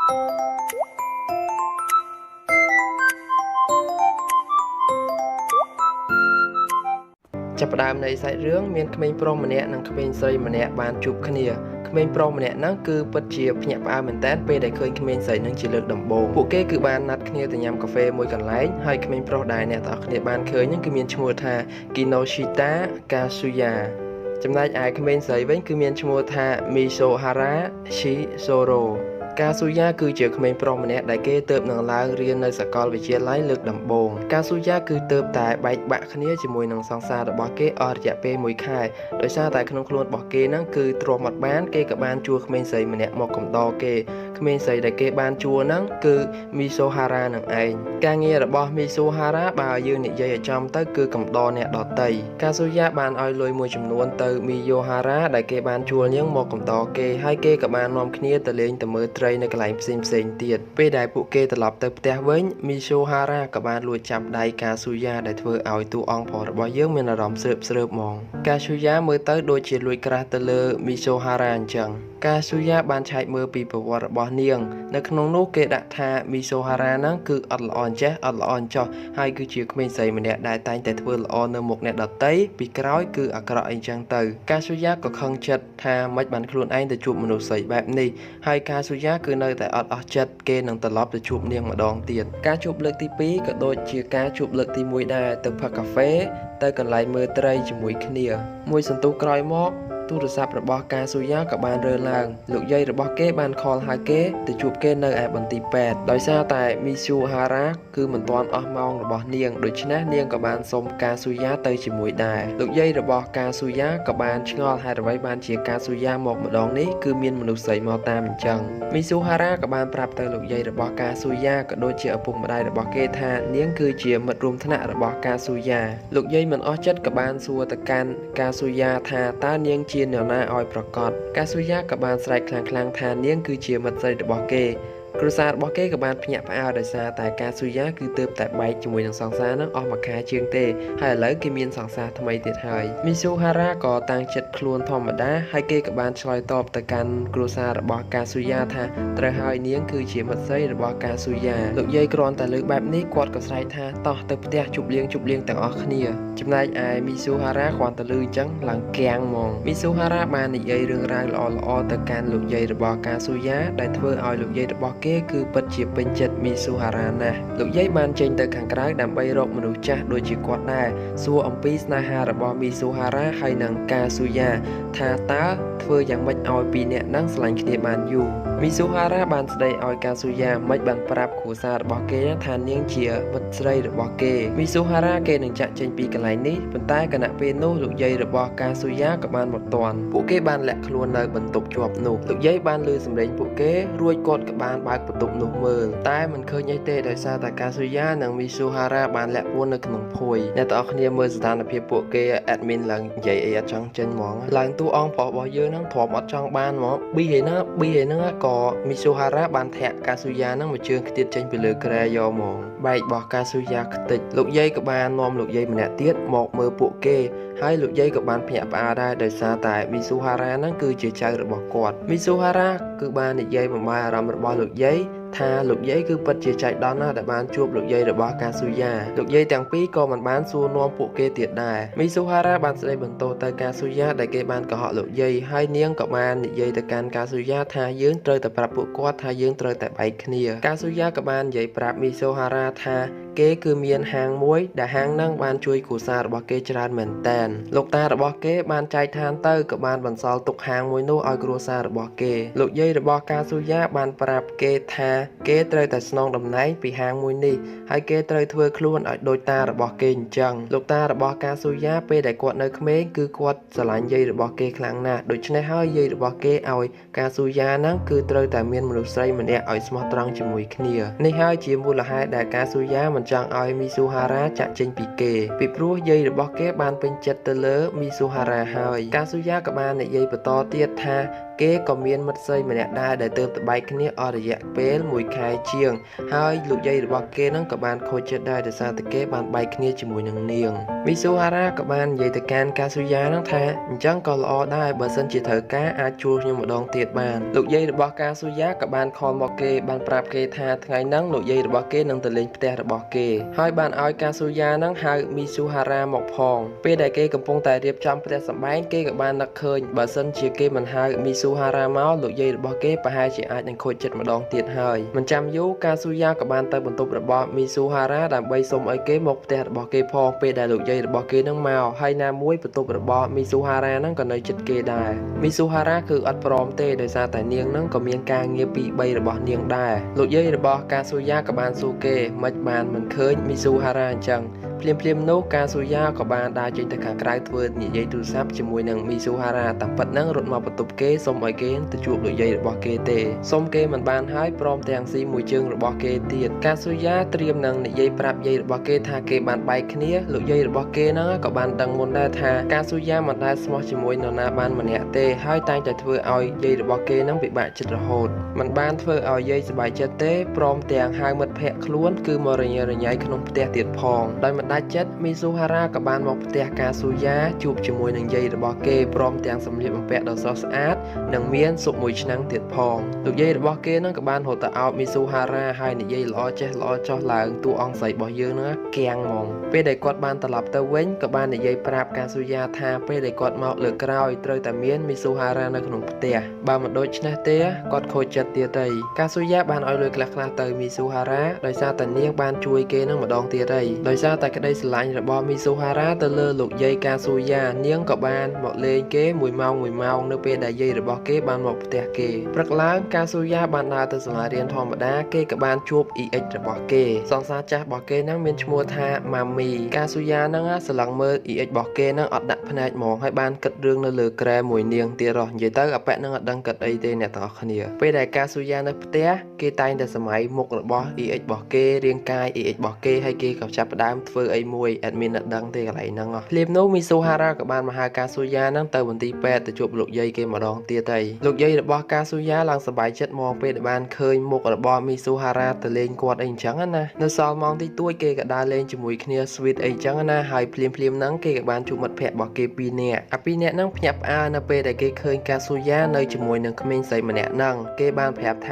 ចាប់ផ្ដើមនៃសាច់រឿងមានក្មេងប្រុសម្នាក់និងក្មេងស្រីម្នាក់បានជួបគ្នាក្មេងប្រុសម្នាក់ហ្នឹងគឺពិតជាភ្ញាក់ផ្អើលមែនតើពេលដែលឃើញក្មេងស្រីហ្នឹងជាលើកដំបូងពួកគេគឺបានណាត់គ្នាទៅញ៉ាំកាហ្វេមួយកន្លែងហើយក្មេងប្រុសដែលអ្នកទាំងអស់គ្នាបានឃើញហ្នឹងគឺមានឈ្មោះថា Kinoshita Kazuya ចំណែកឯក្មេងស្រីវិញគឺមានឈ្មោះថា Misohara Shizuru កាស៊ូយ៉ាគឺជាក្មេងប្រុសម្នាក់ដែលគេទើបនឹងឡើងរៀននៅសាកលវិទ្យាល័យលើកដំបូងកាស៊ូយ៉ាគឺទើបតែបែកបាក់គ្នាជាមួយនឹងសង្សាររបស់គេអស់រយៈពេល1ខែដោយសារតែក្នុងខ្លួនរបស់គេហ្នឹងគឺទ្រាំអត់បានគេក៏បានជួលក្មេងស្រីម្នាក់មកកំដរគេក្មេងស្រីដែលគេបានជួលហ្នឹងគឺមីសូហារ៉ានឹងឯងការងាររបស់មីសូហារ៉ាបើយើងនិយាយឲ្យចំទៅគឺកំដរអ្នកដទៃកាស៊ូយ៉ាបានឲ្យលុយមួយចំនួនទៅមីយ៉ូហារ៉ាដែលគេបានជួលនាងមកកំដរគេហើយគេក៏បាននាំគ្នាទៅលេងទៅមើលត្រីនៅកន្លែងផ្សេងទៀតពេលដែលពួកគេត្រឡប់ទៅផ្ទះវិញមីសូហារ៉ាក៏បានលួចចាប់ដៃកាស៊ូយ៉ាដែលធ្វើឲ្យតួអង្គប្រុសរបស់យើងមានអារម្មណ៍ស្រើបៗហ្មងកាស៊ូយ៉ាមើលទៅដូចជាលួចក្រាស់ទៅលើមីសូហារ៉ាអញ្ចឹងកាស៊ូយ៉ាបានឆែកមើលពីប្រវត្តិរបស់នាងនៅក្នុងនោះគេដាក់ថាមីសូហារ៉ាហ្នឹងគឺអត់ល្អអញ្ចេះអត់ល្អអញ្ចោះហើយគឺជាក្មេងស្រីម្នាក់ដែលតែងតែធ្វើល្អនៅមុខអ្នកដទៃពីក្រោយគឺអាក្រក់អីចឹងទៅកាស៊ូយ៉ាក៏ខឹងចិត្តថាមិនបានខ្លួនឯងទៅជួបមនុស្សស្រីបែបនេះហើយកាស៊ូយ៉ាគឺនៅតែអត់អស់ចិត្តគេនឹងត្រឡប់ទៅជួបនាងម្ដងទៀតការជួបលើកទី2ក៏ដូចជាការជួបលើកទី1ដែរទៅផឹកកាហ្វេទៅកន្លែងមើលត្រីជាមួយគ្នាមួយសន្ទុះក្រោយមកទូរស័ព្ទរបស់កាស៊ូយ៉ាក៏បានរើឡើងលោកយាយរបស់គេបានខលហៅគេទៅជួបគេនៅឯបន្ទីពេទ្យដោយសារតែមីស៊ូហារ៉ាគឺមិនទាន់អស់ម៉ោងរបស់នាងដូច្នេះនាងក៏បានសុំកាស៊ូយ៉ាទៅជាមួយដែរលោកយាយរបស់កាស៊ូយ៉ាក៏បានឆ្ងល់ហេតុអ្វីបានជាកាស៊ូយ៉ាមកម្ដងនេះគឺមានមនុស្សស្រីមកតាមអញ្ចឹងមីស៊ូហារ៉ាក៏បានប្រាប់ទៅលោកយាយរបស់កាស៊ូយ៉ាក៏ដូចជាឪពុកម្ដាយរបស់គេថានាងគឺជាមិត្តរួមថ្នាក់របស់កាស៊ូយ៉ាលោកយាយមិនអស់ចិត្តក៏បានសួរទៅកាន់កាស៊ូយ៉ាថាតើនាងជានរណាឲ្យប្រកាសកាស៊ូយ៉ាក៏បានស្រែកខ្លាំងៗថានាងគឺជាមិត្តស្រីរបស់គេគ្រួសាររបស់គេក៏បានភ្ញាក់ផ្អើលដោយសារតែកាស៊ូយ៉ាគឺទើបតែបែកជាមួយនឹងសង្សារនឹងអស់មួយខែជាងទេហើយឥឡូវគេមានសង្សារថ្មីទៀតហើយមីស៊ូហារ៉ាក៏តាំងចិត្តខ្លួនធម្មតាហើយគេក៏បានឆ្លើយតបទៅកាន់គ្រួសាររបស់កាស៊ូយ៉ាថាត្រូវហើយនាងគឺជាមិត្តស្រីរបស់កាស៊ូយ៉ាលោកយាយគ្រាន់តែលើកបែបនេះគាត់ក៏ស្រែកថាតោះទៅផ្ទះជប់លៀងទាំងអស់គ្នាចំណែកឯមីស៊ូហារ៉ាគ្រាន់តែលឺអញ្ចឹងឡើងគាំងហ្មងមីស៊ូហារ៉ាបាននិយាយរឿងរ៉ាវល្អៗទៅកាន់លោកយាយរបស់កាស៊ូយ៉ាដែលធ្វើឲ្យលោកយាយរបស់គេគឺពិតជាពេញចិត្តមីស៊ូហារ៉ាណាស់លោកយាយបានចេញទៅខាងក្រៅដើម្បីរកមនុស្សចាស់ដូចជាគាត់ដែរសួរអំពីស្នេហារបស់មីស៊ូហារ៉ាហើយនិងកាស៊ូយ៉ាថាតើធ្វើយ៉ាងម៉េចឲ្យពីរនាក់ហ្នឹងស្រឡាញ់គ្នាបានយូរមីស៊ូហារ៉ាបានស្ដីឲ្យកាស៊ូយ៉ាមិនបានប្រាប់គ្រួសាររបស់គេថានាងជាមិត្តស្រីរបស់គេមីស៊ូហារ៉ាគេនឹងចាក់ចេញពីកន្លែងនេះប៉ុន្តែខណៈពេលនោះលោកយាយរបស់កាស៊ូយ៉ាក៏បានមកទាន់ពួកគេបានលាក់ខ្លួននៅបន្ទប់ជាប់នោះលោកយាយបានឮសំឡេងពួកគេរួចគាត់ក៏បានបើកបន្ទប់នោះមើលតែមិនឃើញអីទេដោយសារតែកាស៊ូយ៉ានិងមីស៊ូហារ៉ាបានលាក់ខ្លួននៅក្នុងភួយអ្នកទាំងអស់គ្នាមើលស្ថានភាពពួកគេ admin ឡើងនិយាយអីអត់ចង់ចេញហ្មងឡើងតួអង្គប្រុសរបស់យើងហ្នឹងទ្រាំអត់ចង់បានហ្មងប៊ីឯហ្នឹងក៏មីស៊ូហារ៉ាបានធាក់កាស៊ូយ៉ាហ្នឹងមួយជើងខ្ទាតចេញពីលើគ្រែយកហ្មងបែករបស់កាស៊ូយ៉ាខ្ទេចលោកយាយក៏បាននាំលោកយាយម្នាក់ទៀតមកមើលពួកគេហើយលោកយាយក៏បានភ្ញាក់ផ្អើលដែរដោយសារតែមីស៊ូហារ៉ាហ្នឹងគឺជាចៅរបស់គាត់មីស៊ូហារ៉ាគឺបាននិយាយបំបាយអារម្មណ៍របស់លោកយាយថាលោកយាយគឺពិតជាចៃដន្យណាស់ដែលបានជួបលោកយាយរបស់កាស៊ូយ៉ាលោកយាយទាំងពីរក៏មិនបានសួរនាំពួកគេទៀតដែរមីស៊ូហារ៉ាបានស្ដីបន្ទោសទៅកាស៊ូយ៉ាដែលគេបានកុហកលោកយាយហើយនាងក៏បាននិយាយទៅកាន់កាស៊ូយ៉ាថាយើងត្រូវតែប្រាប់ពួកគាត់ថាយើងត្រូវតែបែកគ្នាកាស៊ូយ៉ាក៏បាននិយាយប្រាប់មីស៊ូហារ៉ាថាគេគឺមានហាងមួយដែលហាងហ្នឹងបានជួយគ្រួសាររបស់គេច្រើនមែនទែនលោកតារបស់គេបានចែកឋានទៅក៏បានបន្សល់ទុកហាងមួយនោះឲ្យគ្រួសាររបស់គេលោកយាយរបស់កាស៊ូយ៉ាបានប្រាប់គេថាគេត្រូវតែស្នងតំណែងពីហាងមួយនេះហើយគេត្រូវធ្វើខ្លួនឲ្យដូចតារបស់គេអញ្ចឹងលោកតារបស់កាស៊ូយ៉ាពេលដែលគាត់នៅក្មេងគឺគាត់ស្រឡាញ់យាយរបស់គេខ្លាំងណាស់ដូច្នេះហើយយាយរបស់គេឲ្យកាស៊ូយ៉ាហ្នឹងគឺត្រូវតែមានមនុស្សស្រីម្នាក់ឲ្យស្មោះត្រង់ជាមួយគ្នានេះហើយជាមូលហេតុដែលកាស៊ូយ៉ាមិនចង់ឲ្យមីស៊ូហារ៉ាចាក់ចេញពីគេពីព្រោះយាយរបស់គេបានពេញចិត្តទៅលើមីស៊ូហារ៉ាហើយកាស៊ូយ៉ាក៏បាននិយាយបន្តទៀតថា គេក៏មានមិត្តស្រីម្នាក់ដែរដែលទើបតែបែកគ្នាអស់រយៈពេលមួយខែជាងហើយលោកយាយរបស់គេនឹងក៏បានខូចចិត្តដែរដោយសារតែគេបានបែកគ្នាជាមួយនឹងនាងមីស៊ូហារ៉ាក៏បាននិយាយទៅកាន់កាស៊ូយ៉ានឹងថាអញ្ចឹងក៏ល្អដែរបើសិនជាត្រូវការអាចជួលខ្ញុំម្ដងទៀតបានលោកយាយរបស់កាស៊ូយ៉ាក៏បានខលមកគេបានប្រាប់គេថាថ្ងៃហ្នឹងលោកយាយរបស់គេនឹងទៅលេងផ្ទះរបស់គេហើយបានឲ្យកាស៊ូយ៉ានឹងហៅមីស៊ូហារ៉ាមកផងពេលដែលគេកំពុងតែរៀបចំផ្ទះសម្បែងគេក៏បាននឹកឃើញបើសិនជាគេមិនហៅមីស៊ូហារ៉ាមកលោកយាយរបស់គេប្រហែលជាអាចនឹងខូចចិត្តម្ដងទៀតហើយមិនចាំយូរកាស៊ូយ៉ាក៏បានទៅបន្ទប់របស់មីស៊ូហារ៉ាដើម្បីសុំឲ្យគេមកផ្ទះរបស់គេផងពេលដែលលោកយាយរបស់គេនឹងមកហើយណាមួយបន្ទប់របស់មីស៊ូហារ៉ានឹងក៏នៅជិតគេដែរមីស៊ូហារ៉ាគឺអត់ព្រមទេដោយសារតែនាងនឹងក៏មានការងារ2 3របស់នាងដែរលោកយាយរបស់កាស៊ូយ៉ាក៏បានសួរគេមិនបានមិនឃើញមីស៊ូហារ៉ាអញ្ចឹងភ្លាមៗនោះកាស៊ូយ៉ាក៏បានដើរចេញទៅខាងក្រៅធ្វើនិយាយទូរស័ព្ទជាមួយនឹងមីស៊ូហារ៉ាតាមពិតនឹងរត់មកបន្ទប់គេសុំឲ្យគេទៅជួបលោកយាយរបស់គេទេសុំគេមិនបានហើយព្រមទាំងស៊ីមួយជើងរបស់គេទៀតកាស៊ូយ៉ាត្រៀមនឹងនិយាយប្រាប់យាយរបស់គេថាគេបានបែកគ្នាលោកយាយរបស់គេហ្នឹងក៏បានដឹងមុនដែរថាកាស៊ូយ៉ាមិនដែលស្មោះជាមួយនរណាបានម្នាក់ទេហើយតែងតែធ្វើឲ្យយាយរបស់គេហ្នឹងពិបាកចិត្តរហូតមិនបានធ្វើឲ្យយាយសប្បាយចិត្តទេព្រមទាំងហៅមិត្តភ័ក្តិខ្លួនគឺមករញ៉េរញ៉ៃក្នុងផ្ទះទៀតផងដោយមិនដាច់ចិត្តមីស៊ូហារ៉ាក៏បានមកផ្ទះកាស៊ូយ៉ាជួបជាមួយនឹងយាយរបស់គេព្រមទាំងសម្លៀកបំពាក់ដ៏ស្រស់ស្អាតនិងមានស៊ុបមួយឆ្នាំងទៀតផងលោកយាយរបស់គេនឹងក៏បានរត់ទៅអោបមីស៊ូហារ៉ាហើយនិយាយល្អចេះល្អចោះឡើងតួអង្គស្រីរបស់យើងនឹងគាំងហ្មងពេលដែលគាត់បានត្រឡប់ទៅវិញក៏បាននិយាយប្រាប់កាស៊ូយ៉ាថាពេលដែលគាត់មកលើកក្រោយត្រូវតែមានមីស៊ូហារ៉ានៅក្នុងផ្ទះបើមិនដូច្នេះទេគាត់ខូចចិត្តទៀតហើយកាស៊ូយ៉ាបានឲ្យលុយខ្លះៗទៅមីស៊ូហារ៉ាដោយសារតែនាងបានជួយគេនឹងម្ដងទៀតហើយដោយសារតែក្តីស្រឡាញ់របស់មីស៊ូហារ៉ាទៅលើលោកយាយកាស៊ូយ៉ានាងក៏បានមកលេងគេមួយម៉ោងមួយម៉ោងនៅពេលដែលយាយរបស់គេបានមកផ្ទះគេព្រឹកឡើងកាស៊ូយ៉ាបានដើរទៅសាលារៀនធម្មតាគេក៏បានជួប EX របស់គេសង្សារចាស់របស់គេហ្នឹងមានឈ្មោះថាម៉ាមីកាស៊ូយ៉ាហ្នឹងស្រឡឹងមើល EX របស់គេហ្នឹងអត់ដាក់ភ្នែកហ្មងហើយបានគិតរឿងនៅលើគ្រែមួយនាងទៀតរស់និយាយទៅអាប៉ែហ្នឹងអត់ដឹងគិតអីទេអ្នកទាំងអស់គ្នាពេលដែលកាស៊ូយ៉ានៅផ្ទះគេតែងតែសម័យមុខរបស់ EX របស់គេរាងកាយ EX របស់គេហើយគេក៏ចាប់ផ្ដើមធ្វើអីមួយ admin អត់ដឹងទេកន្លែងហ្នឹងភ្លាមនោះមីស៊ូហារ៉ាក៏បានមកហៅកាស៊ូយ៉ាហ្នឹងទៅមន្ទីរពេទ្យទៅជួបលោកយាយគេម្ដងទៀតហើយលោកយាយរបស់កាស៊ូយ៉ាឡើងសប្បាយចិត្តមកពេលដែលបានឃើញមុខរបស់មីស៊ូហារ៉ាទៅលេងគាត់អីអញ្ចឹងណានៅសល់ម៉ោងទីទួចគេក៏ដើរលេងជាមួយគ្នា sweet អីអញ្ចឹងណាហើយភ្លាមៗហ្នឹងគេក៏បានជួបមិត្តភ័ក្តិរបស់គេពីរនាក់អាពីរនាក់ហ្នឹងភ្ញាក់ផ្អើលនៅពេលដែលគេឃើញកាស៊ូយ៉ានៅជាមួយនឹងក្មេងស្រីម្នាក់ហ្នឹងគេបានប្រាប់ថ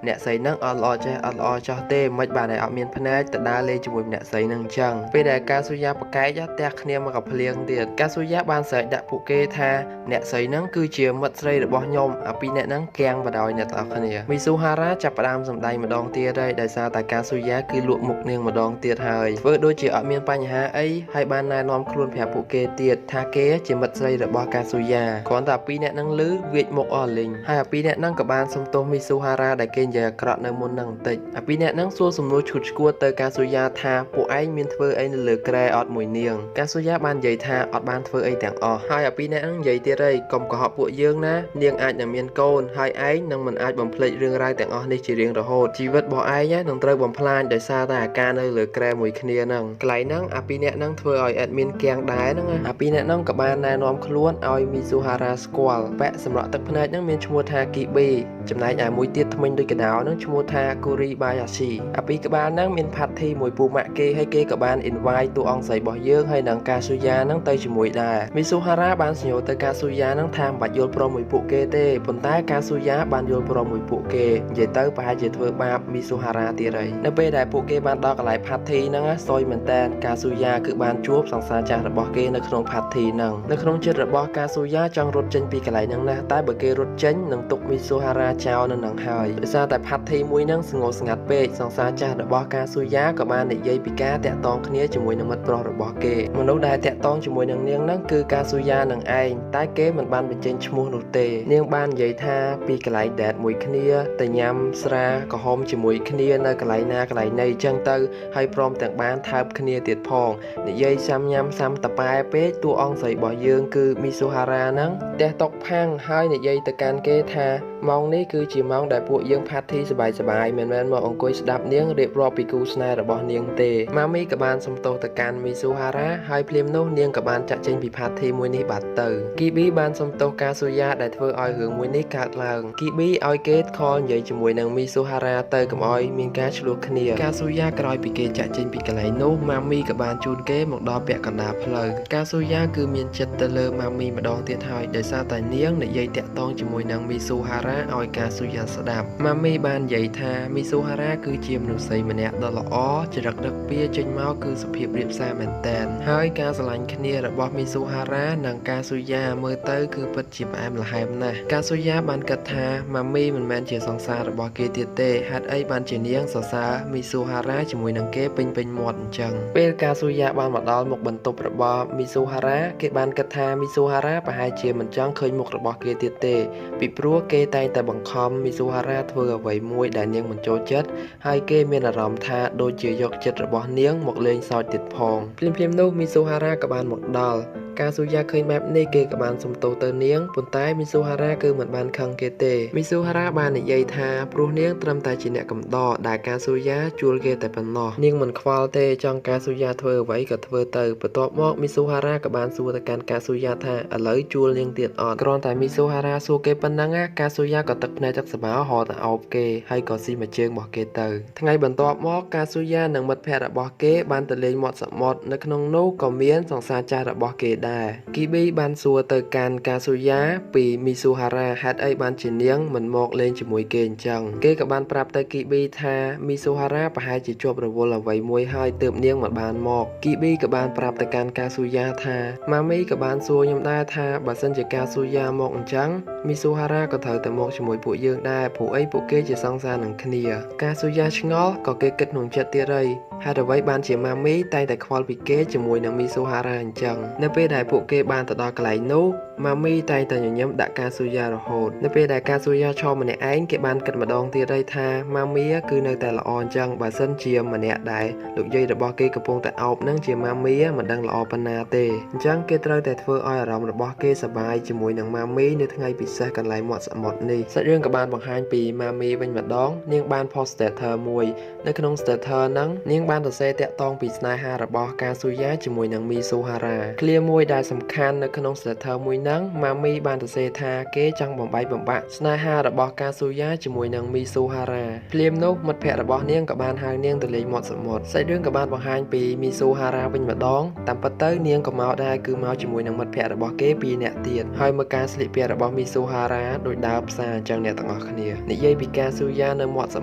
ាម្នាក់ស្រីហ្នឹងអត់ល្អចេះអត់ល្អចោះទេមិនបានឲ្យអត់មានភ្នែកទៅដើរលេងជាមួយម្នាក់ស្រីហ្នឹងអញ្ចឹងពេលដែលកាស៊ូយ៉ាប្រកែកទះគ្នាមកកភ្លៀងទៀតកាស៊ូយ៉ាបានស្រែកដាក់ពួកគេថាអ្នកស្រីហ្នឹងគឺជាមិត្តស្រីរបស់ខ្ញុំអាពីរអ្នកហ្នឹងគាំងបដ ாய் អ្នកទាំងអស់គ្នាមីស៊ូហារ៉ាចាប់ផ្ដើមសម្ដែងម្ដងទៀតហើយដោយសារតែកាស៊ូយ៉ាគឺលក់មុខនាងម្ដងទៀតហើយធ្វើដូចជាអត់មានបញ្ហាអីហើយបានណែនាំខ្លួនប្រាប់ពួកគេទៀតថាគេជាមិត្តស្រីរបស់កាស៊ូយ៉ាគ្រាន់តែពីរអ្នកហ្នឹងលឺវាចមុខអស់លីងហើយអាពីរអ្នកហ្នឹងក៏បានសុំទោសមីស៊ូហារ៉ាដែលគេនិយាយអាក្រក់នៅមុនហ្នឹងបន្តិចអាពីរអ្នកហ្នឹងសួរសំណួរឈួតឈួតទៅកាស៊ូយ៉ាថាពួកឯងមានធ្វើអីនៅលើគ្រែអត់មួយនាងកាស៊ូយ៉ាបាននិយាយថាអត់បានធ្វើអីទាំងអស់ហើយអាពីរអ្នកហ្នឹងនិយាយទៀតហើយកុំកុហកពួកយើងណានាងអាចនឹងមានកូនហើយឯងនឹងមិនអាចបំភ្លេចរឿងរ៉ាវទាំងអស់នេះជារៀងរហូតជីវិតរបស់ឯងនឹងត្រូវបំផ្លាញដោយសារតែអាការនៅលើគ្រែមួយគ្នាហ្នឹងកន្លែងហ្នឹងអាពីរអ្នកហ្នឹងធ្វើឲ្យ admin គាំងដែរហ្នឹងអាពីរអ្នកហ្នឹងក៏បានណែនាំខ្លួនឲ្យមីស៊ូហារ៉ាស្គាល់ប៉ែកសម្រាប់ទឹកភ្នែកហ្នឹងមានឈ្មោះថាគីប៊ីចំណែកឯមួយទៀតថ្មិញដូចកដោហ្នឹងឈ្មោះថាគូរីបាយ៉ាស៊ីអាពីរក្បាលហ្នឹងមានផាត់ធីមួយពូម៉ាក់គេហើយគេក៏បាន invite តួអង្គស្រីរបស់យើងហើយនឹងកាស៊ូយ៉ាហ្នឹងទៅជាមួយដែរមីស៊ូហារ៉ាបានសញ្ញោទៅកាស៊ូយ៉ាហ្នឹងថាមិនបាច់យល់ព្រមមួយពួកគេទេប៉ុន្តែកាស៊ូយ៉ាបានយល់ព្រមមួយពួកគេនិយាយទៅប្រហែលជាធ្វើបាបមីស៊ូហារ៉ាទៀតហើយនៅពេលដែលពួកគេបានដល់កន្លែងផាត់ធីហ្នឹងសុយមែនតើកាស៊ូយ៉ាគឺបានជួបសង្សារចាស់របស់គេនៅក្នុងផាត់ធីហ្នឹងនៅក្នុងចិត្តរបស់កាស៊ូយ៉ាចង់រត់ចេញពីកន្លែងហ្នឹងណាស់តែបើគេរត់ចេញនឹងទុកមីស៊ូហារ៉ាចោលនៅនឹងហើយដោយសារតែផាត់ធីមួយហ្នឹងស្ងោស្ងាត់ពេកសង្សារចាស់របស់កាស៊ូយ៉ាក៏បាននិយាយពីការតាក់ទងគ្នាជាមួយនឹងមិត្តប្រុសរបស់គេមនុស្សដែលតាក់ទងជាមួយនឹងនាងហ្នឹងគឺកាស៊ូយ៉ានឹងឯងតែគេមិនបានបញ្ចេញឈ្មោះនោះទេនាងបាននិយាយថាពីកន្លែងដេតមួយគ្នាទៅញ៉ាំស្រាក្រហមជាមួយគ្នានៅកន្លែងណាកន្លែងណីចឹងទៅហើយព្រមទាំងបានថើបគ្នាទៀតផងនិយាយសាំញ៉ាំសាំតប៉ែពេកតួអង្គស្រីរបស់យើងគឺមីស៊ូហារ៉ាហ្នឹងទះតុកផាំងហើយនិយាយទៅកាន់គេថា ម៉ោងនេះគឺជាម៉ោងដែលពួកយើង party សប្បាយៗមិនមែនមកអង្គុយស្ដាប់នាងរៀបរាប់ពីគូស្នេហ៍របស់នាងទេម៉ាមីក៏បានសុំទោសទៅកាន់មីស៊ូហារ៉ាហើយភ្លាមនោះនាងក៏បានចាក់ចេញពី party មួយនេះបាត់ទៅគីប៊ីបានសុំទោសកាស៊ូយ៉ាដែលធ្វើឲ្យរឿងមួយនេះកើតឡើងគីប៊ីឲ្យគេ call និយាយជាមួយនឹងមីស៊ូហារ៉ាទៅកុំឲ្យមានការឆ្លោះគ្នាកាស៊ូយ៉ាក្រោយពីគេចាក់ចេញពីកន្លែងនោះម៉ាមីក៏បានជូនគេមកដល់ពាក់កណ្ដាលផ្លូវកាស៊ូយ៉ាគឺមានចិត្តទៅលើម៉ាមីម្ដងទៀតហើយដោយសារតែនាងនិយាយតាក់ទងជាមួយនឹងមីស៊ូហារ៉ាឲ្យកាស៊ូយ៉ាស្ដាប់ម៉ាមីបាននិយាយថាមីស៊ូហារ៉ាគឺជាមនុស្សស្រីម្នាក់ដ៏ល្អចរិតដឹកពៀចេញមកគឺសុភាពរាបសារមែនទែនហើយការស្រឡាញ់គ្នារបស់មីស៊ូហារ៉ានិងកាស៊ូយ៉ាមើលទៅគឺពិតជាផ្អែមល្ហែមណាស់កាស៊ូយ៉ាបានគិតថាម៉ាមីមិនមែនជាសង្សាររបស់គេទៀតទេហេតុអីបានជានាងសរសើរមីស៊ូហារ៉ាជាមួយនឹងគេពេញមាត់អញ្ចឹងពេលកាស៊ូយ៉ាបានមកដល់មុខបន្ទប់របស់មីស៊ូហារ៉ាគេបានគិតថាមីស៊ូហារ៉ាប្រហែលជាមិនចង់ឃើញមុខរបស់គេទៀតទេពីព្រោះគេតែងតែបង្ខំមីស៊ូហារ៉ាធ្វើអ្វីមួយដែលនាងមិនចូលចិត្តហើយគេមានអារម្មណ៍ថាដូចជាយកចិត្តរបស់នាងមកលេងសើចទៀតផងភ្លាមៗនោះមីស៊ូហារ៉ាក៏បានមកដល់កាស៊ូយ៉ាឃើញបែបនេះគេក៏បានសុំទោសទៅនាងប៉ុន្តែមីស៊ូហារ៉ាគឺមិនបានខឹងគេទេមីស៊ូហារ៉ាបាននិយាយថាព្រោះនាងត្រឹមតែជាអ្នកកំដរដែលកាស៊ូយ៉ាជួលគេតែប៉ុណ្ណោះនាងមិនខ្វល់ទេចង់កាស៊ូយ៉ាធ្វើអ្វីក៏ធ្វើទៅបន្ទាប់មកមីស៊ូហារ៉ាក៏បានសួរទៅកាន់កាស៊ូយ៉ាថាឥឡូវជួលនាងទៀតអត់គ្រាន់តែមីស៊ូហារ៉ាសួរគេប៉ុណ្ណឹងកាស៊ូយ៉ាក៏ទឹកភ្នែកទឹកសបោហត់ទៅអោបគេហើយក៏ស៊ីមួយជើងរបស់គេទៅថ្ងៃបន្ទាប់មកកាស៊ូយ៉ានិងមិត្តភ័ក្តិរបស់គេបានទៅលេងមាត់សមុទ្រនៅក្នុងនោះក៏មានសង្សារចាស់របស់គេដែរគីប៊ីបានសួរទៅកាន់កាស៊ូយ៉ាពីមីស៊ូហារ៉ាហេតុអីបានជានាងមិនមកលេងជាមួយគេអញ្ចឹងគេក៏បានប្រាប់ទៅគីប៊ីថាមីស៊ូហារ៉ាប្រហែលជាជាប់រវល់អ្វីមួយហើយទើបនាងមិនបានមកគីប៊ីក៏បានប្រាប់ទៅកាន់កាស៊ូយ៉ាថាម៉ាមីក៏បានសួរខ្ញុំដែរថាបើសិនជាកាស៊ូយ៉ាមកអញ្ចឹងមីស៊ូហារ៉ាក៏ត្រូវតែមកជាមួយពួកយើងដែរព្រោះអីពួកគេជាសង្សារនឹងគ្នាកាស៊ូយ៉ាឆ្ងល់ក៏គេគិតក្នុងចិត្តទៀតហើយហេតុអ្វីបានជាម៉ាមីតែងតែខ្វល់ពីគេជាមួយនឹងមីស៊ូហារ៉ាអញ្ចឹងនៅពេលដែលពួកគេបានទៅដល់កន្លែងនោះម៉ាមីតែងតែញញឹមដាក់កាស៊ូយ៉ារហូតនៅពេលដែលកាស៊ូយ៉ាឈរម្នាក់ឯងគេបានគិតម្ដងទៀតហើយថាម៉ាមីគឺនៅតែល្អអញ្ចឹងបើសិនជាម្នាក់ដែលលោកយាយរបស់គេកំពុងតែអោបនឹងជាម៉ាមីមិនដឹងល្អប៉ុណ្ណាទេអញ្ចឹងគេត្រូវតែធ្វើឲ្យអារម្មណ៍របស់គេសប្បាយជាមួយនឹងម៉ាមីនៅថ្ងៃពិសេសកន្លែងមាត់សមុទ្រនេះសាច់រឿងក៏បានបង្ហាញពីម៉ាមីវិញម្ដងនាងបាន post status មួយនៅក្នុង status ហ្នឹងនាងបានសរសេរតាក់ទងពីស្នេហារបស់កាស៊ូយ៉ាជាមួយនឹងមីស៊ូហារ៉ាឃ្លាមួយដែលសំខាន់នៅក្នុង status មួយហ្នឹងម៉ាមីបានសរសេរថាគេចង់បំបែកបំបាក់ស្នេហារបស់កាស៊ូយ៉ាជាមួយនឹងមីស៊ូហារ៉ាភ្លាមនោះមិត្តភ័ក្តិរបស់នាងក៏បានហៅនាងទៅលេងមាត់សមុទ្រសាច់រឿងក៏បានបង្ហាញពីមីស៊ូហារ៉ាវិញម្ដងតាមពិតទៅនាងក៏មកដែរគឺមកជាមួយនឹងមិត្តភ័ក្តិរបស់គេពីរនាក់ទៀតហើយមើលការស្លៀកពាក់របស់មីស៊ូហារ៉ាដោយដើរផ្សារអញ្ចឹងអ្នកទាំងអស់គ្នានិយាយពីកាស៊ូយ៉ានៅមាត់ស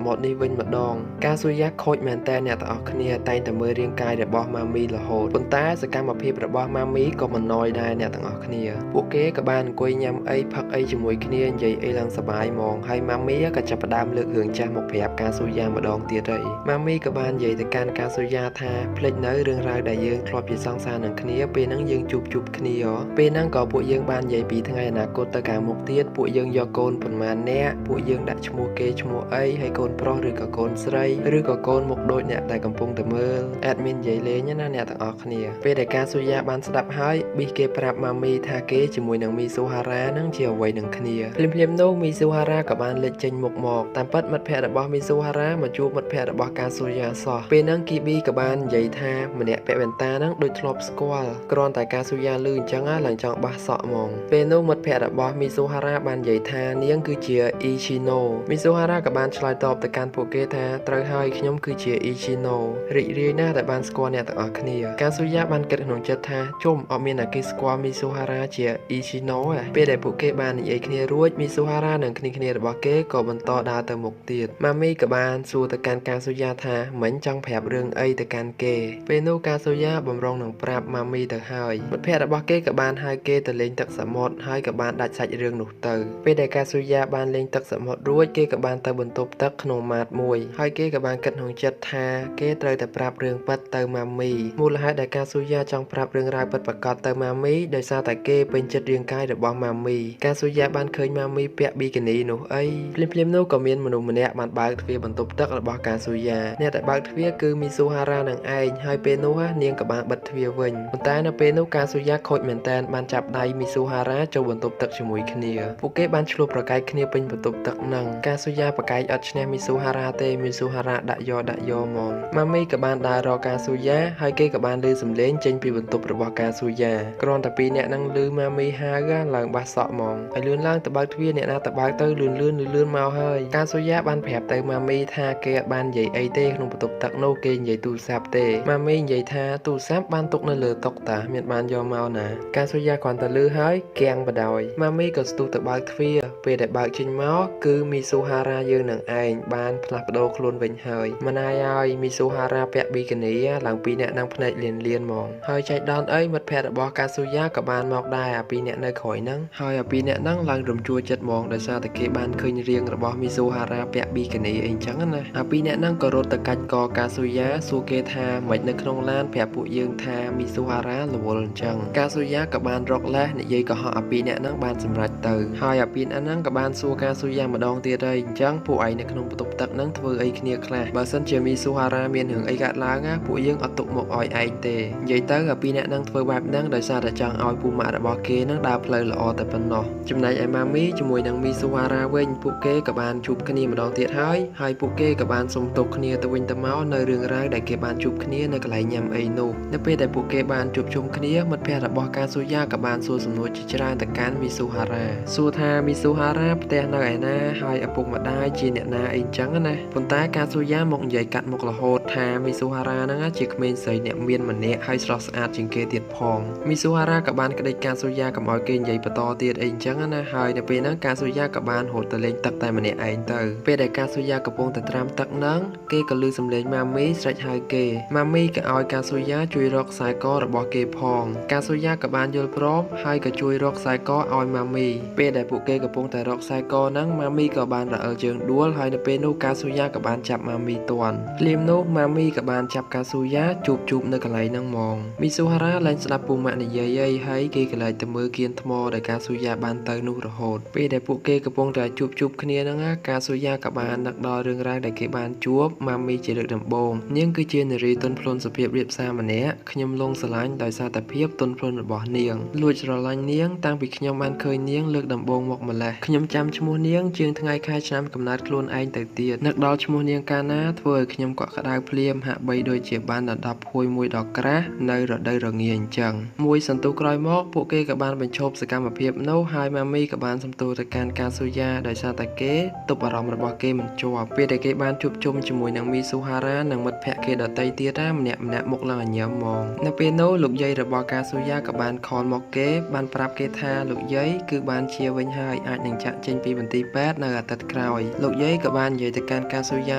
មុទ្រនេះវិញម្ដងកាស៊ូយ៉ាខូចមែនតើអ្នកទាំងអស់គ្នាតែងតែមើលរាងកាយរបស់ម៉ាមីរហូតប៉ុន្តែសកម្មភាពរបស់ម៉ាមីក៏មិនណយដែរអ្នកទាំងអស់គ្នាពួកគេក៏បានអង្គុយញ៉ាំអីផឹកអីជាមួយគ្នានិយាយអីឡើងសប្បាយហ្មងហើយម៉ាមីក៏ចាប់ផ្ដើមលើករឿងចាស់មកប្រាប់កាស៊ូយ៉ាម្ដងទៀតហើយម៉ាមីក៏បាននិយាយទៅកាន់កាស៊ូយ៉ាថាភ្លេចនៅរឿងរ៉ាវដែលយើងធ្លាប់ជាសង្សារនឹងគ្នាពេលហ្នឹងយើងជួបគ្នាពេលហ្នឹងក៏ពួកយើងបាននិយាយពីថ្ងៃអនាគតទៅខាងមុខទៀតពួកយើងយកកូនប៉ុន្មាននាក់ពួកយើងដាក់ឈ្មោះគេឈ្មោះអីហើយកូនប្រុសឬក៏កូនស្រីឬក៏កូនមុខដូចអ្នកដែលកំពុងតែមើល admin និយាយលេងណាអ្នកទាំងអស់គ្នាពេលដែលកាស៊ូយ៉ាបានស្ដាប់ហើយប៊ីគេប្រាប់ម៉ាមីថាគេជាមួយនឹងមីស៊ូហារ៉ានឹងជាអ្វីនឹងគ្នាភ្លាមៗនោះមីស៊ូហារ៉ាក៏បានលេចចេញមុខមកតាមពិតមិត្តភ័ក្តិរបស់មីស៊ូហារ៉ាមកជួបមិត្តភ័ក្តិរបស់កាស៊ូយ៉ាសោះពេលហ្នឹងគីប៊ីក៏បាននិយាយថាម្នាក់ពាក់វ៉ែនតាហ្នឹងដូចធ្លាប់ស្គាល់គ្រាន់តែកាស៊ូយ៉ាលឺអញ្ចឹងឡើងចង់បះសក់ហ្មងពេលនោះមិត្តភ័ក្តិរបស់មីស៊ូហារ៉ាបាននិយាយថានាងគឺជាអ៊ីឈីណូមីស៊ូហារ៉ាក៏បានឆ្លើយតបទៅកាន់ពួកគេថាត្រូវហើយខ្ញុំគឺជាអ៊ីឈីណូរីករាយណាស់ដែលបានស្គាល់អ្នកទាំងអស់គ្នាកាស៊ូយ៉ាបានគិតក្នុងចិត្តថាជុំអត់មានអ្នកគេស្គាល់មីស៊ូហារ៉ាជាអ៊ីឈីណូទេពេលដែលពួកគេបាននិយាយគ្នារួចមីស៊ូហារ៉ានិងគ្នារបស់គេក៏បន្តដើរទៅមុខទៀតម៉ាមីក៏បានសួរទៅកាន់កាស៊ូយ៉ាថាមិញចង់ប្រាប់រឿងអីទៅកាន់គេពេលនោះកាស៊ូយ៉ាបំរុងនឹងប្រាប់ម៉ាមីទៅហើយមិត្តភ័ក្តិរបស់គេក៏បានហៅគេទៅលេងទឹកសមុទ្រហើយក៏បានដាច់សាច់រឿងនោះទៅពេលដែលកាស៊ូយ៉ាបានលេងទឹកសមុទ្ររួចគេក៏បានទៅបន្ទប់ទឹកក្នុងម៉ាតមួយហើយគេក៏បានគិតក្នុងចិត្តថាគេត្រូវតែប្រាប់រឿងពិតទៅម៉ាមីមូលហេតុដែលកាស៊ូយ៉ាចង់ប្រាប់រឿងរ៉ាវពិតប្រាកដ ប់ទៅម៉ាមីដោយសារតែគេពេញចិត្តរាងកាយរបស់ម៉ាមីកាស៊ូយ៉ាបានឃើញម៉ាមីពាក់ប៊ីគីនីនោះអីភ្លាមៗនោះក៏មានមនុស្សម្នាក់បានបើកទ្វារបន្ទប់ទឹករបស់កាស៊ូយ៉ាអ្នកដែលបើកទ្វារគឺមីស៊ូហារ៉ានឹងឯងហើយពេលនោះនាងក៏បានបិទទ្វារវិញប៉ុន្តែនៅពេលនោះកាស៊ូយ៉ាខូចមែនតែនបានចាប់ដៃមីស៊ូហារ៉ាចូលបន្ទប់ទឹកជាមួយគ្នាពួកគេបានឆ្លោះប្រកែកគ្នាពេញបន្ទប់ទឹកនឹងកាស៊ូយ៉ាប្រកែកអត់ឈ្នះមីស៊ូហារ៉ាទេមីស៊ូហារ៉ាដាក់យកហ្មងម៉ាមីក៏បានដើររកកាស៊ូយ៉ាហើយគេក៏បានឮសំឡេងចេញពីបន្ទប់របស់កាស៊ូយ៉ាគ្រាន់តែពីរអ្នកនឹងឮម៉ាមីហៅឡើងបាសសក់ហ្មងហើយលឿនឡើងទៅបើកទ្វារអ្នកណាទៅបើកទៅលឿនមកហើយកាស៊ូយ៉ាបានប្រាប់ទៅម៉ាមីថាគេអត់បាននិយាយអីទេក្នុងបន្ទប់ទឹកនោះគេនិយាយទូរស័ព្ទទេម៉ាមីនិយាយថាទូរស័ព្ទបានទុកនៅលើតុតាមានបានយកមកណាកាស៊ូយ៉ាគ្រាន់តែឮហើយគាំងបដ ாய் ម៉ាមីក៏ស្ទុះទៅបើកទ្វារពេលដែលបើកចេញមកគឺមីស៊ូហារ៉ាយើងនឹងឯងបានផ្លាស់ប្ដូរខ្លួនវិញហើយម្នាយហើយមីស៊ូហារ៉ាពាក់ប៊ីគីនីឡើងពីរអ្នកនឹងភ្នែកលៀនហ្មងហើយចៃដន្យអីមិត្តភ័ក្តិរបស់កាស៊ូយ៉ាក៏បានមកដែរអាពីរអ្នកនៅក្រោយហ្នឹងហើយអាពីរអ្នកហ្នឹងឡើងរំជួលចិត្តហ្មងដោយសារតែគេបានឃើញរាងរបស់មីស៊ូហារ៉ាពាក់ប៊ីគីនីអីចឹងណាអាពីរអ្នកហ្នឹងក៏រត់ទៅកាច់កកាស៊ូយ៉ាសួរគេថាមិននៅក្នុងឡានប្រាប់ពួកយើងថាមីស៊ូហារ៉ារវល់អញ្ចឹងកាស៊ូយ៉ាក៏បានរកលេសនិយាយកុហកអាពីរអ្នកហ្នឹងបានសម្រេចទៅហើយអាពីរអ្នកហ្នឹងក៏បានសួរកាស៊ូយ៉ាម្ដងទៀតហើយអញ្ចឹងពួកឯងនៅក្នុងបន្ទប់ទឹកហ្នឹងធ្វើអីគ្នាខ្លះបើសិនជាមីស៊ូហារ៉ាមានរឿងអីកើតឡើងណាពួកយើងអត់ទុកមកឲ្យឯងទេនិយាយទៅអាពីរអ្នកហ្នឹងធ្វើបែបហ្នឹងដោយសារតែចង់ឲ្យពូម៉ាក់របស់គេហ្នឹងដើរផ្លូវល្អតែប៉ុណ្ណោះចំណែកឯម៉ាមីជាមួយនឹងមីស៊ូហារ៉ាវិញពួកគេក៏បានជួបគ្នាម្ដងទៀតហើយពួកគេក៏បានសុំទោសគ្នាទៅវិញទៅមកនៅរឿងរ៉ាវដែលគេបានជួបគ្នានៅកន្លែងញ៉ាំអីនោះនៅពេលដែលពួកគេបានជួបជុំគ្នាមិត្តភ័ក្តិរបស់កាស៊ូយ៉ាក៏បានសួរសំណួរជាច្រើនទៅកាន់មីស៊ូហារ៉ាសួរថាមីស៊ូហារ៉ាផ្ទះនៅឯណាហើយឪពុកម្ដាយជាអ្នកណាអីចឹងណាប៉ុន្តែកាស៊ូយ៉ាមកនិយាយកាត់មុខរហូតថាមីស៊ូហារ៉ាហ្នឹងជាក្មេងស្រីអ្នកមានម្នាក់ហើយស្រស់ស្អាតជាងគេទៀតផងមីស៊ូហារ៉ាក៏បានក្តីកាស៊ូយ៉ាកុំឲ្យគេនិយាយបន្តទៀតអីចឹងណាហើយនៅពេលហ្នឹងកាស៊ូយ៉ាក៏បានរត់ទៅលេងទឹកតែម្នាក់ឯងទៅពេលដែលកាស៊ូយ៉ាកំពុងតែត្រាំទឹកហ្នឹងគេក៏ឮសំឡេងម៉ាមីស្រែកហៅគេម៉ាមីក៏ឲ្យកាស៊ូយ៉ាជួយរកខ្សែករបស់គេផងកាស៊ូយ៉ាក៏បានយល់ព្រមហើយក៏ជួយរកខ្សែកឲ្យម៉ាមីពេលដែលពួកគេកំពុងតែរកខ្សែកហ្នឹងម៉ាមីក៏បានរអិលជើងដួលហើយនៅពេលនោះកាស៊ូយ៉ាក៏បានចាប់ម៉ាមីទាន់ភ្លាមនោះម៉ាមីក៏បានចាប់កាស៊ូយ៉ាជួបនៅកន្លែងហ្នឹងហ្មងមីស៊ូហារ៉ាលែងស្ដាប់ពូម៉ាក់និយាយអីហើយគេក៏លែងទៅមើលគៀនថ្មដែលកាស៊ូយ៉ាបានទៅនោះរហូតពេលដែលពួកគេកំពុងតែជួបគ្នាហ្នឹងកាស៊ូយ៉ាក៏បាននឹកដល់រឿងរ៉ាវដែលគេបានជួបម៉ាមីជាលើកដំបូងនាងគឺជានារីទន់ភ្លន់សុភាពរាបសារម្នាក់ខ្ញុំលងស្រឡាញ់ដោយសារតែភាពទន់ភ្លន់របស់នាងលួចស្រឡាញ់នាងតាំងពីខ្ញុំបានឃើញនាងលើកដំបូងមកម្លេះខ្ញុំចាំឈ្មោះនាងជាងថ្ងៃខែឆ្នាំកំណើតខ្លួនឯងទៅទៀតនឹកដល់ឈ្មោះនាងកាលណាធ្វើឲ្យខ្ញុំកក់ក្ដៅភ្លាមហាក់បីដូចជាបានដណ្ដប់ភួយមួយដ៏ក្រាស់នៅរដូវរងាអញ្ចឹងមួយសន្ទុះក្រោយមកពួកគេក៏បានបញ្ឈប់សកម្មភាពនោះហើយម៉ាមីក៏បានសំទោសទៅកាន់កាស៊ូយ៉ាដោយសារតែគេទប់អារម្មណ៍របស់គេមិនជាប់ពេលដែលគេបានជួបជុំជាមួយនឹងមីស៊ូហារ៉ានិងមិត្តភ័ក្តិគេដទៃទៀតណាម្នាក់ៗមុខឡើងញញឹមហ្មងនៅពេលនោះលោកយាយរបស់កាស៊ូយ៉ាក៏បានខលមកគេបានប្រាប់គេថាលោកយាយគឺបានជាវិញហើយអាចនឹងចាក់ចេញពីមន្ទីរពេទ្យនៅអាទិត្យក្រោយលោកយាយក៏បាននិយាយទៅកាន់កាស៊ូយ៉ា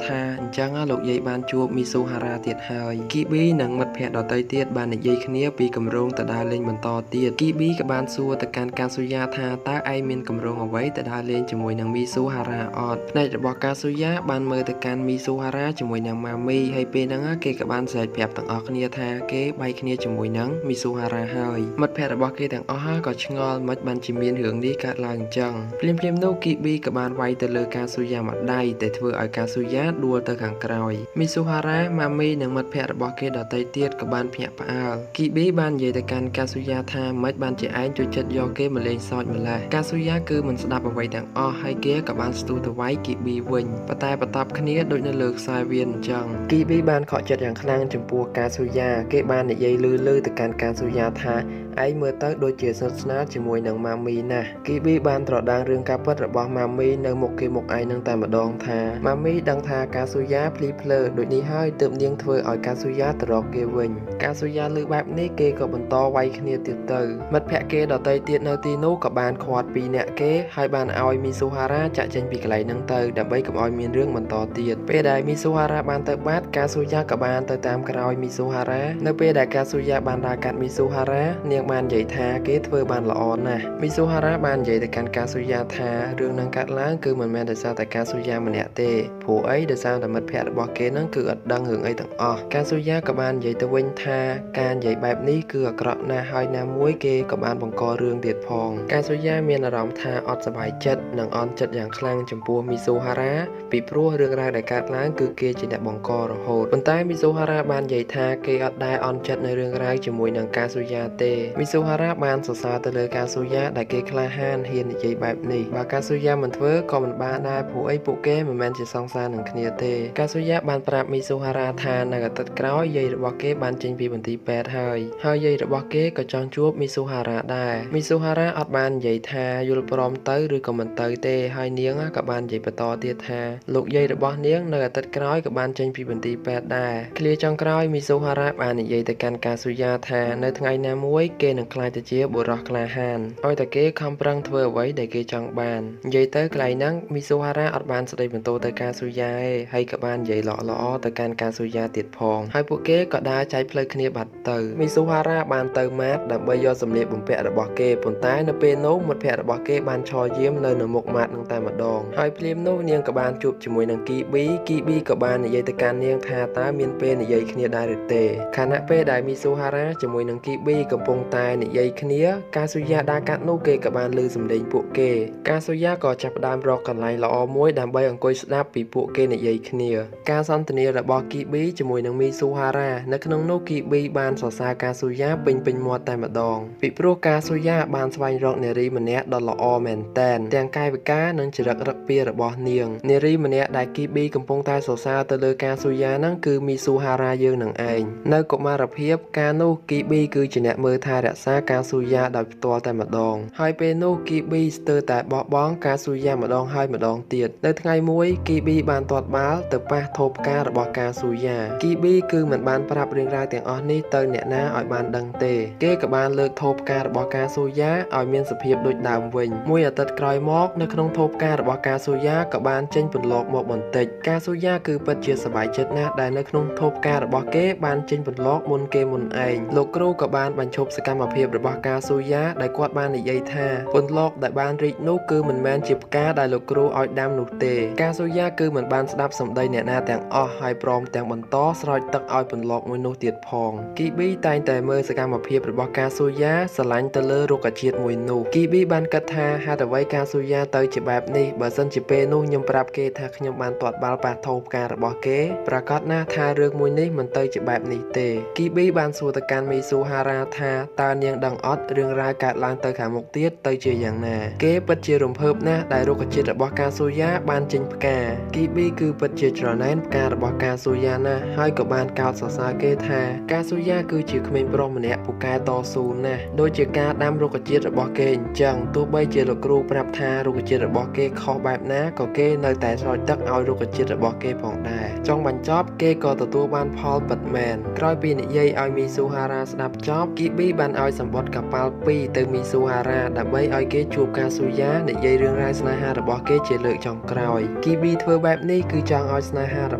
ថាអញ្ចឹងលោកយាយបានជួបមីស៊ូហារ៉ាទៀតហើយគីប៊ីនិងមិត្តភ័ក្តិដទៃទៀតបាននិយាយគ្នាពីគម្រោងទៅដើរលេងបន្តទៀតគីប៊ីក៏បានសួរទៅកាន់កាស៊ូយ៉ាថាតើឯងមានគម្រោងអ្វីទៅដើរលេងជាមួយនឹងមីស៊ូហារ៉ាអត់ភ្នែករបស់កាស៊ូយ៉ាបានមើលទៅកាន់មីស៊ូហារ៉ាជាមួយនឹងម៉ាមីហើយពេលហ្នឹងគេក៏បានស្រែកប្រាប់ទាំងអស់គ្នាថាគេបែកគ្នាជាមួយនឹងមីស៊ូហារ៉ាហើយមិត្តភ័ក្តិរបស់គេទាំងអស់ក៏ឆ្ងល់មិនបានជាមានរឿងនេះកើតឡើងអញ្ចឹងភ្លាមៗនោះគីប៊ីក៏បានវាយទៅលើកាស៊ូយ៉ាមួយដៃតែធ្វើឲ្យកាស៊ូយ៉ាដួលទៅខាងក្រោយមីស៊ូហារ៉ាម៉ាមីនិងមិត្តភ័ក្តិរបស់គេដទៃទៀតក៏បានភ្ញាក់ផ្អើលគីប៊ីបាននិយាយទៅកាន់កាស៊ូយ៉ាថាមិនបានជាឯងជួយចិត្តយកគេមកលេងសើចម្លេះកាស៊ូយ៉ាគឺមិនស្ដាប់អ្វីទាំងអស់ហើយគេក៏បានស្ទុះទៅវាយគីប៊ីវិញប៉ុន្តែបន្ទាប់គ្នាដូចនៅលើខ្សែវៀនអញ្ចឹងគីប៊ីបានខកចិត្តយ៉ាងខ្លាំងចំពោះកាស៊ូយ៉ាគេបាននិយាយលឺទៅកាន់កាស៊ូយ៉ាថាឯងមើលទៅដូចជាស្និទ្ធស្នាលជាមួយនឹងម៉ាមីណាស់គីប៊ីបានត្រដាងរឿងការពិតរបស់ម៉ាមីនៅមុខគេមុខឯងនឹងតែម្ដងថាម៉ាមីដឹងថាកាស៊ូយ៉ាភ្លីភ្លើដូចនេះហើយទើបនាងធ្វើឲ្យកាស៊ូយ៉ាទៅរកគេវិញកាស៊ូយ៉ាលើបែបនេះគេក៏បន្តវាយគ្នាទៀតទៅមិត្តភ័ក្តិគេដទៃទៀតនៅទីនោះក៏បានខាត់ពីរនាក់គេហើយបានឲ្យមីស៊ូហារ៉ាចាក់ចេញពីកន្លែងហ្នឹងទៅដើម្បីកុំឲ្យមានរឿងបន្តទៀតពេលដែលមីស៊ូហារ៉ាបានទៅបាត់កាស៊ូយ៉ាក៏បានទៅតាមក្រោយមីស៊ូហារ៉ានៅពេលដែលកាស៊ូយ៉ាបានដើរកាត់មីស៊ូហារ៉ានាង បាននិយាយថាគេធ្វើបានល្អណាស់មីស៊ូហារ៉ាបាននិយាយទៅកាន់កាស៊ូយ៉ាថារឿងនឹងកើតឡើងគឺមិនមែនដោយសារតែកាស៊ូយ៉ាម្នាក់ទេព្រោះអីដោយសារតែមិត្តភ័ក្តិរបស់គេនឹងគឺអត់ដឹងរឿងអីទាំងអស់កាស៊ូយ៉ាក៏បាននិយាយទៅវិញថាការនិយាយបែបនេះគឺអាក្រក់ណាស់ហើយណាមួយគេក៏បានបង្ករឿងទៀតផងកាស៊ូយ៉ាមានអារម្មណ៍ថាអត់សប្បាយចិត្តនិងអន់ចិត្តយ៉ាងខ្លាំងចំពោះមីស៊ូហារ៉ាពីព្រោះរឿងរ៉ាវដែលកើតឡើងគឺគេជាអ្នកបង្ករហូតប៉ុន្តែមីស៊ូហារ៉ាបាននិយាយថាគេអត់ដែលអន់ចិត្តនៅរឿងរ៉ាវជាមួយនឹងកាស៊ូយ៉ាទេមីស៊ូហារ៉ាបានសរសើរទៅលើកាស៊ូយ៉ាដែលគេក្លាហានហ៊ាននិយាយបែបនេះបើកាស៊ូយ៉ាមិនធ្វើក៏មិនបានដែរព្រោះអីពួកគេមិនមែនជាសង្សារនឹងគ្នាទេកាស៊ូយ៉ាបានប្រាប់មីស៊ូហារ៉ាថានៅអាទិត្យក្រោយយាយរបស់គេបានចេញពីមន្ទីរពេទ្យហើយហើយយាយរបស់គេក៏ចង់ជួបមីស៊ូហារ៉ាដែរមីស៊ូហារ៉ាអត់បាននិយាយថាយល់ព្រមទៅឬក៏មិនទៅទេហើយនាងក៏បាននិយាយបន្តទៀតថាលោកយាយរបស់នាងនៅអាទិត្យក្រោយក៏បានចេញពីមន្ទីរពេទ្យដែរឃ្លាចុងក្រោយមីស៊ូហារ៉ាបាននិយាយទៅកាន់កាស៊ូយ៉ាថានៅថ្ងៃណាមួយគេនឹងក្លាយទៅជាបុរសក្លាហានឲ្យតែគេខំប្រឹងធ្វើអ្វីដែលគេចង់បាននិយាយទៅកន្លែងហ្នឹងមីស៊ូហារ៉ាអត់បានស្ដីបន្ទោទៅកាស៊ូយ៉ាទេហើយក៏បាននិយាយល្អៗទៅកាន់កាស៊ូយ៉ាទៀតផងហើយពួកគេក៏ដើរចែកផ្លូវគ្នាបាត់ទៅមីស៊ូហារ៉ាបានទៅម៉ាតដើម្បីយកសម្លៀកបំពាក់របស់គេប៉ុន្តែនៅពេលនោះមិត្តភ័ក្តិរបស់គេបានឈរយាមនៅមុខម៉ាតនឹងតែម្ដងហើយភ្លាមនោះនាងក៏បានជួបជាមួយនឹងគីប៊ីគីប៊ីក៏បាននិយាយទៅកាន់នាងថាតើមានពេលនិយាយគ្នាដែរឬទេខណៈពេលដែលមីស៊ូហារ៉ាជាមួយនឹងគីប៊ីកំពុងតែនិយាយគ្នាកាស៊ូយ៉ាដើរកាត់នោះគេក៏បានឮសំឡេងពួកគេកាស៊ូយ៉ាក៏ចាប់ផ្ដើមរកកន្លែងល្អមួយដើម្បីអង្គុយស្ដាប់ពីពួកគេនិយាយគ្នាការសន្ទនារបស់គីប៊ីជាមួយនឹងមីស៊ូហារ៉ានៅក្នុងនោះគីប៊ីបានសរសើរកាស៊ូយ៉ាពេញមាត់តែម្ដងពីព្រោះកាស៊ូយ៉ាបានស្វែងរកនារីម្នាក់ដ៏ល្អមែនទែនទាំងកាយវិការនិងចរិតរឹកពីរបស់នាងនារីម្នាក់ដែលគីប៊ីកំពុងតែសរសើរទៅលើកាស៊ូយ៉ាហ្នឹងគឺមីស៊ូហារ៉ាយើងនឹងឯងនៅកុមារភាពកាលនោះគីប៊ីគឺជាអ្នកមើលថែរក្សាកាស៊ូយ៉ាដោយផ្ទាល់តែម្ដងហើយពេលនោះគីប៊ីស្ទើរតែបោះបង់កាស៊ូយ៉ាម្ដងហើយម្ដងទៀតនៅថ្ងៃមួយគីប៊ីបានទាត់បាល់ទៅប៉ះថូផ្ការបស់កាស៊ូយ៉ាគីប៊ីគឺមិនបានប្រាប់រឿងរ៉ាវទាំងអស់នេះទៅអ្នកណាឲ្យបានដឹងទេគេក៏បានលើកថូផ្ការបស់កាស៊ូយ៉ាឲ្យមានសភាពដូចដើមវិញមួយអាទិត្យក្រោយមកនៅក្នុងថូផ្ការបស់កាស៊ូយ៉ាក៏បានចេញពន្លកមកបន្តិចកាស៊ូយ៉ាគឺពិតជាសប្បាយចិត្តណាស់ដែលនៅក្នុងថូផ្ការបស់គេបានចេញពន្លកមុនគេមុនឯងលោកគ្រូក៏បានបញ្ឈប់សកម្មភាពរបស់កាស៊ូយ៉ាដែលគាត់បាននិយាយថាពន្លកដែលបានរីកនោះគឺមិនមែនជាផ្កាដែលលោកគ្រូឲ្យដាំនោះទេកាស៊ូយ៉ាគឺមិនបានស្ដាប់សម្ដីអ្នកណាទាំងអស់ហើយព្រមទាំងបន្តស្រោចទឹកឲ្យពន្លកមួយនោះទៀតផងគីប៊ីតែងតែមើលសកម្មភាពរបស់កាស៊ូយ៉ាស្រឡាញ់ទៅលើរុក្ខជាតិមួយនោះគីប៊ីបានគិតថាហេតុអ្វីកាស៊ូយ៉ាទៅជាបែបនេះបើសិនជាពេលនោះខ្ញុំប្រាប់គេថាខ្ញុំបានទាត់បាល់ប៉ះថូផ្ការបស់គេប្រាកដណាស់ថារឿងមួយនេះមិនទៅជាបែបនេះទេគីប៊ីបានសួរទៅកាន់មីស៊ូហារ៉ាថាតើនាងដឹងអត់រឿងរ៉ាវកើតឡើងទៅខាងមុខទៀតទៅជាយ៉ាងណាគេពិតជារំភើបណាស់ដែលរុក្ខជាតិរបស់កាស៊ូយ៉ាបានចេញផ្កាគីប៊ីគឺពិតជាច្រណែនផ្ការបស់កាស៊ូយ៉ាណាស់ហើយក៏បានកោតសរសើរគេថាកាស៊ូយ៉ាគឺជាក្មេងប្រុសម្នាក់ពូកែតស៊ូណាស់ដូចជាការដាំរុក្ខជាតិរបស់គេអញ្ចឹងទោះបីជាលោកគ្រូប្រាប់ថារុក្ខជាតិរបស់គេខុសបែបណាក៏គេនៅតែស្រោចទឹកឲ្យរុក្ខជាតិរបស់គេផងដែរចុងបញ្ចប់គេក៏ទទួលបានផលពិតមែនក្រោយពីនិយាយឲ្យមីស៊ូហារ៉ាស្ដាប់ចប់គីប៊ីបានឲ្យសម្បត្តិកប៉ាល់2ទៅមីស៊ូហារ៉ាដើម្បីឲ្យគេជួបកាស៊ូយ៉ានិយាយរឿងរ៉ាវស្នេហារបស់គេជាលើកចុងក្រោយគីប៊ីធ្វើបែបនេះគឺចង់ឲ្យស្នេហារ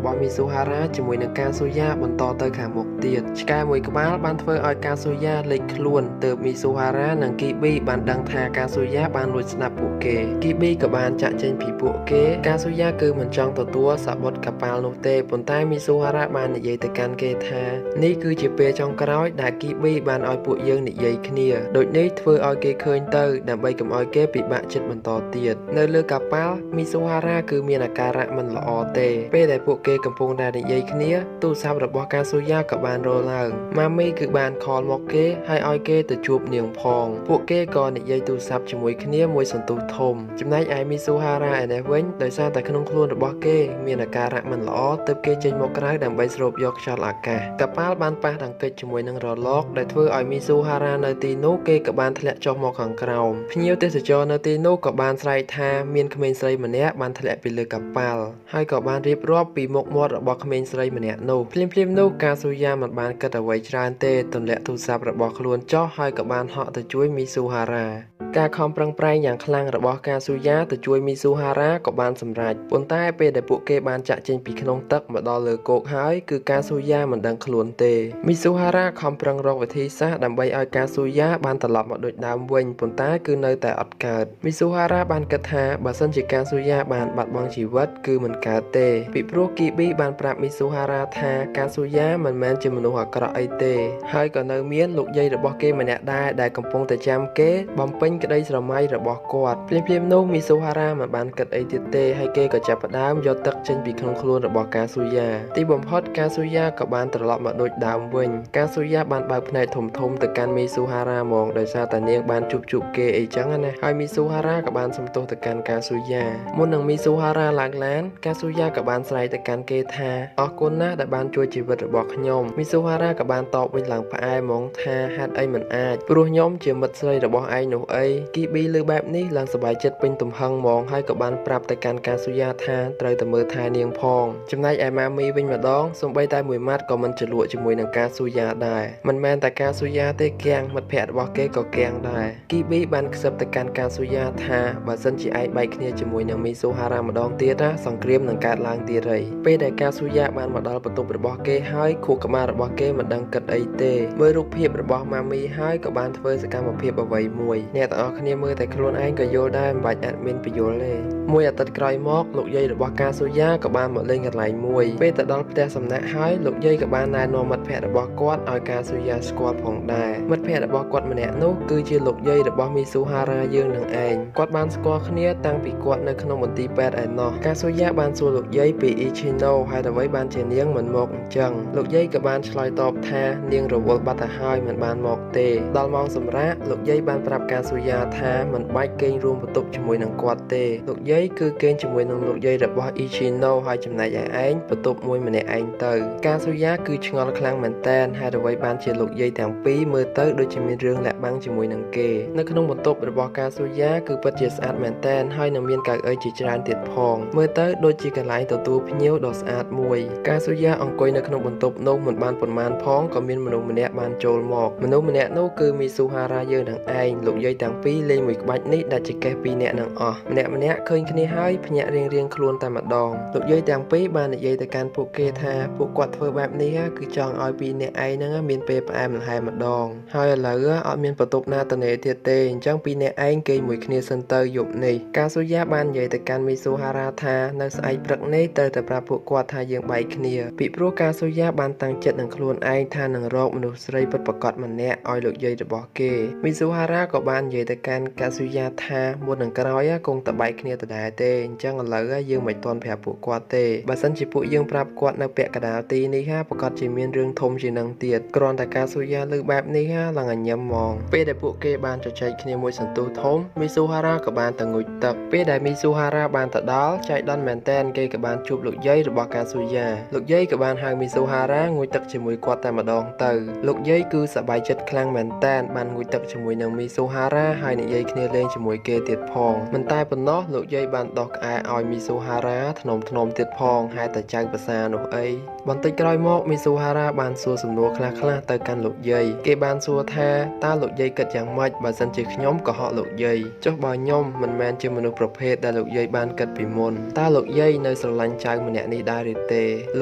បស់មីស៊ូហារ៉ាជាមួយនឹងកាស៊ូយ៉ាបន្តទៅខាងមុខទៀតឆ្កែមួយក្បាលបានធ្វើឲ្យកាស៊ូយ៉ាលេចខ្លួនទើបមីស៊ូហារ៉ានិងគីប៊ីបានដឹងថាកាស៊ូយ៉ាបានលួចស្ដាប់ពួកគេគីប៊ីក៏បានចាក់ចេញពីពួកគេកាស៊ូយ៉ាគឺមិនចង់ទទួលសបុតកប៉ាល់នោះទេប៉ុន្តែមីស៊ូហារ៉ាបាននិយាយទៅកាន់គេថានេះគឺជាពេលចុងក្រោយដែលគីប៊ីបានឲ្យពួកយើងនិយាយគ្នាដូចនេះធ្វើឲ្យគេឃើញទៅដើម្បីកុំឲ្យគេពិបាកចិត្តបន្តទៀតនៅលើកប៉ាល់មីស៊ូហារ៉ាគឺមានអាការៈមិនល្អទេពេលដែលពួកគេកំពុងតែនិយាយគ្នាទូរស័ព្ទរបស់កាស៊ូយ៉ាក៏បានរឡើងម៉ាមីគឺបានខលមកគេហើយឲ្យគេទៅជួបនាងផងពួកគេក៏និយាយទូរស័ព្ទជាមួយគ្នាមួយសន្ទុះធំចំណែកឯមីស៊ូហារ៉ាឯនេះវិញដោយសារតែក្នុងខ្លួនរបស់គេមានអាការៈមិនល្អទើបគេចេញមកក្រៅដើម្បីស្រូបយកខ្យល់អាកាសកប៉ាល់បានប៉ះទង្គិចជាមួយនឹងរលកដែលធ្វើឲ្យមីស៊ូហារ៉ានៅទីនោះគេក៏បានធ្លាក់ចុះមកខាងក្រោមភ្ញៀវទេសចរនៅទីនោះក៏បានស្រែកថាមានក្មេងស្រីម្នាក់បានធ្លាក់ពីលើកប៉ាល់ហើយក៏បានរៀបរាប់ពីមុខមាត់របស់ក្មេងស្រីម្នាក់នោះភ្លាមៗនោះកាស៊ូយ៉ាមិនបានគិតអ្វីច្រើនទេទម្លាក់ទូរស័ព្ទរបស់ខ្លួនចុះហើយក៏បានហក់ទៅជួយមីស៊ូហារ៉ា ការខំប្រឹងប្រែងយ៉ាងខ្លាំងរបស់កាស៊ូយ៉ាទៅជួយមីស៊ូហារ៉ាក៏បានសម្រេចប៉ុន្តែពេលដែលពួកគេបានចាក់ចេញពីក្នុងទឹកមកដល់លើគោកហើយគឺកាស៊ូយ៉ាមិនដឹងខ្លួនទេមីស៊ូហារ៉ាខំប្រឹងរកវិធីសាស្ត្រដើម្បីឲ្យកាស៊ូយ៉ាបានត្រឡប់មកដូចដើមវិញប៉ុន្តែគឺនៅតែអត់កើតមីស៊ូហារ៉ាបានគិតថាបើសិនជាកាស៊ូយ៉ាបានបាត់បង់ជីវិតគឺមិនកើតទេពីព្រោះគីប៊ីបានប្រាប់មីស៊ូហារ៉ាថាកាស៊ូយ៉ាមិនមែនជាមនុស្សអាក្រក់អីទេហើយក៏នៅមានលោកយាយរបស់គេម្នាក់ដែរដែលកំពុងតែចាំគេបំពេញក្តីស្រមៃរបស់គាត់ភ្លាមៗនោះមីស៊ូហារ៉ាមិនបានគិតអីទៀតទេហើយគេក៏ចាប់ផ្ដើមយកទឹកចេញពីក្នុងខ្លួនរបស់កាស៊ូយ៉ាទីបំផុតកាស៊ូយ៉ាក៏បានត្រឡប់មកដូចដើមវិញកាស៊ូយ៉ាបានបើកភ្នែកធំៗទៅកាន់មីស៊ូហារ៉ាហ្មងដោយសារតែនាងបានជួបគេអីចឹងណាហើយមីស៊ូហារ៉ាក៏បានសំទោសទៅកាន់កាស៊ូយ៉ាមុននឹងមីស៊ូហារ៉ាឡើងឡានកាស៊ូយ៉ាក៏បានស្រែកទៅកាន់គេថាអរគុណណាស់ដែលបានជួយជីវិតរបស់ខ្ញុំមីស៊ូហារ៉ាក៏បានតបវិញឡើងផ្អែមហ្មងថាហេតុអីមិនអាចព្រោះខ្ញុំជាមិត្តស្រីរបស់ឯងនោះអីគីប៊ីលើបែបនេះឡើងសប្បាយចិត្តពេញទំហឹងហ្មងហើយក៏បានប្រាប់ទៅកាន់កាស៊ូយ៉ាថាត្រូវតែមើលថែនាងផងចំណែកឯម៉ាមីវិញម្ដងសូម្បីតែមួយម៉ាត់ក៏មិនជ្រលក់ជាមួយនឹងកាស៊ូយ៉ាដែរមិនមែនតែកាស៊ូយ៉ាទេគៀងមិត្តភ័ក្តិរបស់គេក៏គៀងដែរគីប៊ីបានខ្សឹបទៅកាន់កាស៊ូយ៉ាថាបើសិនជាឯងបែកគ្នាជាមួយនឹងមីស៊ូហារ៉ាម្ដងទៀតណាសង្គ្រាមនឹងកើតឡើងទៀតហើយពេលដែលកាស៊ូយ៉ាបានមកដល់បន្ទប់របស់គេហើយខួរក្បាលរបស់គេមិនដឹងគិតអីទេមើលរូបភាពរបស់ម៉ាមីហើយក៏បានធ្វើសកម្មភាពអ្វីមួយអ្នកទាំងអស់គ្នាមើលតែខ្លួនឯងក៏យល់ដែរមិនបាច់ admin ពន្យល់ទេមួយអាទិត្យក្រោយមកលោកយាយរបស់កាស៊ូយ៉ាក៏បានមកលេងកន្លែងមួយពេលទៅដល់ផ្ទះសំណាក់ហើយលោកយាយក៏បានណែនាំមិត្តភ័ក្តិរបស់គាត់ឲ្យកាស៊ូយ៉ាស្គាល់ផងដែរមិត្តភ័ក្តិរបស់គាត់ម្នាក់នោះគឺជាលោកយាយរបស់មីស៊ូហារ៉ាយើងនឹងឯងគាត់បានស្គាល់គ្នាតាំងពីគាត់នៅក្នុងមន្ទីរពេទ្យឯណោះកាស៊ូយ៉ាបានសួរលោកយាយពីអ៊ីឈីណូហេតុអ្វីបានជានាងមិនមកអញ្ចឹងលោកយាយក៏បានឆ្លើយតបថានាងរវល់បាត់ទៅហើយមិនបានមកទេដល់ម៉ោងសម្រាកលោកយាយបានប្រាប់កាស៊ូយ៉ាថាមិនបាច់គេងរួមបន្ទប់ជាមួយនឹងគាត់ទេលោកយាយគឺគេងជាមួយនឹងលោកយាយរបស់អ៊ីឈីណូហើយចំណែកឯងបន្ទប់មួយម្នាក់ឯងទៅកាស៊ូយ៉ាគឺឆ្ងល់ខ្លាំងមែនតើហេតុអ្វីបានជាលោកយាយទាំងពីរមើលទៅដូចជាមានរឿងលាក់បាំងជាមួយនឹងគេនៅក្នុងបន្ទប់របស់កាស៊ូយ៉ាគឺពិតជាស្អាតមែនតើហើយនឹងមានកៅអីជាច្រើនទៀតផងមើលទៅដូចជាកន្លែងទទួលភ្ញៀវដ៏ស្អាតមួយកាស៊ូយ៉ាអង្គុយនៅក្នុងបន្ទប់នោះមិនបានប៉ុន្មានផងក៏មានមនុស្សម្នាក់បានចូលមកមនុស្សម្នាក់នោះគឺមីស៊ូហារ៉ាយើងនឹងឯងលោកយាយទាំងពីរលេងមួយក្បាច់នេះដាច់ចង្កេះពីរនាក់នឹងអស់ម្នាក់ឃើញគ្នាហើយភ្ញាក់រៀងៗខ្លួនតែម្ដងលោកយាយទាំងពីរបាននិយាយទៅកាន់ពួកគេថាពួកគាត់ធ្វើបែបនេះគឺចង់ឲ្យពីរនាក់ឯងហ្នឹងមានពេលផ្អែមល្ហែមម្ដងហើយឥឡូវអត់មានបន្ទប់ណាតនេទៀតទេអញ្ចឹងពីរនាក់ឯងគេងមួយគ្នាសិនទៅយប់នេះកាស៊ូយ៉ាបាននិយាយទៅកាន់មីស៊ូហារ៉ាថានៅស្អែកព្រឹកនេះត្រូវតែប្រាប់ពួកគាត់ថាយើងបែកគ្នាពីព្រោះកាស៊ូយ៉ាបានតាំងចិត្តនឹងខ្លួនឯងថានឹងរកមនុស្សស្រីពិតប្រាកដម្នាក់ឲ្យលោកយាយរបស់គេមីស៊ូហារ៉ាក៏បាននិយាយទៅកាន់កាស៊ូយ៉ាថាមុននឹងក្រោយគង់តែបែកគ្នាដដែលទេអញ្ចឹងឥឡូវយើងមិនទាន់ប្រាប់ពួកគាត់ទេបើសិនជាពួកយើងប្រាប់គាត់នៅពាក់កណ្ដាលទីនេះប្រាកដជាមានរឿងធំជាងនឹងទៀតគ្រាន់តែកាស៊ូយ៉ាលើបែបនេះឡើងញញឹមហ្មងពេលដែលពួកគេបានជជែកគ្នាមួយសន្ទុះធំមីស៊ូហារ៉ាក៏បានទៅងូតទឹកពេលដែលមីស៊ូហារ៉ាបានទៅដល់ចៃដន្យមែនតែនគេក៏បានជួបលោកយាយរបស់កាស៊ូយ៉ាលោកយាយក៏បានហៅមីស៊ូហារ៉ាងូតទឹកជាមួយគាត់តែម្ដងទៅលោកយាយគឺសប្បាយចិត្តខ្លាំងមែនតែនបានងូតទឹកជាមួយនឹងមីស៊ូហារ៉ាហើយនិយាយគ្នាលេងជាមួយគេទៀតផងមិនតែប៉ុណ្ណោះលោកយាយបានដោះក្អែឲ្យមីស៊ូហារ៉ាធ្នមទៀតផងហេតុតែចៅភាសានោះអីបន្តិចក្រោយមកមីស៊ូហារ៉ាបានសួរសំណួរខ្លះៗទៅកាន់លោកយាយគេបានសួរថាតើលោកយាយគិតយ៉ាងម៉េចបើសិនជាខ្ញុំកុហកលោកយាយចុះបើខ្ញុំមិនមែនជាមនុស្សប្រភេទដែលលោកយាយបានគិតពីមុនតើលោកយាយនៅស្រឡាញ់ចៅម្នាក់នេះដែរឬទេល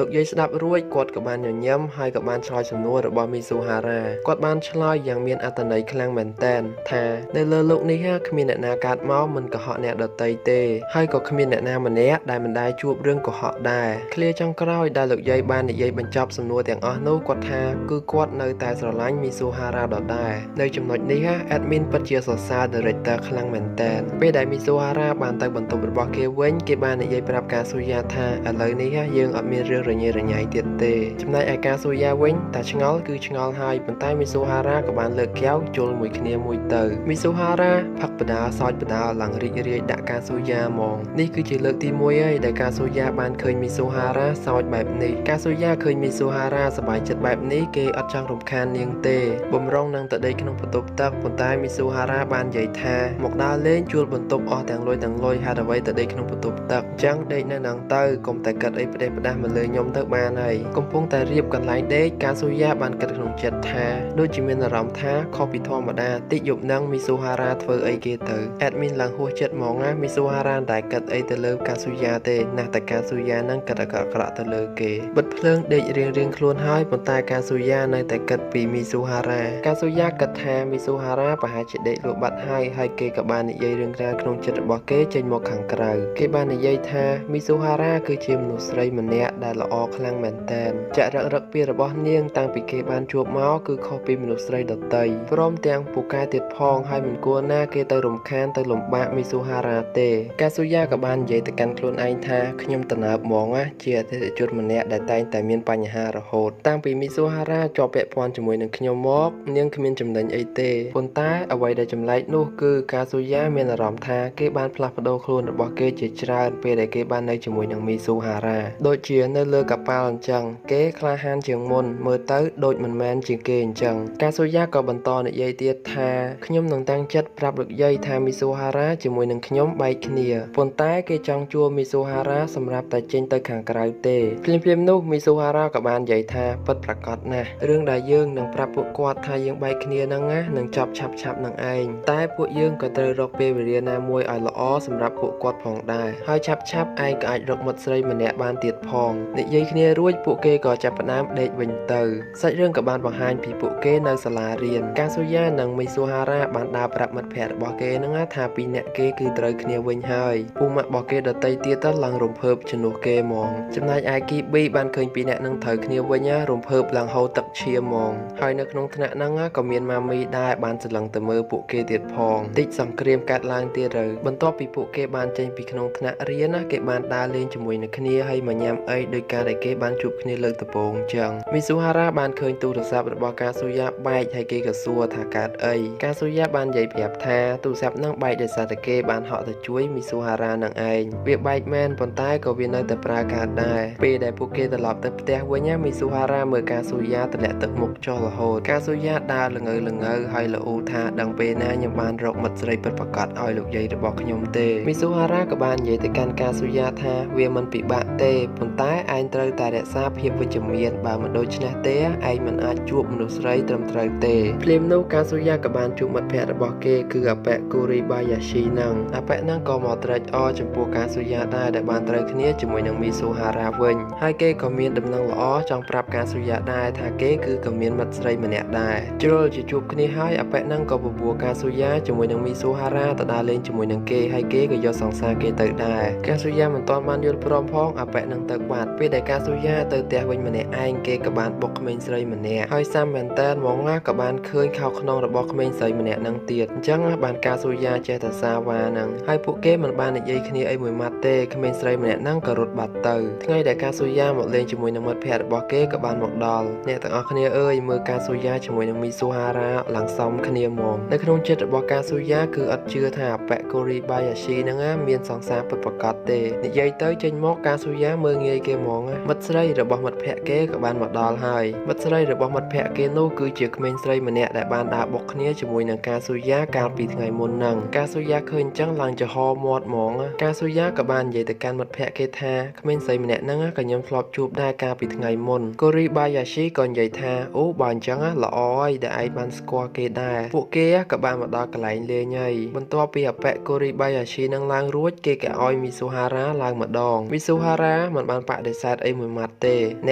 ោកយាយស្ដាប់រួចគាត់ក៏បានញញឹមហើយក៏បានឆ្លើយសំណួររបស់មីស៊ូហារ៉ាគាត់បានឆ្លើយយ៉ាងមានអត្ថន័យខ្លាំងមែនទែនថានៅលើលោកនេះគ្មានអ្នកណាកើតមកមិនកុហកអ្នកដទៃទេហើយក៏គ្មានអ្នកណាម្នាក់ដែលមិនដែលជួបរឿងកុហកដែរឃ្លាចុងក្រោយដែលលោកយាយបាននិយាយបញ្ចប់សំណួរទាំងអស់នោះគាត់ថាគឺគាត់នៅតែស្រឡាញ់មីស៊ូហារ៉ាដដែលនៅចំណុចនេះ admin ពិតជាសរសើរ director ខ្លាំងមែនទែនពេលដែលមីស៊ូហារ៉ាបានទៅបន្ទប់របស់គេវិញគេបាននិយាយប្រាប់កាស៊ូយ៉ាថាឥឡូវនេះយើងអត់មានរឿងរញ៉េរញ៉ៃទៀតទេចំណែកឯកាស៊ូយ៉ាវិញតែឆ្ងល់គឺឆ្ងល់ហើយប៉ុន្តែមីស៊ូហារ៉ាក៏បានលើកកែវជុលមួយគ្នាមួយទៅមីស៊ូហារ៉ាផឹកបដាសោចបដាឡើងរីករាយដាក់កាស៊ូយ៉ាហ្មងនេះគឺជាលើកទី1ហើយដែលកាស៊ូយ៉ាបានឃើញមីស៊ូហារ៉ាសោចបែបនេះកាស៊ូយ៉ាឃើញមីស៊ូហារ៉ាសប្បាយចិត្តបែបនេះគេអត់ចង់រំខាននាងទេបំរុងនឹងទៅដេកក្នុងបន្ទប់ទឹកប៉ុន្តែមីស៊ូហារ៉ាបាននិយាយថាមកដើរលេងជួលបន្ទប់អស់ទាំងលុយហេតុអ្វីទៅដេកក្នុងបន្ទប់ទឹកអញ្ចឹងដេកនៅនឹងទៅកុំតែគិតអីផ្ដេសផ្ដាស់មកលើខ្ញុំទៅបានហើយ កំពុងតែរៀបកន្លែងដេកកាស៊ូយ៉ាបានគិតក្នុងចិត្តថាដូចជាមានអារម្មណ៍ថាខុសពីធម្មតាតិចយប់នឹងមីស៊ូហារ៉ាធ្វើអីគេទៅ admin ឡើងហួសចិត្តហ្មងណាមីស៊ូហារ៉ាតែគិតអីទៅលើកាស៊ូយ៉ាទេណាស់តែកាស៊ូយ៉ានឹងគិតអាក្រក់ៗទៅលើគេបិទភ្លើងដេករៀងៗខ្លួនហើយប៉ុន្តែកាស៊ូយ៉ានៅតែគិតពីមីស៊ូហារ៉ាកាស៊ូយ៉ាគិតថាមីស៊ូហារ៉ាប្រហែលជាដេកលក់បាត់ហើយហើយគេក៏បាននិយាយរឿងរ៉ាវក្នុងចិត្តរបស់គេចេញមកខាងក្រៅគេបាននិយាយថាមីស៊ូហារ៉ាគឺជាមនុស្សស្រីម្នាក់ដែលល្អខ្លាំងមែនទែនចាក់រឹកពីរបស់នាងតាំងពីគេបានជួបមកគឺខុសពីមនុស្សស្រីដទៃព្រមទាំងពូកែទៀតផងហើយមិនគួរណាគេទៅរំខានទៅលំបាកមីស៊ូហារ៉ាទេកាស៊ូយ៉ាក៏បាននិយាយទៅកាន់ខ្លួនឯងថាខ្ញុំតំណើបហ្មងណាជាអតិថិជនម្នាក់ដែលតែងតែមានបញ្ហារហូតតាំងពីមីស៊ូហារ៉ាជាប់ពាក់ព័ន្ធជាមួយនឹងខ្ញុំមកនាងគ្មានចំណេញអីទេប៉ុន្តែអ្វីដែលចម្លែកនោះគឺកាស៊ូយ៉ាមានអារម្មណ៍ថាគេបានផ្លាស់ប្ដូរខ្លួនរបស់គេជាច្រើនពេលដែលគេបាននៅជាមួយនឹងមីស៊ូហារ៉ាដូចជានៅលើកប៉ាល់អញ្ចឹងគេក្លាហានជាងមុនមើលទៅដូចមិនមែនជាងគេអញ្ចឹងកាស៊ូយ៉ាក៏បន្តនិយាយទៀតថាខ្ញុំនឹងតាំងចិត្តប្រាប់លោកយាយថាមីស៊ូហារ៉ាជាមួយនឹងខ្ញុំបែកគ្នាប៉ុន្តែគេចង់ជួលមីស៊ូហារ៉ាសម្រាប់តែចេញទៅខាងក្រៅទេភ្លាមៗនោះមីស៊ូហារ៉ាក៏បាននិយាយថាពិតប្រាកដណាស់រឿងដែលយើងនឹងប្រាប់ពួកគាត់ថាយើងបែកគ្នាហ្នឹងណានឹងចប់ឆាប់ៗនឹងឯងតែពួកយើងក៏ត្រូវរកពេលវេលាណាមួយឲ្យល្អសម្រាប់ពួកគាត់ផងដែរហើយឆាប់ៗឯងក៏អាចរកមិត្តស្រីម្នាក់បានទៀតផងនិយាយគ្នារួចពួកគេក៏ចាប់ផ្ដើមដេកវិញទៅសាច់រឿងក៏បានបង្ហាញពីពួកគេនៅសាលារៀនកាស៊ូយ៉ានិងមីស៊ូហារ៉ាបានដើរប្រាប់មិត្តភ័ក្តិរបស់គេហ្នឹងថាពីរនាក់គេគឺត្រូវគ្នាវិញហើយពូម៉ាក់របស់គេដទៃទៀតទៅឡើងរំភើបជំនួសគេហ្មងចំណែកឯគីប៊ីបានឃើញពីរនាក់នឹងត្រូវគ្នាវិញរំភើបឡើងហូរទឹកឈាមហ្មងហើយនៅក្នុងថ្នាក់ហ្នឹងក៏មានម៉ាមីដែរបានច្រឡឹងទៅមើលពួកគេទៀតផងតិចសង្គ្រាមកើតឡើងទៀតទៅបន្ទាប់ពីពួកគេបានចេញពីក្នុងថ្នាក់រៀនណាគេបានដើរលេងជាមួយនឹងគ្នាហើយមកញ៉ាំអីដោយការដែលគេបានជួបគ្នាលើកដំបូងចឹងមីស៊ូហារ៉ាបានឃើញទូរស័ព្ទរបស់កាស៊ូយ៉ាបែកហើយគេក៏សួរថាកើតអីកាស៊ូយ៉ាបាននិយាយប្រាប់ថាទូរស័ព្ទហ្នឹងបែកដោយសារតែគេបានហក់ទៅជួយមីស៊ូហារ៉ានឹងឯងវាបែកមែនប៉ុន្តែក៏វានៅតែប្រើការដែរពេលដែលពួកគេត្រឡប់ទៅផ្ទះវិញមីស៊ូហារ៉ាមើលកាស៊ូយ៉ាទម្លាក់ទឹកមុខចុះរហូតកាស៊ូយ៉ាដើរល្ងើៗហើយល្អូថាដឹងពេលណាខ្ញុំបានរកមិត្តស្រីពិតប្រាកដឲ្យលោកយាយរបស់ខ្ញុំទេមីស៊ូហារ៉ាក៏បាននិយាយទៅកាន់កាស៊ូយ៉ាថាវាមិនពិបាកទេប៉ុន្តែឯងត្រូវតែរក្សាភាពវិជ្ជមានបើមិនដូច្នេះទេឯងមិនអាចជួបមនុស្សស្រីត្រឹមត្រូវទេភ្លាមនោះកាស៊ូយ៉ាក៏បានជួបមិត្តភ័ក្តិរបស់គេគឺអាប៉ែគូរីបាយ៉ាស៊ីហ្នឹងអាប៉ែហ្នឹងក៏មកត្រេកអរចំពោះកាស៊ូយ៉ាដែរដែលបានត្រូវគ្នាជាមួយនឹងមីស៊ូហារ៉ាវិញហើយគេក៏មានដំណឹងល្អចង់ប្រាប់កាស៊ូយ៉ាដែរថាគេគឺក៏មានមិត្តស្រីម្នាក់ដែរជ្រុលជាជួបគ្នាហើយអាប៉ែហ្នឹងក៏បបួលកាស៊ូយ៉ាជាមួយនឹងមីស៊ូហារ៉ាទៅដើរលេងជាមួយនឹងគេហើយគេក៏យកសង្សារគេទៅដែរកាស៊ូយ៉ាមិនទាន់បានយល់ព្រមផងអាប៉ែហ្នឹងទៅបាត់ពេលដែលកាស៊ូយ៉ាទៅផ្ទះវិញម្នាក់ឯងគេក៏បានបុកក្មេងស្រីម្នាក់ហើយសាំមែនតើហ្មងណាក៏បានឃើញខោក្នុងរបស់ក្មេងស្រីម្នាក់ហ្នឹងទៀតអញ្ចឹងបានកាស៊ូយ៉ាចេះតែសាវ៉ាហ្នឹងហើយពួកគេមិនបាននិយាយគ្នាអីមួយម៉ាត់ទេក្មេងស្រីម្នាក់ហ្នឹងក៏រត់បាត់ទៅថ្ងៃដែលកាស៊ូយ៉ាមកលេងជាមួយនឹងមិត្តភ័ក្តិរបស់គេក៏បានមកដល់អ្នកទាំងអស់គ្នាអើយមើលកាស៊ូយ៉ាជាមួយនឹងមីស៊ូហារ៉ាឡើងសមគ្នាហ្មងនៅក្នុងចិត្តរបស់កាស៊ូយ៉ាគឺអត់ជឿថាអាប៉ែកូរីបាយ៉ាស៊ីហ្នឹងមានសង្សារពិតប្រាកដទេនិយាយទៅចេញមកកាស៊ូយ៉ាមើលងាយគេហ្មងមិត្តស្រីរបស់មិត្តភ័ក្តិគេក៏បានមកដល់ហើយមិត្តស្រីរបស់មិត្តភ័ក្តិគេនោះគឺជាក្មេងស្រីម្នាក់ដែលបានដើរបុកគ្នាជាមួយនឹងកាស៊ូយ៉ាកាលពីថ្ងៃមុនហ្នឹងកាស៊ូយ៉ាឃើញអញ្ចឹងឡើងចំហមាត់ហ្មងកាស៊ូយ៉ាក៏បាននិយាយទៅកាន់មិត្តភ័ក្តិគេថាក្មេងស្រីម្នាក់ហ្នឹងក៏ខ្ញុំធ្លាប់ជួបដែរកាលពីថ្ងៃមុនកូរីបាយ៉ាស៊ីក៏និយាយថាអូបើអញ្ចឹងល្អហើយដែលឯងបានស្គាល់គេដែរពួកគេក៏បានមកដល់កន្លែងលេងហើយបន្ទាប់ពីអាប៉ែកូរីបាយ៉ាស៊ីនឹងឡើងរួចគេក៏ឲ្យមីស៊ូហារ៉ាឡើងម្ដងមីស៊ូហារ៉ាមិនបានបដិសេធអីមួយម៉ាត់ទេអ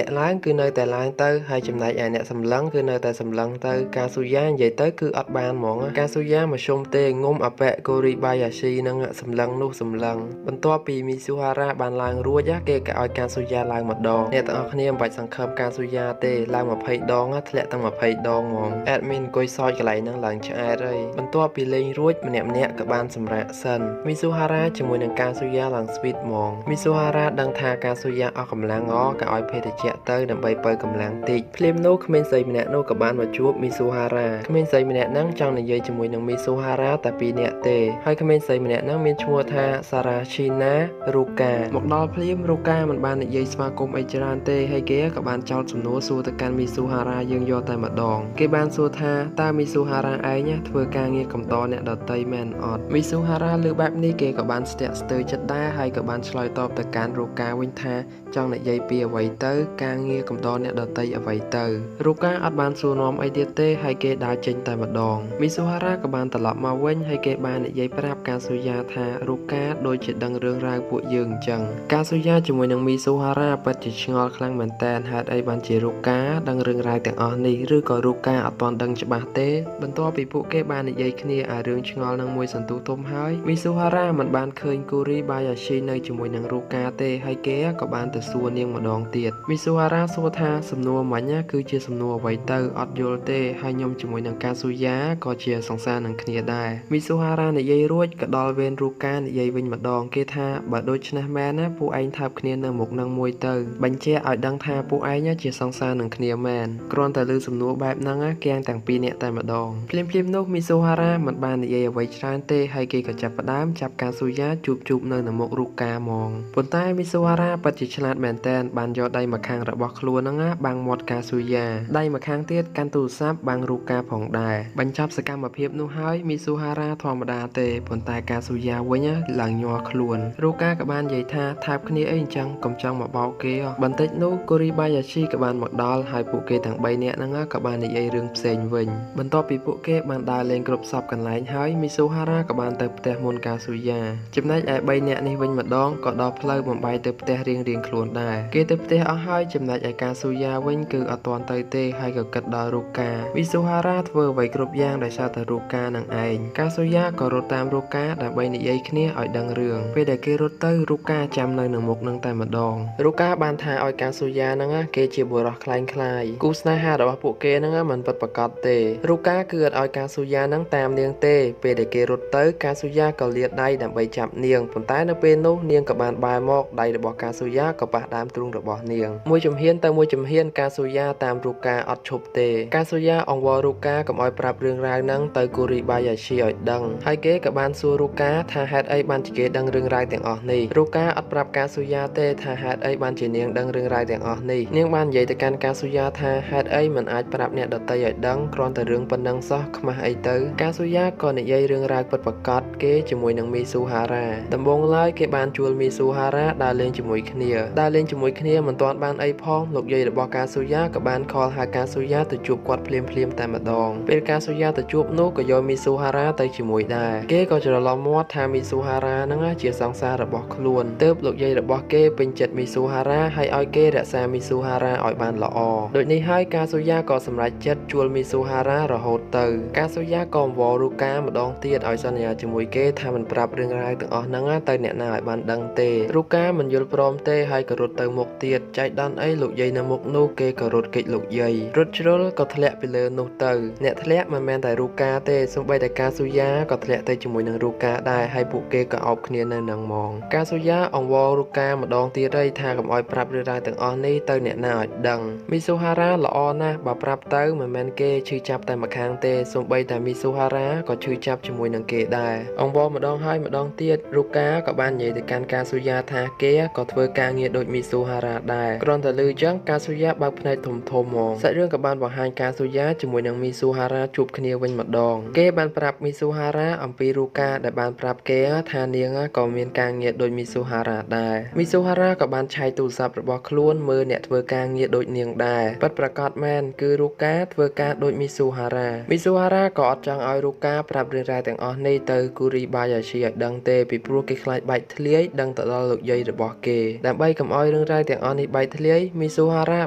្នកឡើងគឺនៅតែឡើងទៅហើយចំណែកឯអ្នកសម្លឹងគឺនៅតែសម្លឹងទៅកាស៊ូយ៉ានិយាយទៅគឺអត់បានហ្មងកាស៊ូយ៉ាមកជុំទេងុំអាប៉ែកូរីបាយ៉ាស៊ីនឹងសម្លឹងនោះសម្លឹងបន្ទាប់ពីមីស៊ូហារ៉ាបានឡើងរួចគេក៏ឲ្យកាស៊ូយ៉ាឡើងម្ដងអ្នកទាំងអស់គ្នាមិនបាច់សង្ឃឹមកាស៊ូយ៉ាទេឡើង20ដងធ្លាក់ទាំង20ដងហ្មង admin អង្គុយសើចកន្លែងហ្នឹងឡើងឆ្អែតហើយបន្ទាប់ពីលេងរួចម្នាក់ៗក៏បានសម្រាកសិនមីស៊ូហារ៉ាជាមួយនឹងកាស៊ូយ៉ាឡើងស្វីតហ្មងមីស៊ូហារ៉ាដឹងថាកាស៊ូយ៉ាអស់កម្លាំងក៏ឲ្យភេទជ្ជៈទៅដើម្បីបើកម្លាំងតិចភ្លាមនោះក្មេងស្រីម្នាក់នោះក៏បានមកជួបមីស៊ូហារ៉ាក្មេងស្រីម្នាក់ហ្នឹងចង់និយាយជាមួយនឹងមីស៊ូហារ៉ាតែពីរនាក់ទេហើយក្មេងស្រីម្នាក់ហ្នឹងមានឈ្មោះថាសារ៉ាឈីណារូកាមកដល់ភ្លាមរូកាមិនបាននិយាយស្វាគមន៍អីច្រើនទេហើយគេក៏បានចោទសំណួរសួរទៅកាន់មីស៊ូហារ៉ាយើងយកតែម្ដងគេបានសួរថាតើមីស៊ូហារ៉ាឯងធ្វើការងារកំដរអ្នកដទៃមែនអត់មីស៊ូហារ៉ាលើបែបនេះគេក៏បានស្ទាក់ស្ទើរចិត្តដែរហើយក៏បានឆ្លើយតបទៅកាន់រូកាវិញថា ចង់និយាយពីអ្វីទៅការងារកំដរអ្នកដទៃអ្វីទៅរូកាអត់បានសួរនាំអីទៀតទេហើយគេដើរចេញតែម្ដងមីស៊ូហារ៉ាក៏បានត្រឡប់មកវិញហើយគេបាននិយាយប្រាប់កាស៊ូយ៉ាថារូកាដូចជាដឹងរឿងរ៉ាវពួកយើងអញ្ចឹងកាស៊ូយ៉ាជាមួយនឹងមីស៊ូហារ៉ាពិតជាឆ្ងល់ខ្លាំងមែនតើហេតុអីបានជារូកាដឹងរឿងរ៉ាវទាំងអស់នេះឬក៏រូកាអត់ទាន់ដឹងច្បាស់ទេបន្ទាប់ពីពួកគេបាននិយាយគ្នាអារឿងឆ្ងល់នឹងមួយសន្ទុះធំហើយមីស៊ូហារ៉ាមិនបានឃើញគូរីបាយ៉ាស៊ីនៅជាមួយនឹងរូកាទេហើយគេក៏បានទៅសួរនាងម្ដងទៀតមីស៊ូហារ៉ាសួរថាសំណួរមិញគឺជាសំណួរអ្វីទៅអត់យល់ទេហើយខ្ញុំជាមួយនឹងកាស៊ូយ៉ាក៏ជាសង្សារនឹងគ្នាដែរមីស៊ូហារ៉ានិយាយរួចក៏ដល់វេនរូកានិយាយវិញម្ដងគេថាបើដូច្នេះមែនណាពួកឯងថើបគ្នានៅមុខនឹងមួយទៅបញ្ជាក់ឲ្យដឹងថាពួកឯងជាសង្សារនឹងគ្នាមែនគ្រាន់តែឮសំណួរបែបហ្នឹងគៀងទាំងពីរនាក់តែម្ដងភ្លាមៗនោះមីស៊ូហារ៉ាមិនបាននិយាយអ្វីច្រើនទេហើយគេក៏ចាប់ផ្ដើមចាប់កាស៊ូយ៉ាជួបនៅមុខរូកាហ្មងប៉ុន្តែមីស៊ូហារ៉ាពិតជាឆ្លាតមែនតែនបានយកដៃម្ខាងរបស់ខ្លួនហ្នឹងបាំងមាត់កាស៊ូយ៉ាដៃម្ខាងទៀតកាន់ទូរស័ព្ទបាំងរូកាផងដែរបញ្ចប់សកម្មភាពនោះហើយមីស៊ូហារ៉ាធម្មតាទេប៉ុន្តែកាស៊ូយ៉ាវិញឡើងញ័រខ្លួនរូកាក៏បាននិយាយថាថើបគ្នាអីអញ្ចឹងកុំចង់មកបោកគេបន្តិចនោះគូរីបាយ៉ាស៊ីក៏បានមកដល់ហើយពួកគេទាំង3នាក់ហ្នឹងក៏បាននិយាយរឿងផ្សេងវិញបន្ទាប់ពីពួកគេបានដើរលេងគ្រប់សពកន្លែងហើយមីស៊ូហារ៉ាក៏បានទៅផ្ទះមុនកាស៊ូយ៉ាចំណែកឯ3នាក់នេះវិញម្ដងក៏ដល់ផ្លូវបំបីទៅផ្ទះរៀងៗខ្លួនដែរគេទៅផ្ទះអស់ហើយចំណែកឯកាស៊ូយ៉ាវិញគឺអត់ទាន់ទៅទេហើយក៏គិតដល់រូកាមីស៊ូហារ៉ាធ្វើអ្វីគ្រប់យ៉ាងដោយសារតែរូកានឹងឯងកាស៊ូយ៉ាក៏រត់តាមរូកាដើម្បីនិយាយគ្នាឲ្យដឹងរឿងពេលដែលគេរត់ទៅរូកាចាំនៅនឹងមុខនឹងតែម្ដងរូកាបានថាឲ្យកាស៊ូយ៉ាហ្នឹងគេជាបុរសក្លែងក្លាយគូស្នេហារបស់ពួកគេហ្នឹងមិនពិតប្រាកដទេរូកាគឺអត់ឲ្យកាស៊ូយ៉ាហ្នឹងតាមនាងទេពេលដែលគេរត់ទៅកាស៊ូយ៉ាក៏លាដៃដើម្បីចាប់នាងប៉ុន្តែនៅពេលនោះនាងក៏បានបែរមកដៃរបស់កាស៊ូយ៉ាក៏ប៉ះដើមទ្រូងរបស់នាងមួយជំហានទៅមួយជំហានកាស៊ូយ៉ាតាមរូកាអត់ឈប់ទេកាស៊ូយ៉ាអង្វររូកាកុំឲ្យប្រាប់រឿងរ៉ាវហ្នឹងទៅគូរីបាយ៉ាស៊ីឲ្យដឹងហើយគេក៏បានសួររូកាថាហេតុអីបានជាគេដឹងរឿងរ៉ាវទាំងអស់នេះរូកាអត់ប្រាប់កាស៊ូយ៉ាទេថាហេតុអីបានជានាងដឹងរឿងរ៉ាវទាំងអស់នេះនាងបាននិយាយទៅកាន់កាស៊ូយ៉ាថាហេតុអីមិនអាចប្រាប់អ្នកដទៃឲ្យដឹងគ្រាន់តែរឿងប៉ុណ្ណឹងសោះខ្មាស់អីទៅកាស៊ូយ៉ាក៏និយាយរឿងរ៉ាវពិតប្រាកដគេជាមួយនឹងមីស៊ូហារ៉ាដំបូងឡើយគេបានជួលមីស៊ូហារ៉ាដើរលេងជាមួយគ្នាដើរលេងជាមួយគ្នាមិនទាន់បានអីផងលោកយាយរបស់កាស៊ូយ៉ាក៏បានខលហៅកាស៊ូយ៉ាទៅជួបគាត់ភ្លាមៗតែម្ដងពេលកាស៊ូយ៉ាទៅជួបនោះក៏យកមីស៊ូហារ៉ាទៅជាមួយដែរគេក៏ច្រឡំមាត់ថាមីស៊ូហារ៉ាហ្នឹងជាសង្សាររបស់ខ្លួនទើបលោកយាយរបស់គេពេញចិត្តមីស៊ូហារ៉ាហើយឲ្យគេរក្សាមីស៊ូហារ៉ាឲ្យបានល្អដូចនេះហើយកាស៊ូយ៉ាក៏សម្រេចចិត្តជួលមីស៊ូហារ៉ារហូតទៅកាស៊ូយ៉ាក៏អង្វររូកាម្ដងទៀតឲ្យសន្យាជាមួយគេថាមិនប្រាប់រឿងរ៉ាវទាំងអស់ហ្នឹងទៅអ្នកណាឲ្យបានដឹងទេរូកាមិនយល់ព្រមទេហើយក៏រត់ទៅមុខទៀតចៃដន្យអីលោកយាយនៅមុខនោះគេក៏រត់គេចលោកយាយរត់ជ្រុលក៏ធ្លាក់ពីលើនោះទៅអ្នកធ្លាក់មិនមែនតែរូកាទេសូម្បីតែកាស៊ូយ៉ាក៏ធ្លាក់ទៅជាមួយនឹងរូកាដែរហើយពួកគេក៏អោបគ្នានៅនឹងហ្មងកាស៊ូយ៉ាអង្វររូកាម្ដងទៀតហើយថាកុំឲ្យប្រាប់រឿងរ៉ាវទាំងអស់នេះទៅអ្នកណាឲ្យដឹងមីស៊ូហារ៉ាល្អណាស់បើប្រាប់ទៅមិនមែនគេឈឺចាប់តែម្ខាងទេសូម្បីតែមីស៊ូហារ៉ាក៏ឈឺចាប់ជាមួយនឹងគេដែរអង្វរម្ដងហើយម្ដងទៀតរូកាក៏បាននិយាយទៅកាន់កាស៊ូយ៉ាថាគេក៏ធ្វើការងារដូចមីស៊ូហារ៉ាដែរគ្រាន់តែឮចឹងកាស៊ូយ៉ាបើកភ្នែកធំហ្មងសាច់រឿងក៏បានបង្ហាញកាស៊ូយ៉ាជាមួយនឹងមីស៊ូហារ៉ាជួបគ្នាវិញម្ដងគេបានប្រាប់មីស៊ូហារ៉ាអំពីរូកាដែលបានប្រាប់គេថានាងក៏មានការងារដូចមីស៊ូហារ៉ាដែរមីស៊ូហារ៉ាក៏បានឆែកទូរស័ព្ទរបស់ខ្លួនមើលអ្នកធ្វើការងារដូចនាងដែរពិតប្រាកដមែនគឺរូកាធ្វើការដូចមីស៊ូហារ៉ាមីស៊ូហារ៉ាក៏អត់ចង់ឲ្យរូកាប្រាប់រឿងរ៉ាវទាំងអស់នេះទៅគូរីបាយ៉ាស៊ីឲ្យដឹងទេពីព្រោះគេខ្លាចបែកធ្លាយដឹងទៅដល់លោកយាយរបស់គេដើម្បីកុំឲ្យរឿងរ៉ាវទាំងអស់នេះបែកធ្លាយមីស៊ូហារ៉ា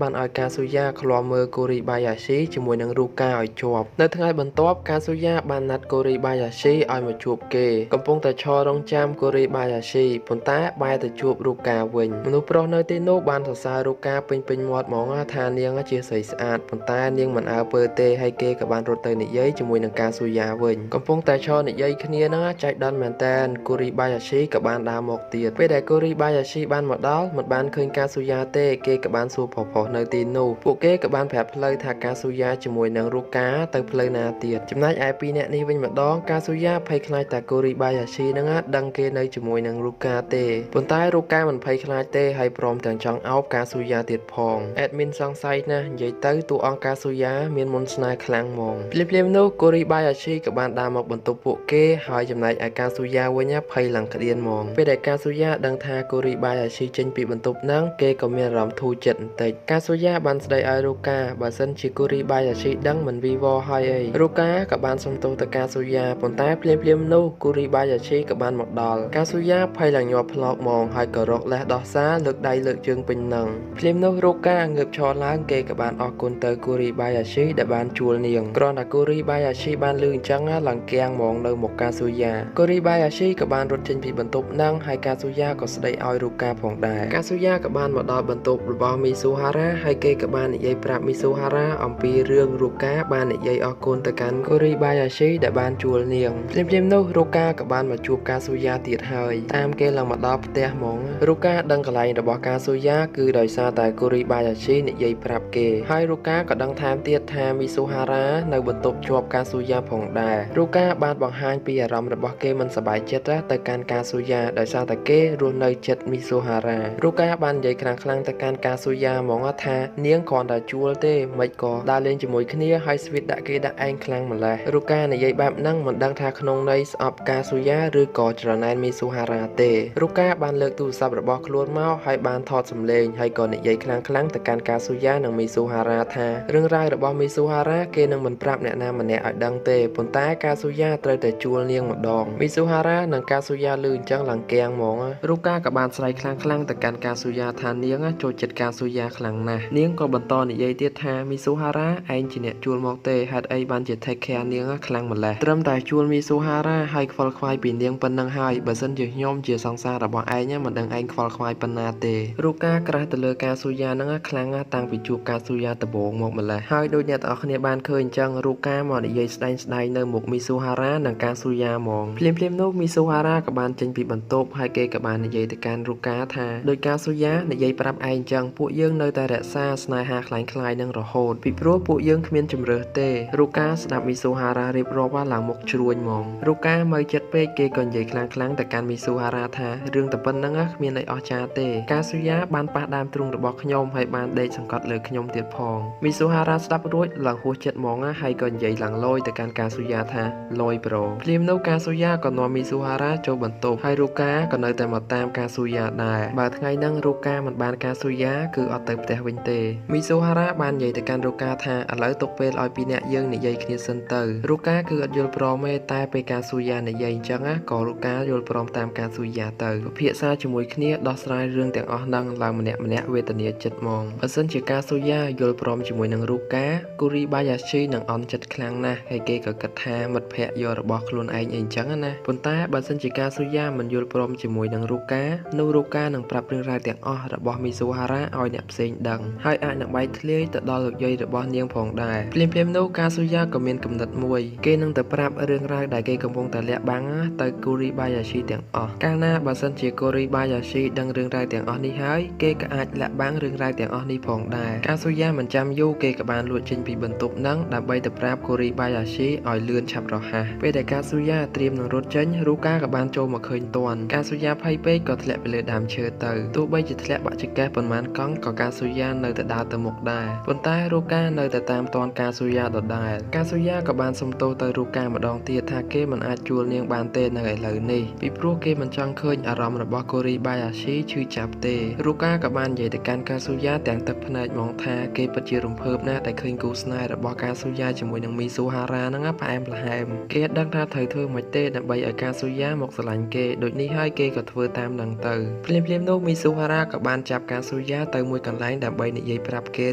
បានឲ្យកាស៊ូយ៉ាឃ្លាំមើលគូរីបាយ៉ាស៊ីជាមួយនឹងរូកាឲ្យជាប់នៅថ្ងៃបន្ទាប់កាស៊ូយ៉ាបានណាត់គូរីបាយ៉ាស៊ីឲ្យមកជួបគេកំពុងតែឈររងចាំគូរីបាយ៉ាស៊ីប៉ុន្តែបែរទៅជួបរូកាវិញមនុស្សប្រុសនៅទីនោះបានសរសើររូកាពេញមាត់ហ្មងថានាងជាស្រីស្អាតប៉ុន្តែនាងមិនអើពើទេហើយគេក៏បានរត់ទៅនិយាយជាមួយនឹងកាស៊ូយ៉ាវិញកំពុងតែឈរនិយាយគ្នាហ្នឹងចៃដន្យមែនតែនគូរីបាយ៉ាស៊ីក៏បានដើរមកទៀតពេលដែលគូរីបាយ៉ាស៊ីបានមកដល់មិនបានឃើញកាស៊ូយ៉ាទេគេក៏បានសួរផុសនៅទីនោះពួកគេក៏បានប្រាប់ផ្លូវថាកាស៊ូយ៉ាជាមួយនឹងរូកាទៅផ្លូវណាទៀតចំណែកឯពីរនាក់នេះវិញម្ដងកាស៊ូយ៉ាភ័យខ្លាចតែគូរីបាយ៉ាស៊ីហ្នឹងដឹងគេនៅជាមួយនឹងរូកាទេប៉ុន្តែរូកាមិនភ័យខ្លាចទេហើយព្រមទាំងចង់អោបកាស៊ូយ៉ាទៀតផងអេដមីនសង្ស័យណាស់និយាយទៅតួអង្គកាស៊ូយ៉ាមានមន្តស្នេហ៍ខ្លាំងហ្មងភ្លាមៗនោះគូរីបាយ៉ាស៊ីក៏បានដើរមកបន្ទប់ពួកគេហើយ ចំណែកឯកាស៊ូយ៉ាវិញភ័យឡើងក្តៀនហ្មងពេលដែលកាស៊ូយ៉ាដឹងថាកូរីបាយ៉ាស៊ីចេញពីបន្ទប់ហ្នឹងគេក៏មានអារម្មណ៍ធូរចិត្តបន្តិចកាស៊ូយ៉ាបានស្ដីឲ្យរូកាបើសិនជាកូរីបាយ៉ាស៊ីដឹងមិនវីវហើយអីរូកាក៏បានសុំទោសទៅកាស៊ូយ៉ាប៉ុន្តែភ្លាមៗនោះកូរីបាយ៉ាស៊ីក៏បានមកដល់កាស៊ូយ៉ាភ័យឡើងញាប់ផ្លោកហ្មងហើយក៏រកលេសដោះសារលើកដៃលើកជើងពេញនឹងភ្លាមនោះរូកាងើបឈរឡើងគេក៏បានអរគុណទៅកូរីបាយ៉ាស៊ីដែលបានជួលនាងគ្រាន់តែកូរីបាយ៉ាស៊ីបានលឺអញ្ចឹងឡើងគៀងហ្មងនៅមុខកាស៊ូយ៉ាកូរីបាយ៉ាស៊ីក៏បានរត់ចេញពីបន្ទប់នឹងហើយកាស៊ូយ៉ាក៏ស្ដីឲ្យរូកាផងដែរកាស៊ូយ៉ាក៏បានមកដល់បន្ទប់របស់មីស៊ូហារ៉ាហើយគេក៏បាននិយាយប្រាប់មីស៊ូហារ៉ាអំពីរឿងរូកាបាននិយាយអរគុណទៅកាន់កូរីបាយ៉ាស៊ីដែលបានជួលនាងភ្លាមៗនោះរូកាក៏បានមកជួបកាស៊ូយ៉ាទៀតហើយតាមគេឡើងមកដល់ផ្ទះហ្មងរូកាដឹងកន្លែងរបស់កាស៊ូយ៉ាគឺដោយសារតែកូរីបាយ៉ាស៊ីនិយាយប្រាប់គេហើយរូកាក៏ដឹងថែមទៀតថាមីស៊ូហារ៉ានៅបន្ទប់ជាប់កាស៊ូយ៉ាផងដែររូកាបានបង្ហាញពីអារម្មណ៍របស់គេមិនសប្បាយចិត្តទៅកាន់កាស៊ូយ៉ាដោយសារតែគេរស់នៅជិតមីស៊ូហារ៉ារូកាបាននិយាយខ្លាំងៗទៅកាន់កាស៊ូយ៉ាហ្មងថានាងគ្រាន់តែជួលទេមិនក៏ដើរលេងជាមួយគ្នាហើយស្វីតដាក់គេដាក់ឯងខ្លាំងម្ល៉េះរូកានិយាយបែបហ្នឹងមិនដឹងថាក្នុងន័យស្អប់កាស៊ូយ៉ាឬក៏ច្រណែនមីស៊ូហារ៉ាទេរូកាបានលើកទូរស័ព្ទរបស់ខ្លួនមកហើយបានថតសំឡេងហើយក៏និយាយខ្លាំងៗទៅកាន់កាស៊ូយ៉ានិងមីស៊ូហារ៉ាថារឿងរ៉ាវរបស់មីស៊ូហារ៉ាគេនឹងមិនប្រាប់អ្នកណាម្នាក់ឲ្យដឹងទេប៉ុន្តែកាស៊ូយ៉ាត្រូវតែជួលនាងម្ដងមីស៊ូហារ៉ានិងកាស៊ូយ៉ាលឺអញ្ចឹងឡើងគៀងហ្មងរូកាក៏បានស្រែកខ្លាំងៗទៅកាន់កាស៊ូយ៉ាថានាងចូលចិត្តកាស៊ូយ៉ាខ្លាំងណាស់នាងក៏បន្តនិយាយទៀតថាមីស៊ូហារ៉ាឯងជាអ្នកជួលមកទេហេតុអីបានជា take care នាងខ្លាំងម្ល៉េះត្រឹមតែជួលមីស៊ូហារ៉ាហើយខ្វល់ខ្វាយពីនាងប៉ុណ្ណឹងហើយបើសិនជាខ្ញុំជាសង្សាររបស់ឯងមិនដឹងឯងខ្វល់ខ្វាយប៉ុណ្ណាទេរូកាក្រាស់ទៅលើកាស៊ូយ៉ាហ្នឹងខ្លាំងណាស់តាំងពីជួបកាស៊ូយ៉ាដំបូងមកម្ល៉េះហើយដូចអ្នកទាំងអស់គ្នាបានឃើញអញ្ចឹងរូកាមកនិយាយស្ដែងនៅមុខមីស៊ូហារ៉ានិងកាស៊ូយ៉ាហ្មងភ្លាមៗនោះមីស៊ូហារ៉ាក៏បានចេញពីបន្ទប់ហើយគេក៏បាននិយាយទៅកាន់រូកាថាដោយកាស៊ូយ៉ានិយាយប្រាប់ឯងអញ្ចឹងពួកយើងនៅតែរក្សាស្នេហាคล้ายៗនឹងរហូតពីព្រោះពួកយើងគ្មានជម្រើសទេរូកាស្ដាប់មីស៊ូហារ៉ារៀបរាប់ឡើងមុខជ្រួញហ្មងរូកាមើលចិត្តពេកគេក៏និយាយខ្លាំងៗទៅកាន់មីស៊ូហារ៉ាថារឿងតែប៉ុណ្្នឹងគ្មានអីអស្ចារ្យទេកាស៊ូយ៉ាបានប៉ះដើមទ្រូងរបស់ខ្ញុំហើយបានដេកសង្កត់លើខ្ញុំទៀតផងមីស៊ូហារ៉ាស្ដាប់រួចឡើងហួសចិត្តហ្មងហើយក៏និយាយឡើងលយទៅកាន់កាស៊ូយ៉ាថាលយប្រូភ្លាមនោះកាស៊ូយ៉ាក៏នាំមីស៊ូហារ៉ាចូលបន្ទប់ហើយរូកាក៏នៅតែមកតាមកាស៊ូយ៉ាដែរបើថ្ងៃហ្នឹងរូកាមិនបានកាស៊ូយ៉ាគឺអត់ទៅផ្ទះវិញទេមីស៊ូហារ៉ាបាននិយាយទៅកាន់រូកាថាឥឡូវទុកពេលឲ្យពីរអ្នកយើងនិយាយគ្នាសិនទៅរូកាគឺអត់យល់ព្រមទេតែពេលកាស៊ូយ៉ានិយាយអញ្ចឹងក៏រូកាយល់ព្រមតាមកាស៊ូយ៉ាទៅពិភាក្សាជាមួយគ្នាដោះស្រាយរឿងទាំងអស់ហ្នឹងឡើងម្នាក់វេទនាចិត្តហ្មងបើសិនជាកាស៊ូយ៉ាយល់ព្រមជាមួយនឹងរូកាគូរីបាយ៉ាស៊ីនឹងអន់ចិត្តខ្លាំងណាស់ហើយគេក៏គិតថាមិត្តភ័ក្តិយករបស់ខ្លួនឯងអីអញ្ចឹងណាប៉ុន្តែបើសិនជាកាស៊ូយ៉ាមិនយល់ព្រមជាមួយនឹងរូកានោះរូកានឹងប្រាប់រឿងរ៉ាវទាំងអស់របស់មីស៊ូហារ៉ាឲ្យអ្នកផ្សេងដឹងហើយអាចនឹងបែកធ្លាយទៅដល់លោកយាយរបស់នាងផងដែរភ្លាមៗនោះកាស៊ូយ៉ាក៏មានគំនិតមួយគេនឹងទៅប្រាប់រឿងរ៉ាវដែលគេកំពុងតែលាក់បាំងទៅគូរីបាយ៉ាស៊ីទាំងអស់កាលណាបើសិនជាគូរីបាយ៉ាស៊ីដឹងរឿងរ៉ាវទាំងអស់នេះហើយគេក៏អាចលាក់បាំងរឿងរ៉ាវទាំងអស់នេះផងដែរកាស៊ូយ៉ាមិនចាំយូរគេក៏បានលួចចេញពីបន្ទប់ហ្នឹងដើម្បីទៅប្រាប់គូរីបាយ៉ាស៊ីឲ្យលឿនឆាប់រហ័សពេលដែលកាស៊ូយ៉ាត្រៀមនឹងរត់ចេញរូកាក៏បានចូលមកឃើញទាន់កាស៊ូយ៉ាភ័យពេកក៏ធ្លាក់ពីលើដើមឈើទៅទោះបីជាធ្លាក់បាក់ចង្កេះប៉ុន្មានកង់ក៏កាស៊ូយ៉ានៅតែដើរទៅមុខដែរប៉ុន្តែរូកានៅតែតាមទាន់កាស៊ូយ៉ាដដែលកាស៊ូយ៉ាក៏បានសុំទោសទៅរូកាម្ដងទៀតថាគេមិនអាចជួលនាងបានទេនៅឥឡូវនេះពីព្រោះគេមិនចង់ឃើញអារម្មណ៍របស់គូរីបាយ៉ាស៊ីឈឺចាប់ទេរូកាក៏បាននិយាយទៅកាន់កាស៊ូយ៉ាទាំងទឹកភ្នែកហ្មងថាគេពិតជារំភើបណាស់ដែលឃើញគូស្នេហ៍របស់កាស៊ូយ៉ាជាមួយនឹងមីស៊ូហារ៉ាហ្នឹងផ្អែមល្ហែមគេអត់ដឹងថាត្រូវធ្វើម៉េចទេដើម្បីឲ្យកាស៊ូយ៉ាមកស្រឡាញ់គេដូចនេះហើយគេក៏ធ្វើតាមនឹងទៅភ្លាមៗនោះមីស៊ូហារ៉ាក៏បានចាប់កាស៊ូយ៉ាទៅមួយកន្លែងដើម្បីនិយាយប្រាប់គេ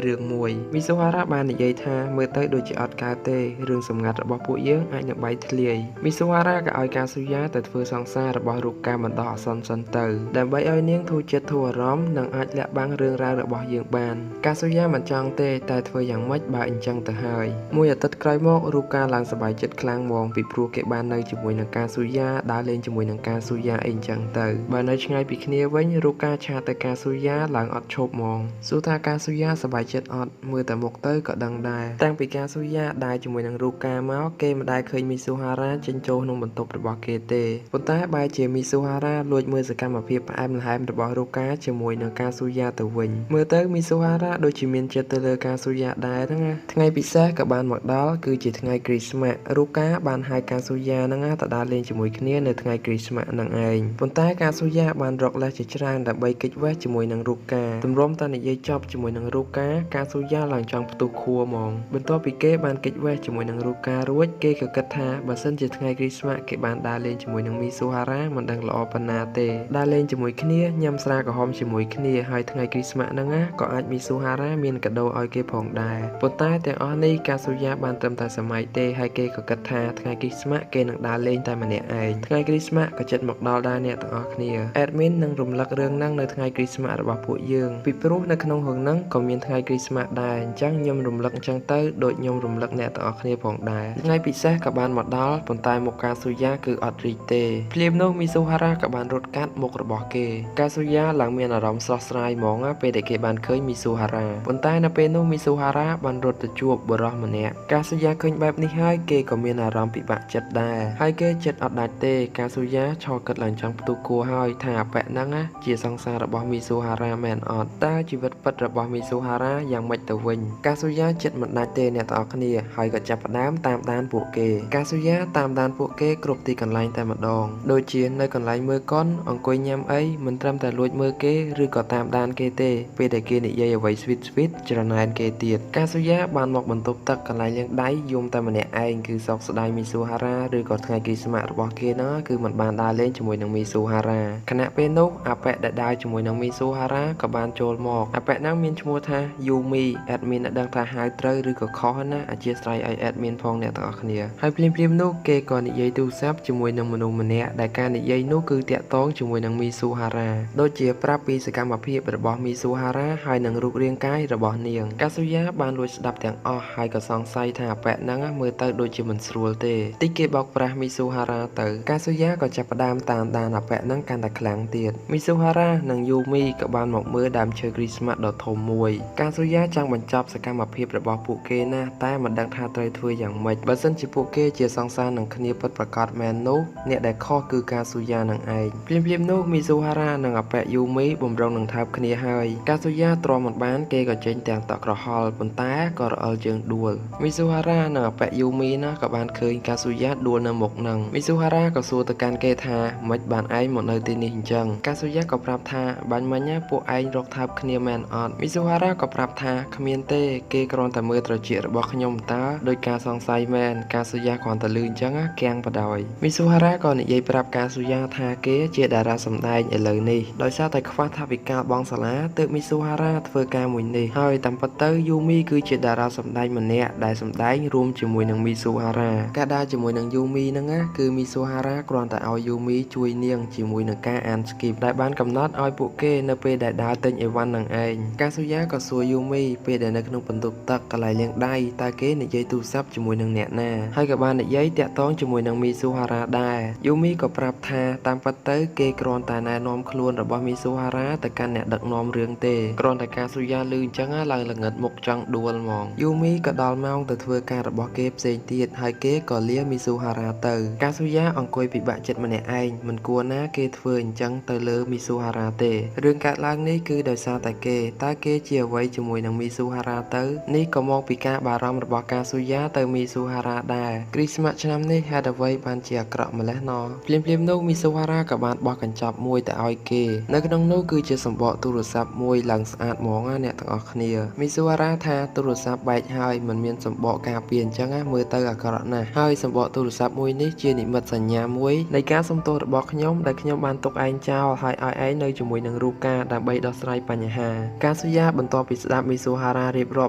រឿងមួយមីស៊ូហារ៉ាបាននិយាយថាមើលទៅដូចជាអត់កើតទេរឿងសម្ងាត់របស់ពួកយើងអាចនឹងបែកធ្លាយមីស៊ូហារ៉ាក៏ឲ្យកាស៊ូយ៉ាទៅធ្វើសង្សាររបស់រូកាបណ្ដោះអាសន្នសិនទៅដើម្បីឲ្យនាងធូរចិត្តធូរអារម្មណ៍និងអាចលាក់បាំងរឿងរ៉ាវរបស់យើងបានកាស៊ូយ៉ាមិនចង់ទេតែធ្វើយ៉ាងម៉េចបើអញ្ចឹងទៅហើយមួយអាទិត្យក្រោយមករូកាឡើងសប្បាយចិត្តខ្លាំងហ្មងពីព្រោះគេបាននៅជាមួយនឹងកាស៊ូយ៉ាដើរលេងជាមួយនឹងកាស៊ូយ៉ាអីអញ្ចឹងទៅបើនៅឆ្ងាយពីគ្នាវិញរូកាឆាតទៅកាស៊ូយ៉ាឡើងអត់ឈប់ហ្មងសួរថាកាស៊ូយ៉ាសប្បាយចិត្តអត់មើលតែមុខទៅក៏ដឹងដែរតាំងពីកាស៊ូយ៉ាដើរជាមួយនឹងរូកាមកគេមិនដែលឃើញមីស៊ូហារ៉ាចេញចូលក្នុងបន្ទប់របស់គេទេប៉ុន្តែបែរជាមីស៊ូហារ៉ាលួចមើលសកម្មភាពផ្អែមល្ហែមរបស់រូកាជាមួយនឹងកាស៊ូយ៉ាទៅវិញមើលទៅមីស៊ូហារ៉ាដូចជាមានចិត្តទៅលើកាស៊ូយ៉ាដែរហ្នឹងណាថ្ងៃពិសេសក៏បានមកដល់គឺជាថ្ងៃគ្រីស្មាស់រូកាបានហៅកាស៊ូយ៉ាហ្នឹង ទៅដើរលេងជាមួយគ្នានៅថ្ងៃគ្រីស្មាស់ហ្នឹងឯងប៉ុន្តែកាស៊ូយ៉ាបានរកលេសជាច្រើនដើម្បីគេចវេះជាមួយនឹងរូកាទម្រាំតែនិយាយចប់ជាមួយនឹងរូកាកាស៊ូយ៉ាឡើងចង់ផ្ទុះខួរហ្មងបន្ទាប់ពីគេបានគេចវេះជាមួយនឹងរូការួចគេក៏គិតថាបើសិនជាថ្ងៃគ្រីស្មាស់គេបានដើរលេងជាមួយនឹងមីស៊ូហារ៉ាមិនដឹងល្អប៉ុណ្ណាទេដើរលេងជាមួយគ្នាញ៉ាំស្រាក្រហមជាមួយគ្នាហើយថ្ងៃគ្រីស្មាស់ហ្នឹងណាក៏អាចមីស៊ូហារ៉ាមានកាដូឲ្យគេផងដែរប៉ុន្តែទាំងអស់នេះកាស៊ូយ៉ាបានត្រឹមតែសម័យទេហើយគេក៏គិតថាថ្ងៃគ្រីស្មាស់គេនឹងដើរលេងតែម្នាក់ឯងថ្ងៃគ្រីស្មាស់ក៏ចិត្តមកដល់ដែរអ្នកទាំងអស់គ្នា admin នឹងរំលឹករឿងហ្នឹងនៅថ្ងៃគ្រីស្មាស់របស់ពួកយើងពីព្រោះនៅក្នុងរឿងហ្នឹងក៏មានថ្ងៃគ្រីស្មាស់ដែរអញ្ចឹងខ្ញុំរំលឹកអញ្ចឹងទៅដូចខ្ញុំរំលឹកអ្នកទាំងអស់គ្នាផងដែរថ្ងៃពិសេសក៏បានមកដល់ប៉ុន្តែមុខកាស៊ូយ៉ាគឺអត់រីកទេភ្លាមនោះមីស៊ូហារ៉ាក៏បានរត់កាត់មុខរបស់គេកាស៊ូយ៉ាឡើងមានអារម្មណ៍ស្រស់ស្រាយហ្មងពេលដែលគេបានឃើញមីស៊ូហារ៉ាប៉ុន្តែនៅពេលនោះមីស៊ូហារ៉ាបានរត់ទៅជួបបុរសម្នាក់កាស៊ូយ៉ាឃើញបែបនេះហើយគេក៏មានអារម្មណ៍ពិបាកចិត្តដែរហើយគេចិត្តអត់ដាច់ទេកាស៊ូយ៉ាឈរគិតឡើងចង់ផ្ទុះគួរហើយថាអាប៉ែហ្នឹងជាសង្សាររបស់មីស៊ូហារ៉ាមែនអត់តើជីវិតពិតរបស់មីស៊ូហារ៉ាយ៉ាងម៉េចទៅវិញកាស៊ូយ៉ាចិត្តមិនដាច់ទេអ្នកទាំងអស់គ្នាហើយក៏ចាប់ផ្ដើមតាមដានពួកគេកាស៊ូយ៉ាតាមដានពួកគេគ្រប់ទីកន្លែងតែម្ដងដូចជានៅកន្លែងមើលកុនអង្គុយញ៉ាំអីមិនត្រឹមតែលួចមើលគេឬក៏តាមដានគេទេពេលដែលគេនិយាយអ្វីស្វីតស្វីតច្រណែនគេទៀតកាស៊ូយ៉ាបានមកបន្ទប់ទឹកកន្លែងលាងដៃយំតែម្នាក់ឯងគឺសោកស្ដាយមីស៊ូហារ៉ាឬក៏ថ្ងៃគ្រីស្មាស់របស់គេណាគឺមិនបានដើរលេងជាមួយនឹងមីស៊ូហារ៉ាខណៈពេលនោះអាប៉ែដែលដើរជាមួយនឹងមីស៊ូហារ៉ាក៏បានចូលមកអាប៉ែហ្នឹងមានឈ្មោះថាយូមី admin ដឹងថាហៅត្រូវឬក៏ខុសណាអធិស្ឋានឲ្យ admin ផងអ្នកទាំងអស់គ្នាហើយភ្លាមៗនោះគេក៏និយាយទូរស័ព្ទជាមួយនឹងមនុស្សម្នាក់ដែលការនិយាយនោះគឺតាក់ទងជាមួយនឹងមីស៊ូហារ៉ាដូចជាប្រាប់ពីសកម្មភាពរបស់មីស៊ូហារ៉ាហើយនឹងរូបរាងកាយរបស់នាងកាស៊ូយ៉ាបានលួចស្ដាប់ទាំងអស់ហើយក៏សង្ស័យថាអាប៉ែហ្នឹងមើលទៅដូចជាមិនស្រួលទេតិចគេបោកប្រាស់មីស៊ូហារ៉ាទៅកាស៊ូយ៉ាក៏ចាប់ផ្ដើមតាមដានអាប៉ែហ្នឹងកាន់តែខ្លាំងទៀតមីស៊ូហារ៉ានិងយូមីក៏បានមកមើលដើមឈើគ្រីស្មាស់ដ៏ធំមួយកាស៊ូយ៉ាចង់បញ្ចប់សកម្មភាពរបស់ពួកគេណាស់តែមិនដឹងថាត្រូវធ្វើយ៉ាងម៉េចបើសិនជាពួកគេជាសង្សារនឹងគ្នាពិតប្រាកដមែននោះអ្នកដែលខុសគឺកាស៊ូយ៉ានឹងឯងភ្លាមៗនោះមីស៊ូហារ៉ានិងអាប៉ែយូមីបំរុងនឹងថើបគ្នាហើយកាស៊ូយ៉ាទ្រាំមិនបានគេក៏ចេញទាំងតក់ក្រហល់ប៉ុន្តែក៏រអិលជើងដួលមីស៊ូហារ៉ានិងអាប៉ែយូមីណាក៏បានឃើញកាស៊ូយ៉ាដួលនៅមុខនឹងមីស៊ូហារ៉ាក៏សួរទៅកាន់គេថាម៉េចបានឯងមកនៅទីនេះអញ្ចឹងកាស៊ូយ៉ាក៏ប្រាប់ថាបាញ់មិញពួកឯងរកថើបគ្នាមែនអត់មីស៊ូហារ៉ាក៏ប្រាប់ថាគ្មានទេគេគ្រាន់តែមើលត្រចៀករបស់ខ្ញុំតើដោយការសង្ស័យមែនកាស៊ូយ៉ាគ្រាន់តែលឺអញ្ចឹងគាំងបដ ாய் មីស៊ូហារ៉ាក៏និយាយប្រាប់កាស៊ូយ៉ាថាគេជាតារាសម្ដែងឥឡូវនេះដោយសារតែខ្វះថវិកាបងសាលាទើបមីស៊ូហារ៉ាធ្វើការមួយនេះហើយតាមពិតទៅយូមីគឺជាតារាសម្ដែងម្នាក់ដែលសម្ដែងរួមជាមួយនឹងមីស៊ូហារ៉ាការដើរជាមួយនឹងយូមីហ្នឹងណាគឺមីស៊ូហារ៉ាគ្រាន់តែឲ្យយូមីជួយនាងជាមួយនឹងការអាន skip ដែលបានកំណត់ឲ្យពួកគេនៅពេលដែលដើរទិញអីវ៉ាន់នឹងឯងកាស៊ូយ៉ាក៏សួរយូមីពេលដែលនៅក្នុងបន្ទប់ទឹកកន្លែងលាងដៃតើគេនិយាយទូរស័ព្ទជាមួយនឹងអ្នកណាហើយក៏បាននិយាយតាក់ទងជាមួយនឹងមីស៊ូហារ៉ាដែរយូមីក៏ប្រាប់ថាតាមពិតទៅគេគ្រាន់តែណែនាំខ្លួនរបស់មីស៊ូហារ៉ាទៅកាន់អ្នកដឹកនាំរឿងទេគ្រាន់តែកាស៊ូយ៉ាលឺអញ្ចឹងឡើងល្ងិតមុខចង់ដួលហ្មងយូមីក៏ដល់ម៉ោងទៅធ្វើការរបស់គេផ្សេងទៀតហើយគេក៏លាមីស៊ូហារ៉ាទៅកាស៊ូយ៉ាអង្គុយពិបាកចិត្តម្នាក់ឯងមិនគួរណាគេធ្វើអញ្ចឹងទៅលើមីស៊ូហារ៉ាទេរឿងកើតឡើងនេះគឺដោយសារតែគេតើគេជាអ្វីជាមួយនឹងមីស៊ូហារ៉ាទៅនេះក៏មកពីការបារម្ភរបស់កាស៊ូយ៉ាទៅមីស៊ូហារ៉ាដែរគ្រីស្មាស់ឆ្នាំនេះហេតុអ្វីបានជាអាក្រក់ម្ល៉េះណភ្លាមៗនោះមីស៊ូហារ៉ាក៏បានបោះកញ្ចប់មួយទៅឲ្យគេនៅក្នុងនោះគឺជាសម្បកទូរស័ព្ទមួយឡើងស្អាតហ្មងណាអ្នកទាំងអស់គ្នាមីស៊ូហារ៉ាថាទូរស័ព្ទបែកហើយមិនមានសម្បកការពារអញ្ចឹងណាមើលទៅអាក្រក់ណាស់ហើយសម្បកទូរស័ព្ទមួយនេះជានិមិត្តសញ្ញាមួយនៃការសុំទោសរបស់ខ្ញុំដែលខ្ញុំបានទុកឯងចោលហើយឲ្យឯងនៅជាមួយនឹងរូបការដើម្បីដោះស្រាយបញ្ហាកាស៊ូយ៉ាបន្ទាប់ពីស្ដាប់មីស៊ូហារ៉ារៀបរ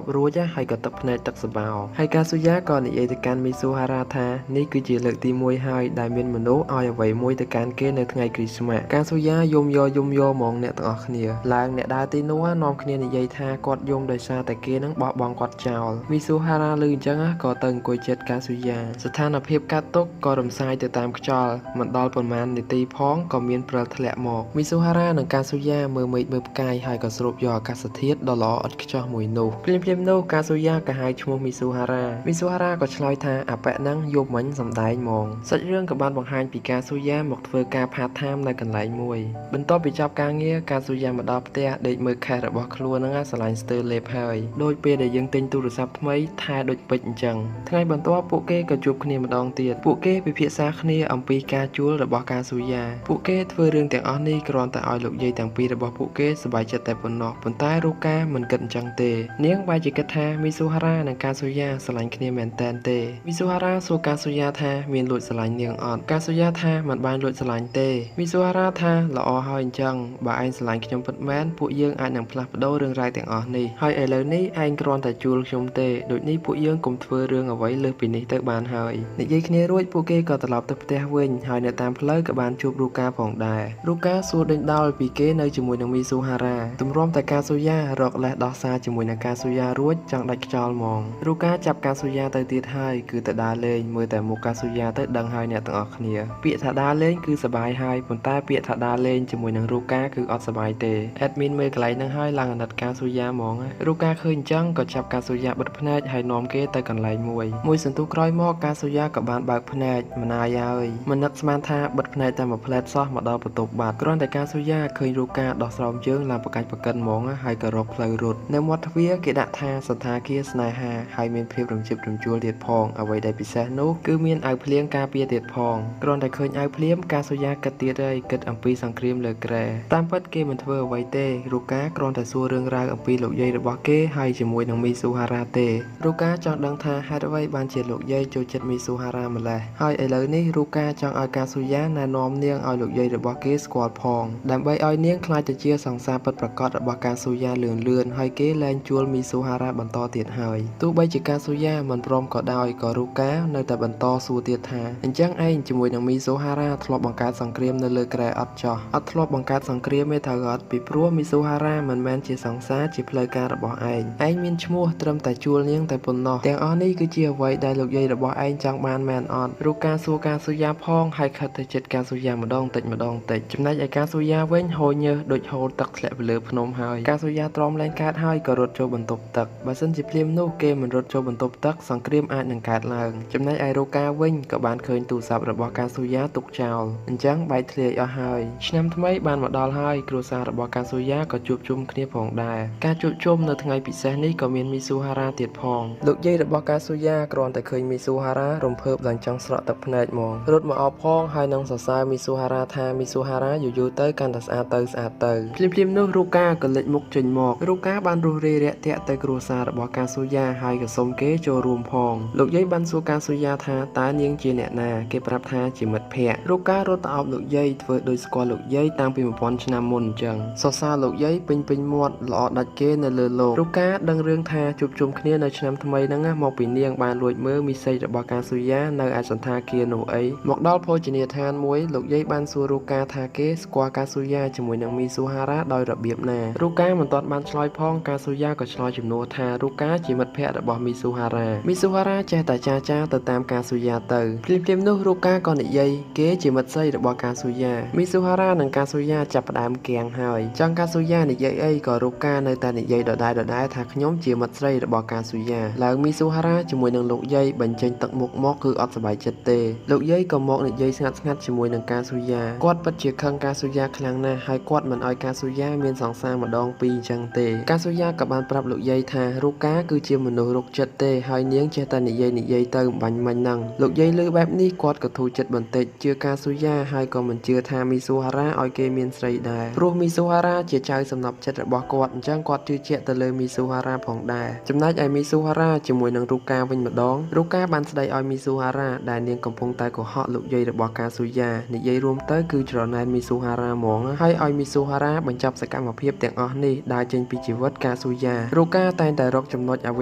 ាប់រួចហើយក៏ទឹកភ្នែកទឹកសបោហើយកាស៊ូយ៉ាក៏និយាយទៅកាន់មីស៊ូហារ៉ាថានេះគឺជាលើកទី1ហើយដែលមានមនុស្សឲ្យអ្វីមួយទៅកាន់គេនៅថ្ងៃគ្រីស្មាស់កាស៊ូយ៉ាយំយកហ្មងអ្នកទាំងអស់គ្នាឡើងអ្នកដើរទីនោះនាំគ្នានិយាយថាគាត់យំដោយសារតែគេនឹងបោះបង់គាត់ចោលមីស៊ូហារ៉ាលឺអញ្ចឹងក៏ទៅអង្គុយចិត្តកាស៊ូយ៉ាស្ថានភាពកាត់ទុកក៏រំសាយទៅតាមខ្យល់មិនដល់ប៉ុន្មាននាទីផងក៏មានព្រិលធ្លាក់មកមីស៊ូហារ៉ានិងកាស៊ូយ៉ាមើលមេឃមើលផ្កាយហើយក៏ស្រូបយកអាកាសធាតុដ៏ល្អឥតខ្ចោះមួយនោះភ្លាមៗនោះកាស៊ូយ៉ាក៏ហៅឈ្មោះមីស៊ូហារ៉ាមីស៊ូហារ៉ាក៏ឆ្លើយថាអាប៉ែហ្នឹងយប់មិញសំដែងហ្មងសាច់រឿងក៏បានបង្ហាញពីកាស៊ូយ៉ាមកធ្វើការ part time នៅកន្លែងមួយបន្ទាប់ពីចប់ការងារកាស៊ូយ៉ាមកដល់ផ្ទះដេកមើលខេសរបស់ខ្លួនហ្នឹងស្រឡាញ់ស្ទើរលេបហើយដូចពេលដែលយើងទិញទូរស័ព្ទថ្មីថែដូចពេជ្រអញ្ចឹងថ្ងៃបន្ទាប់ពួកគេក៏ជួបគ្នាម្ដងទៀតពួកគេ គេពិភាក្សាគ្នាអំពីការជួលរបស់កាស៊ូយ៉ាពួកគេធ្វើរឿងទាំងអស់នេះគ្រាន់តែឲ្យលោកយាយទាំងពីររបស់ពួកគេសប្បាយចិត្តតែប៉ុណ្ណោះប៉ុន្តែរូកាមិនគិតអញ្ចឹងទេនាងបែរជាគិតថាមីស៊ូហារ៉ានិងកាស៊ូយ៉ាស្រឡាញ់គ្នាមែនតើទេមីស៊ូហារ៉ាសួរកាស៊ូយ៉ាថាមានលួចស្រឡាញ់នាងអត់កាស៊ូយ៉ាថាមិនបានលួចស្រឡាញ់ទេមីស៊ូហារ៉ាថាល្អហើយអញ្ចឹងបើឯងស្រឡាញ់ខ្ញុំពិតមែនពួកយើងអាចនឹងផ្លាស់ប្ដូររឿងរ៉ាវទាំងអស់នេះហើយឥឡូវនេះឯងគ្រាន់តែជួលខ្ញុំទេដូចនេះពួកយើងកុំធ្វើរឿងអ្វីលើសពីនេះទៅបានហើយនិយាយគ្នារួចពួកគេក៏ត្រឡប់ទៅផ្ទះវិញហើយនៅតាមផ្លូវក៏បានជួបរូកាផងដែររូកាសួរដេញដោលពីគេនៅជាមួយនឹងមីស៊ូហារ៉ាទម្រាំតែកាស៊ូយ៉ារកលេសដោះសារជាមួយនឹងកាស៊ូយ៉ារួចចង់ដាច់ខ្យល់ហ្មងរូកាចាប់កាស៊ូយ៉ាទៅទៀតហើយគឺទៅដើរលេងមើលតែមុខកាស៊ូយ៉ាទៅដឹងហើយអ្នកទាំងអស់គ្នាពាក្យថាដើរលេងគឺសប្បាយហើយប៉ុន្តែពាក្យថាដើរលេងជាមួយនឹងរូកាគឺអត់សប្បាយទេ admin មើលកន្លែងហ្នឹងហើយឡើងអាណិតកាស៊ូយ៉ាហ្មងរូកាឃើញអញ្ចឹងក៏ចាប់កាស៊ូយ៉ាបិទភ្នែកហើយនាំគេទៅកន្លែងមួយមួយសន្ទុះក្រោយមកកាស៊ូយ៉ាក៏បានបើកភ្នែកម្នាយហើយមិននឹកស្មានថាបិទភ្នែកតែមួយផ្លែតសោះមកដល់បន្ទប់បាត់គ្រាន់តែកាស៊ូយ៉ាឃើញរូកាដោះស្រោមជើងឡើងប្រកាច់ប្រកិនហ្មងហើយក៏រកផ្លូវរត់នៅមាត់ទ្វារគេដាក់ថាសន្តាគារស្នេហាហើយមានភាពរំជើបរំជួលទៀតផងអ្វីដែលពិសេសនោះគឺមានអាវភ្លៀងការពារទៀតផងគ្រាន់តែឃើញអាវភ្លាមកាស៊ូយ៉ាគិតទៀតហើយគិតអំពីសង្គ្រាមលើក្រែតាមពិតគេមិនធ្វើអ្វីទេរូកាគ្រាន់តែសួររឿងរ៉ាវអំពីលោកយាយរបស់គេហើយជាមួយនឹងមីស៊ូហារ៉ាទេរូកាចង់ដឹងថាហេតុអ្វីបានជាលោកយាយចូលចិត្តមីស៊ូហារ៉ាម្ល៉េះហើយឥឡូវនេះរូកាចង់ឲ្យកាស៊ូយ៉ាណែនាំនាងឲ្យលោកយាយរបស់គេស្គាល់ផងដើម្បីឲ្យនាងក្លាយទៅជាសង្សារពិតប្រាកដរបស់កាស៊ូយ៉ាលឿនលឿនហើយគេលែងជួលមីស៊ូហារ៉ាបន្តទៀតហើយទោះបីជាកាស៊ូយ៉ាមិនព្រមក៏ដោយក៏រូកានៅតែបន្តសួរទៀតថាអញ្ចឹងឯងជាមួយនឹងមីស៊ូហារ៉ាធ្លាប់បង្កើតសង្គ្រាមនៅលើក្រែអត់ចោះអត់ធ្លាប់បង្កើតសង្គ្រាមទេត្រូវអត់ពីព្រោះមីស៊ូហារ៉ាមិនមែនជាសង្សារជាផ្លូវការរបស់ឯងឯងមានឈ្មោះត្រឹមតែជួលនាងតែប៉ុណ្ណោះទាំងអស់នេះគឺជាអ្វីដែលលោកយាយរបស់ឯងចង់បានមែនអត់រូកាសួរកាស៊ូយ៉ាផងហើយខិតទៅចិត្តកាស៊ូយ៉ាម្ដងតិចម្ដងតិចចំណែកឯកាស៊ូយ៉ាវិញហូរញើសដូចហូរទឹកធ្លាក់ពីលើភ្នំហើយកាស៊ូយ៉ាទ្រាំលែងកើតហើយក៏រត់ចូលបន្ទប់ទឹកបើសិនជាភ្លាមនោះគេមិនរត់ចូលបន្ទប់ទឹកសង្គ្រាមអាចនឹងកើតឡើងចំណែកឯរូកាវិញក៏បានឃើញទូរស័ព្ទរបស់កាស៊ូយ៉ាទុកចោលអញ្ចឹងបែកធ្លាយអស់ហើយឆ្នាំថ្មីបានមកដល់ហើយគ្រួសាររបស់កាស៊ូយ៉ាក៏ជួបជុំគ្នាផងដែរការជួបជុំនៅថ្ងៃពិសេសនេះក៏មានមីស៊ូហារ៉ាទៀតផងលោកយាយរបស់កាស៊ូយ៉ាគ្រាន់តែឃើញមីស៊ូហារ៉ារំភើបឡើងចង់ស្រក់ទឹកភ្នែកហ្មងរត់មកអបផងហើយនឹងសរសើរមីស៊ូហារ៉ាថាមីស៊ូហារ៉ាយូរៗទៅកាន់តែស្អាតទៅស្អាតទៅភ្លាមៗនោះរូកាក៏លេចមុខចេញមករូកាបានរុះរាយរាក់ទាក់ទៅគ្រួសាររបស់កាស៊ូយ៉ាហើយក៏សុំគេចូលរួមផងលោកយាយបានសួរកាស៊ូយ៉ាថាតើនាងជាអ្នកណាគេប្រាប់ថាជាមិត្តភក្តិរូការត់ទៅអោបលោកយាយធ្វើដូចស្គាល់លោកយាយតាំងពី1000ឆ្នាំមុនអញ្ចឹងសរសើរលោកយាយពេញពេញមាត់ល្អដាច់គេនៅលើលោករូកាដឹងរឿងថាជួបជុំគ្នានៅឆ្នាំថ្មីហ្នឹងមកពីនាងបានលួចមើលមីសេចរបស់កាស៊ូយ៉ានៅឯសន្តាគារនោះអីមកដល់ភោជនីយដ្ឋានមួយលោកយាយបានសួររូកាថាគេស្គាល់កាស៊ូយ៉ាជាមួយនឹងមីស៊ូហារ៉ាដោយរបៀបណារូកាមិនទាន់បានឆ្លើយផងកាស៊ូយ៉ាក៏ឆ្លើយជំនួសថារូកាជាមិត្តភក្តិរបស់មីស៊ូហារ៉ាមីស៊ូហារ៉ាចេះតែចាចាទៅតាមកាស៊ូយ៉ាទៅភ្លាមៗនោះរូកាក៏និយាយគេជាមិត្តស្រីរបស់កាស៊ូយ៉ាមីស៊ូហារ៉ានិងកាស៊ូយ៉ាចាប់ផ្ដើមគាំងហើយចង់កាស៊ូយ៉ានិយាយអីក៏រូកានៅតែនិយាយដដែលៗថាខ្ញុំជាមិត្តស្រីរបស់កាស៊ូយ៉ាឡើងមីស៊ូហារ៉ាជាមួយនឹងលោកយាយបញ្ចេញទឹកមុខមកគឺអត់សប្បាយចិត្តទេលោកយាយក៏មកនិយាយស្ងាត់ស្ងាត់ជាមួយនឹងកាស៊ូយ៉ាគាត់ពិតជាខឹងកាស៊ូយ៉ាខ្លាំងណាស់ហើយគាត់មិនឲ្យកាស៊ូយ៉ាមានសង្សារម្ដងពីរអញ្ចឹងទេកាស៊ូយ៉ាក៏បានប្រាប់លោកយាយថារូកាគឺជាមនុស្សរកចិត្តទេហើយនាងចេះតែនិយាយទៅបាញ់មិញហ្នឹងលោកយាយលើបែបនេះគាត់ក៏ធូរចិត្តបន្តិចជឿកាស៊ូយ៉ាហើយក៏មិនជឿថាមីស៊ូហារ៉ាឲ្យគេមានស្រីដែរព្រោះមីស៊ូហារ៉ាជាចៅសំណប់ចិត្តរបស់គាត់អញ្ចឹងគាត់ជឿជាក់ទៅលើមីស៊ូហារ៉ាផងដែរចំណែកឯមីស៊ូហារ៉ាជាមួយនឹងរូកាវិញម្ដងរូកាបានស្ដីឲ្យមីស៊ូហារ៉ាដែលនាងកំពុងតែកុហកលោកយាយរបស់កាស៊ូយ៉ានិយាយរួមទៅគឺច្រណែនមីស៊ូហារ៉ាហ្មងហើយឲ្យមីស៊ូហារ៉ាបញ្ចប់សកម្មភាពទាំងអស់នេះដើរចេញពីជីវិតកាស៊ូយ៉ារូកាតែងតែរកចំណុចអវ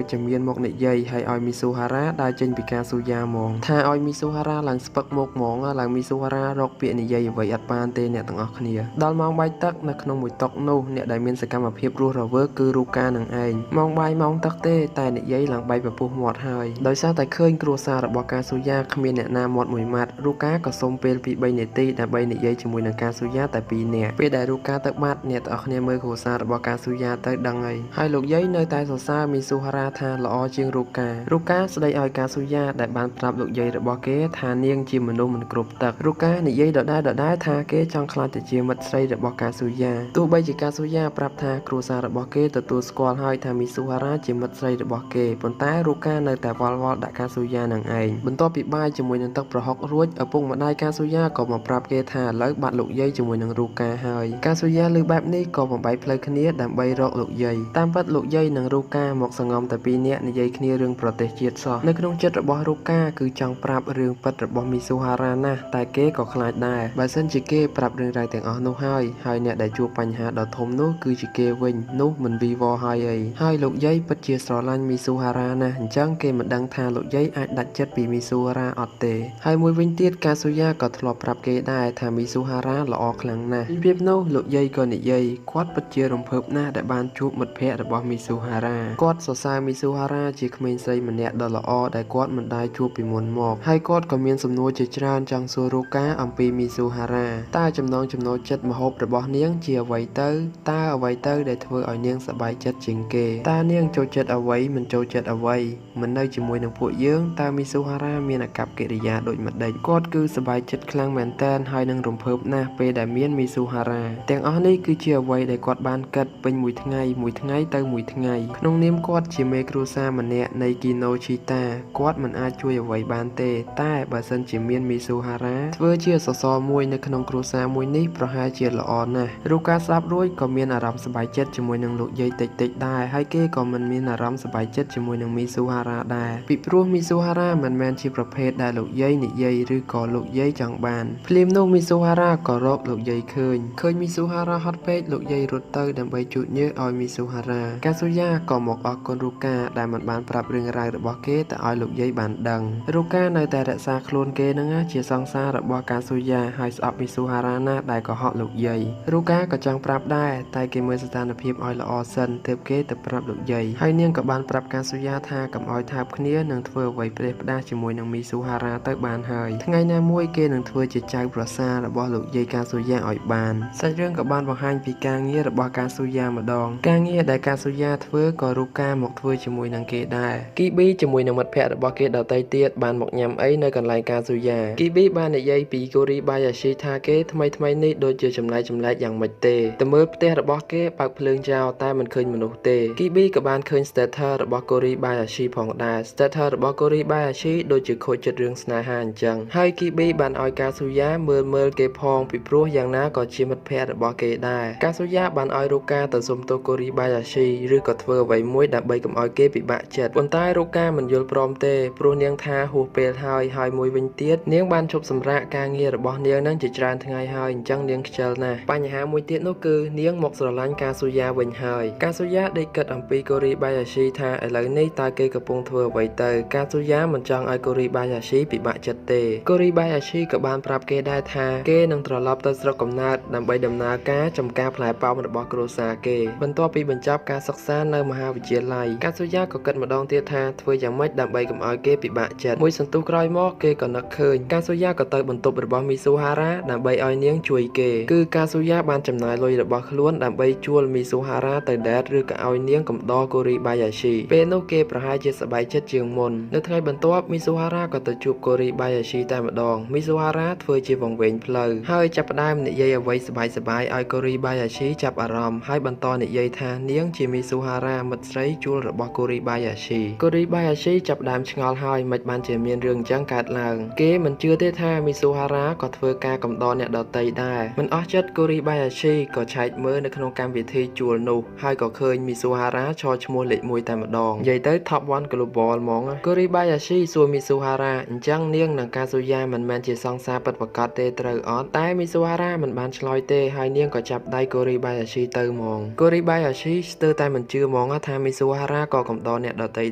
ិជ្ជមានមកនិយាយហើយឲ្យមីស៊ូហារ៉ាដើរចេញពីកាស៊ូយ៉ាហ្មងថាឲ្យមីស៊ូហារ៉ាឡើងស្ពឹកមុខហ្មងឡើងមីស៊ូហារ៉ារកពាក្យនិយាយអ្វីអត់បានទេអ្នកទាំងអស់គ្នាដល់ម៉ោងបាយទឹកនៅក្នុងមួយតុនោះអ្នកដែលមានសកម្មភាពរស់រវើកគឺរូកានឹងឯងម៉ោងបាយម៉ោងទឹកទេតែនិយាយឡើងបែកពពុះមាត់ហើយដោយសារតែឃើញគ្រួសាររបស់កាស៊ូយ៉ាគ្មានអ្នកណាមាត់មួយម៉ាត់រូកាក៏សុំពេលពី3នាទីដើម្បីនិយាយជាមួយនឹងកាស៊ូយ៉ាតែ2នាក់ពេលដែលរូកាទៅបាត់អ្នកទាំងអស់គ្នាមើលគ្រួសាររបស់កាស៊ូយ៉ាទៅដឹងហើយហើយលោកយាយនៅតែសរសើរមីស៊ូហារ៉ាថាល្អជាងរូការូកាស្ដីឲ្យកាស៊ូយ៉ាដែលបានប្រាប់លោកយាយរបស់គេថានាងជាមនុស្សមិនគ្រប់ទឹករូកានិយាយដដែលថាគេចង់ក្លាយទៅជាមិត្តស្រីរបស់កាស៊ូយ៉ាទោះបីជាកាស៊ូយ៉ាប្រាប់ថាគ្រួសាររបស់គេទទួលស្គាល់ហើយថាមីស៊ូហារ៉ាជាមិត្តស្រីរបស់គេប៉ុន្តែរូកានៅតែវល់វល់ដាក់កាស៊ូយ៉ានឹងឯងបន្ទាប់ពីបាយ ជាមួយនឹងទឹកប្រហុករួចឪពុកម្ដាយកាស៊ូយ៉ាក៏មកប្រាប់គេថាឥឡូវបាត់លោកយាយជាមួយនឹងរូកាហើយកាស៊ូយ៉ាឮបែបនេះក៏បំបែកផ្លូវគ្នាដើម្បីរកលោកយាយតាមពិតលោកយាយនិងរូកាមកសង្ងំតែពីរនាក់និយាយគ្នារឿងប្រទេសជាតិសោះនៅក្នុងចិត្តរបស់រូកាគឺចង់ប្រាប់រឿងពិតរបស់មីស៊ូហារ៉ាណាស់តែគេក៏ខ្លាចដែរបើសិនជាគេប្រាប់រឿងរ៉ាវទាំងអស់នោះហើយហើយអ្នកដែលជួបបញ្ហាដ៏ធំនោះគឺជាគេវិញនោះមិនវីវហើយអីហើយលោកយាយពិតជាស្រឡាញ់មីស៊ូហារ៉ាណាស់អញ្ចឹងគេមិនដឹងថាលោកយាយអាចដាច់ចិត្តពីមីស៊ូហារ៉ាអត់ទេហើយមួយវិញទៀតកាស៊ូយ៉ាក៏ធ្លាប់ប្រាប់គេដែរថាមីស៊ូហារ៉ាល្អខ្លាំងណាស់ពីភាពនោះលោកយាយក៏និយាយគាត់ពិតជារំភើបណាស់ដែលបានជួបមិត្តភ័ក្តិរបស់មីស៊ូហារ៉ាគាត់សរសើរមីស៊ូហារ៉ាជាក្មេងស្រីម្នាក់ដ៏ល្អដែលគាត់មិនដែលជួបពីមុនមកហើយគាត់ក៏មានសំណួរជាច្រើនចង់សួររូកាអំពីមីស៊ូហារ៉ាតើចំណងចំណូលចិត្តម្ហូបរបស់នាងជាអ្វីទៅតើអ្វីទៅដែលធ្វើឲ្យនាងសប្បាយចិត្តជាងគេតើនាងចូលចិត្តអ្វីមិនចូលចិត្តអ្វីមិននៅជាមួយនឹងពួកយើងតើមីស៊ូហារ៉ាមានអាកប្បកិរិយាដូចម្ដេចគាត់គឺសប្បាយចិត្តខ្លាំងមែនទែនហើយនឹងរំភើបណាស់ពេលដែលមានមីស៊ូហារ៉ាទាំងអស់នេះគឺជាអ្វីដែលគាត់បានគិតពេញមួយថ្ងៃមួយថ្ងៃទៅមួយថ្ងៃក្នុងនាមគាត់ជាមេគ្រួសារម្នាក់នៃគីណូឈីតាគាត់មិនអាចជួយអ្វីបានទេតែបើសិនជាមានមីស៊ូហារ៉ាធ្វើជាសសរមួយនៅក្នុងគ្រួសារមួយនេះប្រហែលជាល្អណាស់រូកាស្ដាប់រួចក៏មានអារម្មណ៍សប្បាយចិត្តជាមួយនឹងលោកយាយតិចតិចដែរហើយគេក៏មិនមានអារម្មណ៍សប្បាយចិត្តជាមួយនឹងមីស៊ូហារ៉ាដែរពីព្រោះមីស៊ូហារ៉ាមិនមែនជាប្រភេទដែលលោកយាយនិយាយឬក៏លោកយាយចង់បានភ្លាមនោះមីស៊ូហារ៉ាក៏រកលោកយាយឃើញមីស៊ូហារ៉ាហត់ពេកលោកយាយរត់ទៅដើម្បីជូតញើសឲ្យមីស៊ូហារ៉ាកាស៊ូយ៉ាក៏មកអរគុណរូកាដែលមិនបានប្រាប់រឿងរ៉ាវរបស់គេទៅឲ្យលោកយាយបានដឹងរូកានៅតែរក្សាខ្លួនគេនឹងជាសង្សាររបស់កាស៊ូយ៉ាហើយស្អប់មីស៊ូហារ៉ាណាស់ដែលកុហកលោកយាយរូកាក៏ចង់ប្រាប់ដែរតែគេមើលស្ថានភាពឲ្យល្អសិនទើបគេទៅប្រាប់លោកយាយហើយនាងក៏បានប្រាប់កាស៊ូយ៉ាថាកុំឲ្យថាបគ្នានឹងធ្វើអ្វីផ្ដេសផ្ដាសជាមួយនឹងមីស៊ូហារ៉ាទៅបានហើយថ្ងៃណាមួយគេនឹងធ្វើជាចៅប្រសារបស់លោកយាយកាស៊ូយ៉ាឲ្យបានសាច់រឿងក៏បានបង្ហាញពីការងាររបស់កាស៊ូយ៉ាម្ដងការងារដែលកាស៊ូយ៉ាធ្វើក៏រូកាមកធ្វើជាមួយនឹងគេដែរគីប៊ីជាមួយនឹងមិត្តភ័ក្តិរបស់គេដទៃទៀតបានមកញ៉ាំអីនៅកន្លែងកាស៊ូយ៉ាគីប៊ីបាននិយាយពីកូរីបាយ៉ាស៊ីថាគេថ្មីថ្មីនេះដូចជាចម្លែកយ៉ាងម៉េចទេទៅមើលផ្ទះរបស់គេបើកភ្លើងចោលតែមិនឃើញមនុស្សទេគីប៊ីក៏បានឃើញ status របស់កូរីបាយ៉ាស៊ីផងដែរ status របស់កូរីបាយ៉ាស៊ីដូចជាខូចចិត្តរឿងស្នេហាអញ្ចឹងហើយគីប៊ីបានឲ្យកាស៊ូយ៉ាមើលគេផងពីព្រោះយ៉ាងណាក៏ជាមិត្តភ័ក្តិរបស់គេដែរកាស៊ូយ៉ាបានឲ្យរូកាទៅសុំទោសកូរីបាយ៉ាស៊ីឬក៏ធ្វើអ្វីមួយដើម្បីកុំឲ្យគេពិបាកចិត្តប៉ុន្តែរូកាមិនយល់ព្រមទេព្រោះនាងថាហួសពេលហើយហើយមួយវិញទៀតនាងបានឈប់សម្រាកការងាររបស់នាងនឹងជាច្រើនថ្ងៃហើយអញ្ចឹងនាងខ្ជិលណាស់បញ្ហាមួយទៀតនោះគឺនាងមកស្រឡាញ់កាស៊ូយ៉ាវិញហើយកាស៊ូយ៉ាដេកគិតអំពីកូរីបាយ៉ាស៊ីថាឥឡូវនេះតើគេកំពុងធ្វើអ្វីទៅកាស៊ូយ៉ាមិនចង់ឲ្យកូរីបាយ៉ាស៊ីពិបាកចិត្តទេកូរីបាយ៉ាស៊ីក៏បានប្រាប់គេដែរថាគេនឹងត្រឡប់ទៅស្រុកកំណើតដើម្បីដំណើរការចំការផ្លែប៉ោមរបស់គ្រួសារគេបន្ទាប់ពីបញ្ចប់ការសិក្សានៅមហាវិទ្យាល័យកាស៊ូយ៉ាក៏គិតម្ដងទៀតថាធ្វើយ៉ាងម៉េចដើម្បីកុំឲ្យគេពិបាកចិត្តមួយសន្ទុះក្រោយមកគេក៏នឹកឃើញកាស៊ូយ៉ាក៏ទៅបន្ទប់របស់មីស៊ូហារ៉ាដើម្បីឲ្យនាងជួយគេគឺកាស៊ូយ៉ាបានចំណាយលុយរបស់ខ្លួនដើម្បីជួលមីស៊ូហារ៉ាទៅដេតឬក៏ឲ្យនាងកំដរកូរីបាយ៉ាស៊ីពេលនោះគេប្រហែលជាសប្បាយចិត្តជាងមុននៅថ្ងៃបន្ទាប់មីស៊ូហារ៉ាក៏ទៅជួបកូរីបាយ៉ាស៊ីតែម្ដងមីស៊ូហារ៉ាធ្វើជាវង្វេងផ្លូវហើយចាប់ផ្ដើមនិយាយអ្វីសប្បាយៗឲ្យកូរីបាយ៉ាស៊ីចាប់អារម្មណ៍ហើយបន្តនិយាយថានាងជាមីស៊ូហារ៉ាមិត្តស្រីជួលរបស់កូរីបាយ៉ាស៊ីកូរីបាយ៉ាស៊ីចាប់ផ្ដើមឆ្ងល់ហើយមិនបានជាមានរឿងអញ្ចឹងកើតឡើងគេមិនជឿទេថាមីស៊ូហារ៉ាក៏ធ្វើការកំដរអ្នកដទៃដែរមិនអស់ចិត្តកូរីបាយ៉ាស៊ីក៏ឆែកមើលនៅក្នុងកម្មវិធីជួលនោះហើយក៏ឃើញមីស៊ូហារ៉ាឈរឈ្មោះលេខ1តែម្ដងនិយាយទៅ Top 1 Global ហ្មងកូរីបាយ៉ាស៊ីសួរមីស៊ូហារ៉ាអញ្ចឹងនាងនិងកាស៊ូយ៉ាមិនមែនជាសង្សារពិតប្រាកដទេត្រូវអត់តែមីស៊ូហារ៉ាមិនបានឆ្លើយទេហើយនាងក៏ចាប់ដៃកូរីបាយ៉ាស៊ីទៅហ្មងកូរីបាយ៉ាស៊ីស្ទើរតែមិនជឿហ្មងថាមីស៊ូហារ៉ាក៏កំដរអ្នកដទៃ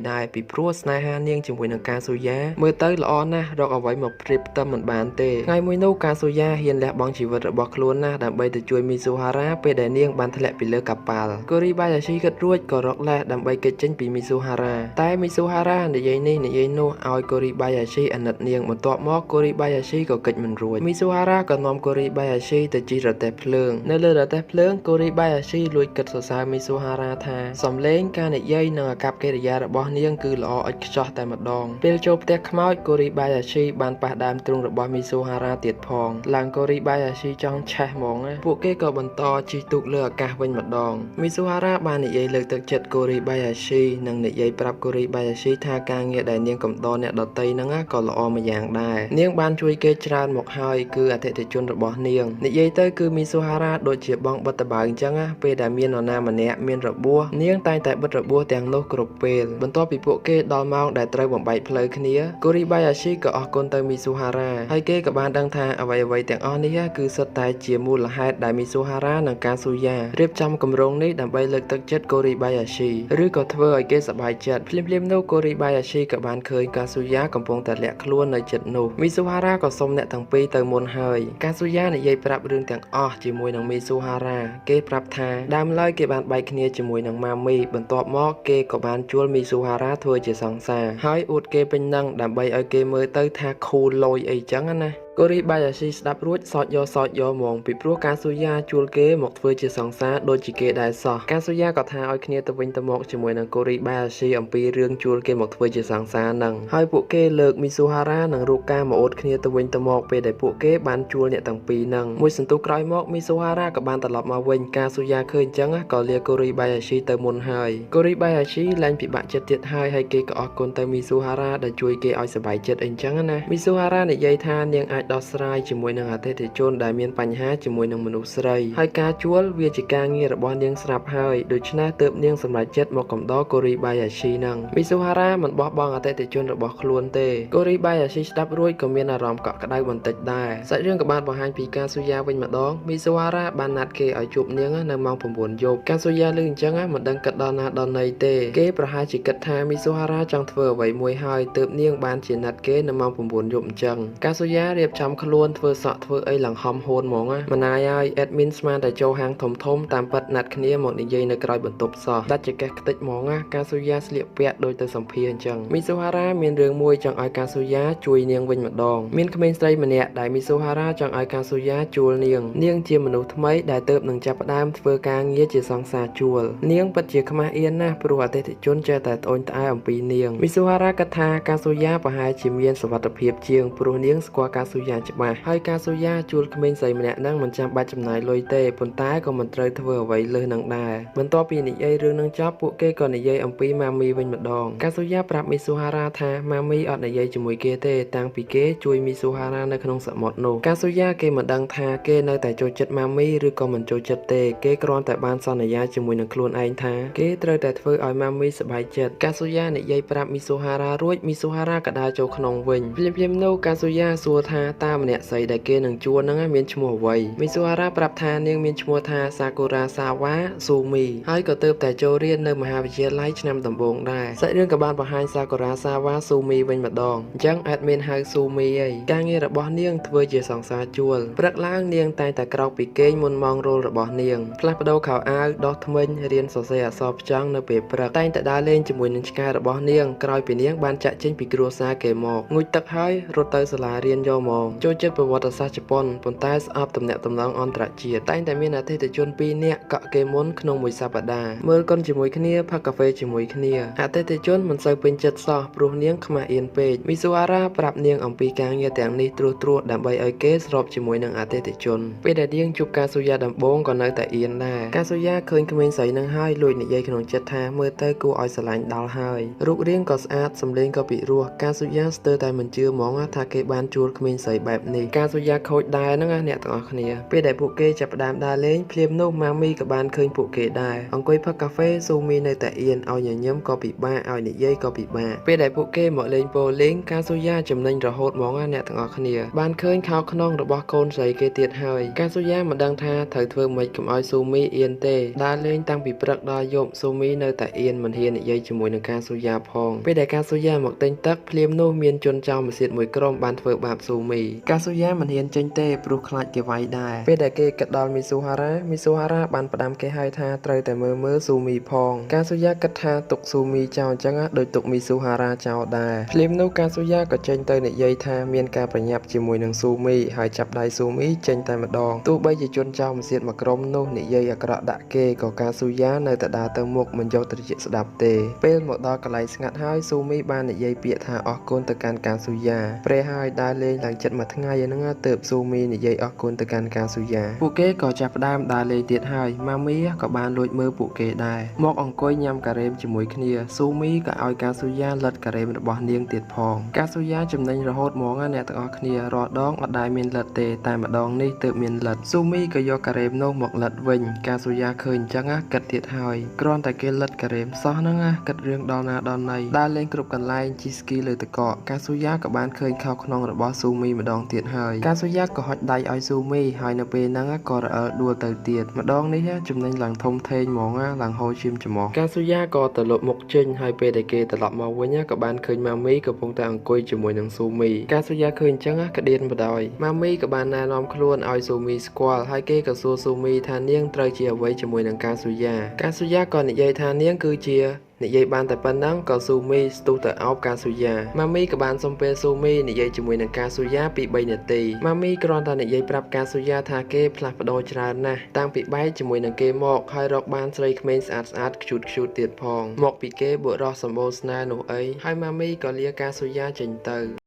ដែរពីព្រោះស្នេហានាងជាមួយនឹងកាស៊ូយ៉ាមើលទៅល្អណាស់រកអ្វីមកប្រៀបផ្ទឹមមិនបានទេថ្ងៃមួយនោះកាស៊ូយ៉ាហ៊ានលះបង់ជីវិតរបស់ខ្លួនណាស់ដើម្បីទៅជួយមីស៊ូហារ៉ាពេលដែលនាងបានធ្លាក់ពីលើកប៉ាល់កូរីបាយ៉ាស៊ីគិតរួចក៏រកលេសដើម្បីគេចចេញពីមីស៊ូហារ៉ាតែមីស៊ូហារ៉ានិយាយនេះនិយាយនោះឲ្យកូរីបាយ៉ាស៊ីអាណិតនាងបន្ទាប់មកកូរីបាយ៉ាស៊ីក៏គេចមិនរួចមីស៊ូហារ៉ាក៏នាំកូរីបាយ៉ាស៊ីទៅជិះរទេះភ្លើងនៅលើរទេះភ្លើងកូរីបាយ៉ាស៊ីលួចគិតសរសើរមីស៊ូហារ៉ាថាសំឡេងការនិយាយនិងអាកប្បកិរិយារបស់នាងគឺល្អឥតខ្ចោះតែម្ដងពេលចូលផ្ទះខ្មោចកូរីបាយ៉ាស៊ីបានប៉ះដើមទ្រូងរបស់មីស៊ូហារ៉ាទៀតផងឡើងកូរីបាយ៉ាស៊ីចង់ឆេះហ្មងពួកគេក៏បន្តជិះទូកលើអាកាសវិញម្ដងមីស៊ូហារ៉ាបាននិយាយលើកទឹកចិត្តកូរីបាយ៉ាស៊ីនិងនិយាយប្រាប់កូរីបាយ៉ាស៊ីថាការងារដែលនាងកំដរអ្នកដទៃហ្នឹង ក៏ល្អម្យ៉ាងដែរនាងបានជួយគេច្រើនមកហើយគឺអតិថិជនរបស់នាងនិយាយទៅគឺមីស៊ូហារ៉ាដូចជាបងបិទតបើអញ្ចឹងណាពេលដែលមាននរណាម្នាក់មានរបួសនាងតែងតែបិទរបួសទាំងនោះគ្រប់ពេលបន្ទាប់ពីពួកគេដល់ម៉ោងដែលត្រូវបំបែកផ្លូវគ្នាកូរីបាយ៉ាស៊ីក៏អរគុណទៅមីស៊ូហារ៉ាហើយគេក៏បានដឹងថាអ្វីៗទាំងអស់នេះគឺសុទ្ធតែជាមូលហេតុដែលមីស៊ូហារ៉ានិងកាស៊ូយ៉ារៀបចំគម្រោងនេះដើម្បីលើកទឹកចិត្តកូរីបាយ៉ាស៊ីឬក៏ធ្វើឲ្យគេសប្បាយចិត្តភ្លាមៗនោះកូរីបាយ៉ាស៊ីក៏បានឃើញកាស៊ូយ៉ាកំពុងតែលាក់ខ្លួននៅជិតនោះមីស៊ូហារ៉ាក៏សុំអ្នកទាំងពីរទៅមុនហើយកាស៊ូយ៉ានិយាយប្រាប់រឿងទាំងអស់ជាមួយនឹងមីស៊ូហារ៉ាគេប្រាប់ថាដើមឡើយគេបានបែកគ្នាជាមួយនឹងម៉ាមីបន្ទាប់មកគេក៏បានជួលមីស៊ូហារ៉ាធ្វើជាសង្សារហើយអួតគេពេញនឹងដើម្បីឲ្យគេមើលទៅថាខូលលយអីចឹងណាកូរីបាយ៉ាស៊ីស្ដាប់រួចសោចយកហ្មងពីព្រោះកាស៊ូយ៉ាជួលគេមកធ្វើជាសង្សារដូចជាគេដែរសោះកាស៊ូយ៉ាក៏ថាឲ្យគ្នាទៅវិញទៅមកជាមួយនឹងកូរីបាយ៉ាស៊ីអំពីរឿងជួលគេមកធ្វើជាសង្សារនឹងហើយពួកគេលើកមីស៊ូហារ៉ានិងរូកាមកអូតគ្នាទៅវិញទៅមកពេលដែលពួកគេបានជួលអ្នកទាំងពីរនឹងមួយសន្ទុះក្រោយមកមីស៊ូហារ៉ាក៏បានត្រឡប់មកវិញកាស៊ូយ៉ាឃើញអញ្ចឹងក៏លាកូរីបាយ៉ាស៊ីទៅមុនហើយកូរីបាយ៉ាស៊ីឡើងពិបាកចិត្តទៀតហើយហើយគេក៏អរគុណទៅមីស៊ូហារ៉ាដែលជួយគេឲ្យសប្បាយចិត្តអីចឹងណាមីស៊ូហារ៉ានិយាយថានាងអាចដោះស្រាយជាមួយនឹងអតិថិជនដែលមានបញ្ហាជាមួយនឹងមនុស្សស្រីហើយការជួលវាជាការងាររបស់នាងស្រាប់ហើយដូច្នេះទើបនាងសម្រេចចិត្តមកកំដរកូរីបាយ៉ាស៊ីនឹងមីស៊ូហារ៉ាមិនបោះបង់អតិថិជនរបស់ខ្លួនទេកូរីបាយ៉ាស៊ីស្ដាប់រួចក៏មានអារម្មណ៍កក់ក្ដៅបន្តិចដែរសាច់រឿងក៏បានបង្ហាញពីកាស៊ូយ៉ាវិញម្ដងមីស៊ូហារ៉ាបានណាត់គេឲ្យជួបនាងនៅម៉ោង9យប់កាស៊ូយ៉ាលឺអញ្ចឹងមិនដឹងគិតដល់ណាដល់ណីទេគេប្រហែលជាគិតថាមីស៊ូហារ៉ាចង់ធ្វើអ្វីមួយហើយទើបនាងបានជាណាត់គេនៅម៉ោង9យប់អញ្ចឹងកាស៊ូយ៉ារៀបចំខ្លួនធ្វើសក់ធ្វើអីឡើងហំហួនហ្មងណាម្នាយហើយអេដមីនស្មានតែចូលហាងធំធំតាមពិតណាត់គ្នាមកនិយាយនៅក្រោយបន្ទប់សោះដាច់ចកេះខ្ទេចហ្មងណាកាស៊ូយ៉ាស្លៀកពាក់ដូចទៅសម្ភារអញ្ចឹងមីស៊ូហារ៉ាមានរឿងមួយចង់ឲ្យកាស៊ូយ៉ាជួយនាងវិញម្ដងមានក្មេងស្រីម្នាក់ដែលមីស៊ូហារ៉ាចង់ឲ្យកាស៊ូយ៉ាជួលនាងនាងជាមនុស្សថ្មីដែលទើបនឹងចាប់ផ្ដើមធ្វើការងារជាសង្សារជួលនាងពិតជាខ្មាស់អៀនណាស់ព្រោះអតិថិជនចេះតែត្អូញត្អែអំពីនាងមីស៊ូហារ៉ាគិតថាកាស៊ូយ៉ាប្រហែលជាមានសុវត្ថិភាពជាងព្រោះនាងស្គាល់កាស៊ូយ៉ាច្បាស់ហើយកាស៊ូយ៉ាជួលក្មេងស្រីម្នាក់នឹងមិនចាំបាច់ចំណាយលុយទេប៉ុន្តែក៏មិនត្រូវធ្វើអ្វីលើសនឹងដែរបន្ទាប់ពីនិយាយរឿងនឹងចប់ពួកគេក៏និយាយអំពីម៉ាមីវិញម្ដងកាស៊ូយ៉ាប្រាប់មីស៊ូហារ៉ាថាម៉ាមីអត់និយាយជាមួយគេទេតាំងពីគេជួយមីស៊ូហារ៉ានៅក្នុងសមុទ្រនោះកាស៊ូយ៉ាគេមិនដឹងថាគេនៅតែចូលចិត្តម៉ាមីឬក៏មិនចូលចិត្តទេគេគ្រាន់តែបានសន្យាជាមួយនឹងខ្លួនឯងថាគេត្រូវតែធ្វើឲ្យម៉ាមីសប្បាយចិត្តកាស៊ូយ៉ានិយាយប្រាប់មីស៊ូហារ៉ារួចមីស៊ូហារ៉ាក៏ដើរចូលក្នុងវិញភ្លាមៗនោះកាស៊ូយ៉ាសួរថាតើម្នាក់ស្រីដែលគេនឹងជួលនឹងមានឈ្មោះអ្វីមីស៊ូហារ៉ាប្រាប់ថានាងមានឈ្មោះថាសាកូរ៉ាសាវ៉ាស៊ូមីហើយក៏ទើបតែចូលរៀននៅមហាវិទ្យាល័យឆ្នាំដំបូងដែរសាច់រឿងក៏បានបង្ហាញសាកូរ៉ាសាវ៉ាស៊ូមីវិញម្ដងអញ្ចឹងអេដមីនហៅស៊ូមីអីការងាររបស់នាងធ្វើជាសង្សារជួលព្រឹកឡើងនាងតែងតែក្រោកពីគេងមុនម៉ោងរោលរបស់នាងផ្លាស់ប្ដូរខោអាវដោះធ្មេញរៀនសរសេរអក្សរផ្ចង់នៅពេលព្រឹកតែងតែដើរលេងជាមួយនឹងឆ្កែរបស់នាងក្រោយពីនាងបានចាក់ចេញពីគ្រួសារគេមកងូតទឹកហើយរត់ទៅសាលារៀនយកមកចូលចិត្តប្រវត្តិសាស្ត្រជប៉ុនប៉ុន្តែស្អប់ទំនាក់ទំនងអន្តរជាតិតែងតែមានអតិថិជន2នាក់កក់គេមុនក្នុងមួយសប្តាហ៍មើលកុនជាមួយគ្នាផឹកកាហ្វេជាមួយគ្នាអតិថិជនមិនសូវពេញចិត្តសោះព្រោះនាងខ្មាស់អៀនពេកមីស៊ូហារ៉ាប្រាប់នាងអំពីការងារទាំងនេះត្រួសត្រាសដើម្បីឲ្យគេស្របជាមួយនឹងអតិថិជនពេលដែលនាងជួបកាស៊ូយ៉ាដំបូងក៏នៅតែអៀនដែរកាស៊ូយ៉ាឃើញក្មេងស្រីនឹងហើយលួចនិយាយក្នុងចិត្តថាមើលទៅគួរឲ្យស្រឡាញ់ដល់ហើយរូបរាងក៏ស្អាតសម្លេងក៏ពិរោះកាស៊ូយ៉ាស្ទើរតែមិនជឿហ្មងថាគេបានជួលក្មេងស្រីបែបនេះកាស៊ូយ៉ាខូចដែរហ្នឹងណាអ្នកទាំងអស់គ្នាពេលដែលពួកគេចាប់ផ្ដើមដើរលេងភ្លាមនោះម៉ាមីក៏បានឃើញពួកគេដែរអង្គុយផឹកកាហ្វេស៊ូមីនៅតែអៀនឲ្យញញឹមក៏ពិបាកឲ្យនិយាយក៏ពិបាកពេលដែលពួកគេមកលេងប៉ូលីងកាស៊ូយ៉ាចំណេញរហូតហ្មងណាអ្នកទាំងអស់គ្នាបានឃើញខោក្នុងរបស់កូនស្រីគេទៀតហើយកាស៊ូយ៉ាមិនដឹងថាត្រូវធ្វើម៉េចកុំឲ្យស៊ូមីអៀនទេដើរលេងតាំងពីព្រឹកដល់យប់ស៊ូមីនៅតែអៀនមិនហ៊ាននិយាយជាមួយនឹងកាស៊ូយ៉ាផងពេលដែលកាស៊ូយ៉ាមកទិញទឹកភ្លាមនោះមានជនចោរមួយសៀតមួយក្រុមបានធ្វើបាបស៊ូមីកាស៊ូយ៉ាមិនហ៊ានចេញទេព្រោះខ្លាចគេវាយដែរពេលដែលគេគិតដល់មីស៊ូហារ៉ាមីស៊ូហារ៉ាបានផ្ដាំគេឲ្យថាត្រូវតែមើលស៊ូមីផងកាស៊ូយ៉ាគិតថាទុកស៊ូមីចោលអញ្ចឹងដូចទុកមីស៊ូហារ៉ាចោលដែរភ្លាមនោះកាស៊ូយ៉ាក៏ចេញទៅនិយាយថាមានការប្រញាប់ជាមួយនឹងស៊ូមីហើយចាប់ដៃស៊ូមីចេញតែម្ដងទោះបីជាជនចោរមួយសៀតមួយក្រុមនោះនិយាយអាក្រក់ដាក់គេក៏កាស៊ូយ៉ានៅតែដើរទៅមុខមិនយកត្រចៀកស្ដាប់ទេពេលមកដល់កន្លែងស្ងាត់ហើយស៊ូមីបាននិយាយពាក្យថាអរគុណទៅកាន់កាស៊ូយ៉ាព្រះហើយដើរលេងឡើងចិត្ត ិតមួយថ្ងៃហ្នឹងទើបស៊ូមីនិយាយអរគុណទៅកាន់កាស៊ូយ៉ាពួកគេក៏ចាប់ផ្ដើមដើរលេងទៀតហើយម៉ាមីក៏បានលួចមើលពួកគេដែរមកអង្គុយញ៉ាំការ៉េមជាមួយគ្នាស៊ូមីក៏ឲ្យកាស៊ូយ៉ាលិតការ៉េមរបស់នាងទៀតផងកាស៊ូយ៉ាចំណេញរហូតហ្មងណាអ្នកទាំងអស់គ្នារាល់ដងអត់ដែលមានលិតទេតែម្ដងនេះទើបមានលិតស៊ូមីក៏យកការ៉េមនោះមកលិតវិញកាស៊ូយ៉ាឃើញអញ្ចឹងគិតទៀតហើយគ្រាន់តែគេលិតការ៉េមសោះហ្នឹងណាគិតរឿងដល់ណាដល់ណីដើរលេងគ្រប់កន្លែងជិះស្គីលើទឹកកកកាស៊ូយ៉ាក៏បានឃើញខោក្នុងរបស់ស៊ូមីម្ដងទៀតហើយកាស៊ូយ៉ាក៏ហុចដៃឲ្យស៊ូមីហើយនៅពេលហ្នឹងក៏រអិលដួលទៅទៀតម្ដងនេះចំណេញឡើងធំធេងហ្មងឡើងហូរឈាមច្រមុះកាស៊ូយ៉ាក៏ទៅលុបមុខចេញហើយពេលដែលគេត្រឡប់មកវិញក៏បានឃើញម៉ាមីកំពុងតែអង្គុយជាមួយនឹងស៊ូមីកាស៊ូយ៉ាឃើញអញ្ចឹងក្តៀនបដ ாய் ម៉ាមីក៏បានណែនាំខ្លួនឲ្យស៊ូមីស្គាល់ហើយគេក៏សួរស៊ូមីថានាងត្រូវជាអ្វីជាមួយនឹងកាស៊ូយ៉ាកាស៊ូយ៉ាក៏និយាយថានាងគឺជានិយាយបានតែប៉ុណ្ណឹងក៏ស៊ូមីស្ទុះទៅអោបកាស៊ូយ៉ាម៉ាមីក៏បានសុំពេលស៊ូមីនិយាយជាមួយនឹងកាស៊ូយ៉ាពី3នាទីម៉ាមីគ្រាន់តែនិយាយប្រាប់កាស៊ូយ៉ាថាគេផ្លាស់ប្ដូរច្រើនណាស់តាំងពីបែកជាមួយនឹងគេមកហើយរកបានស្រីក្មេងស្អាតស្អាតខ្ជូតខ្ជូតទៀតផងមកពីគេបុរសសម្បូរស្នេហ៍នោះអីហើយម៉ាមីក៏លាកាស៊ូយ៉ាចេញទៅ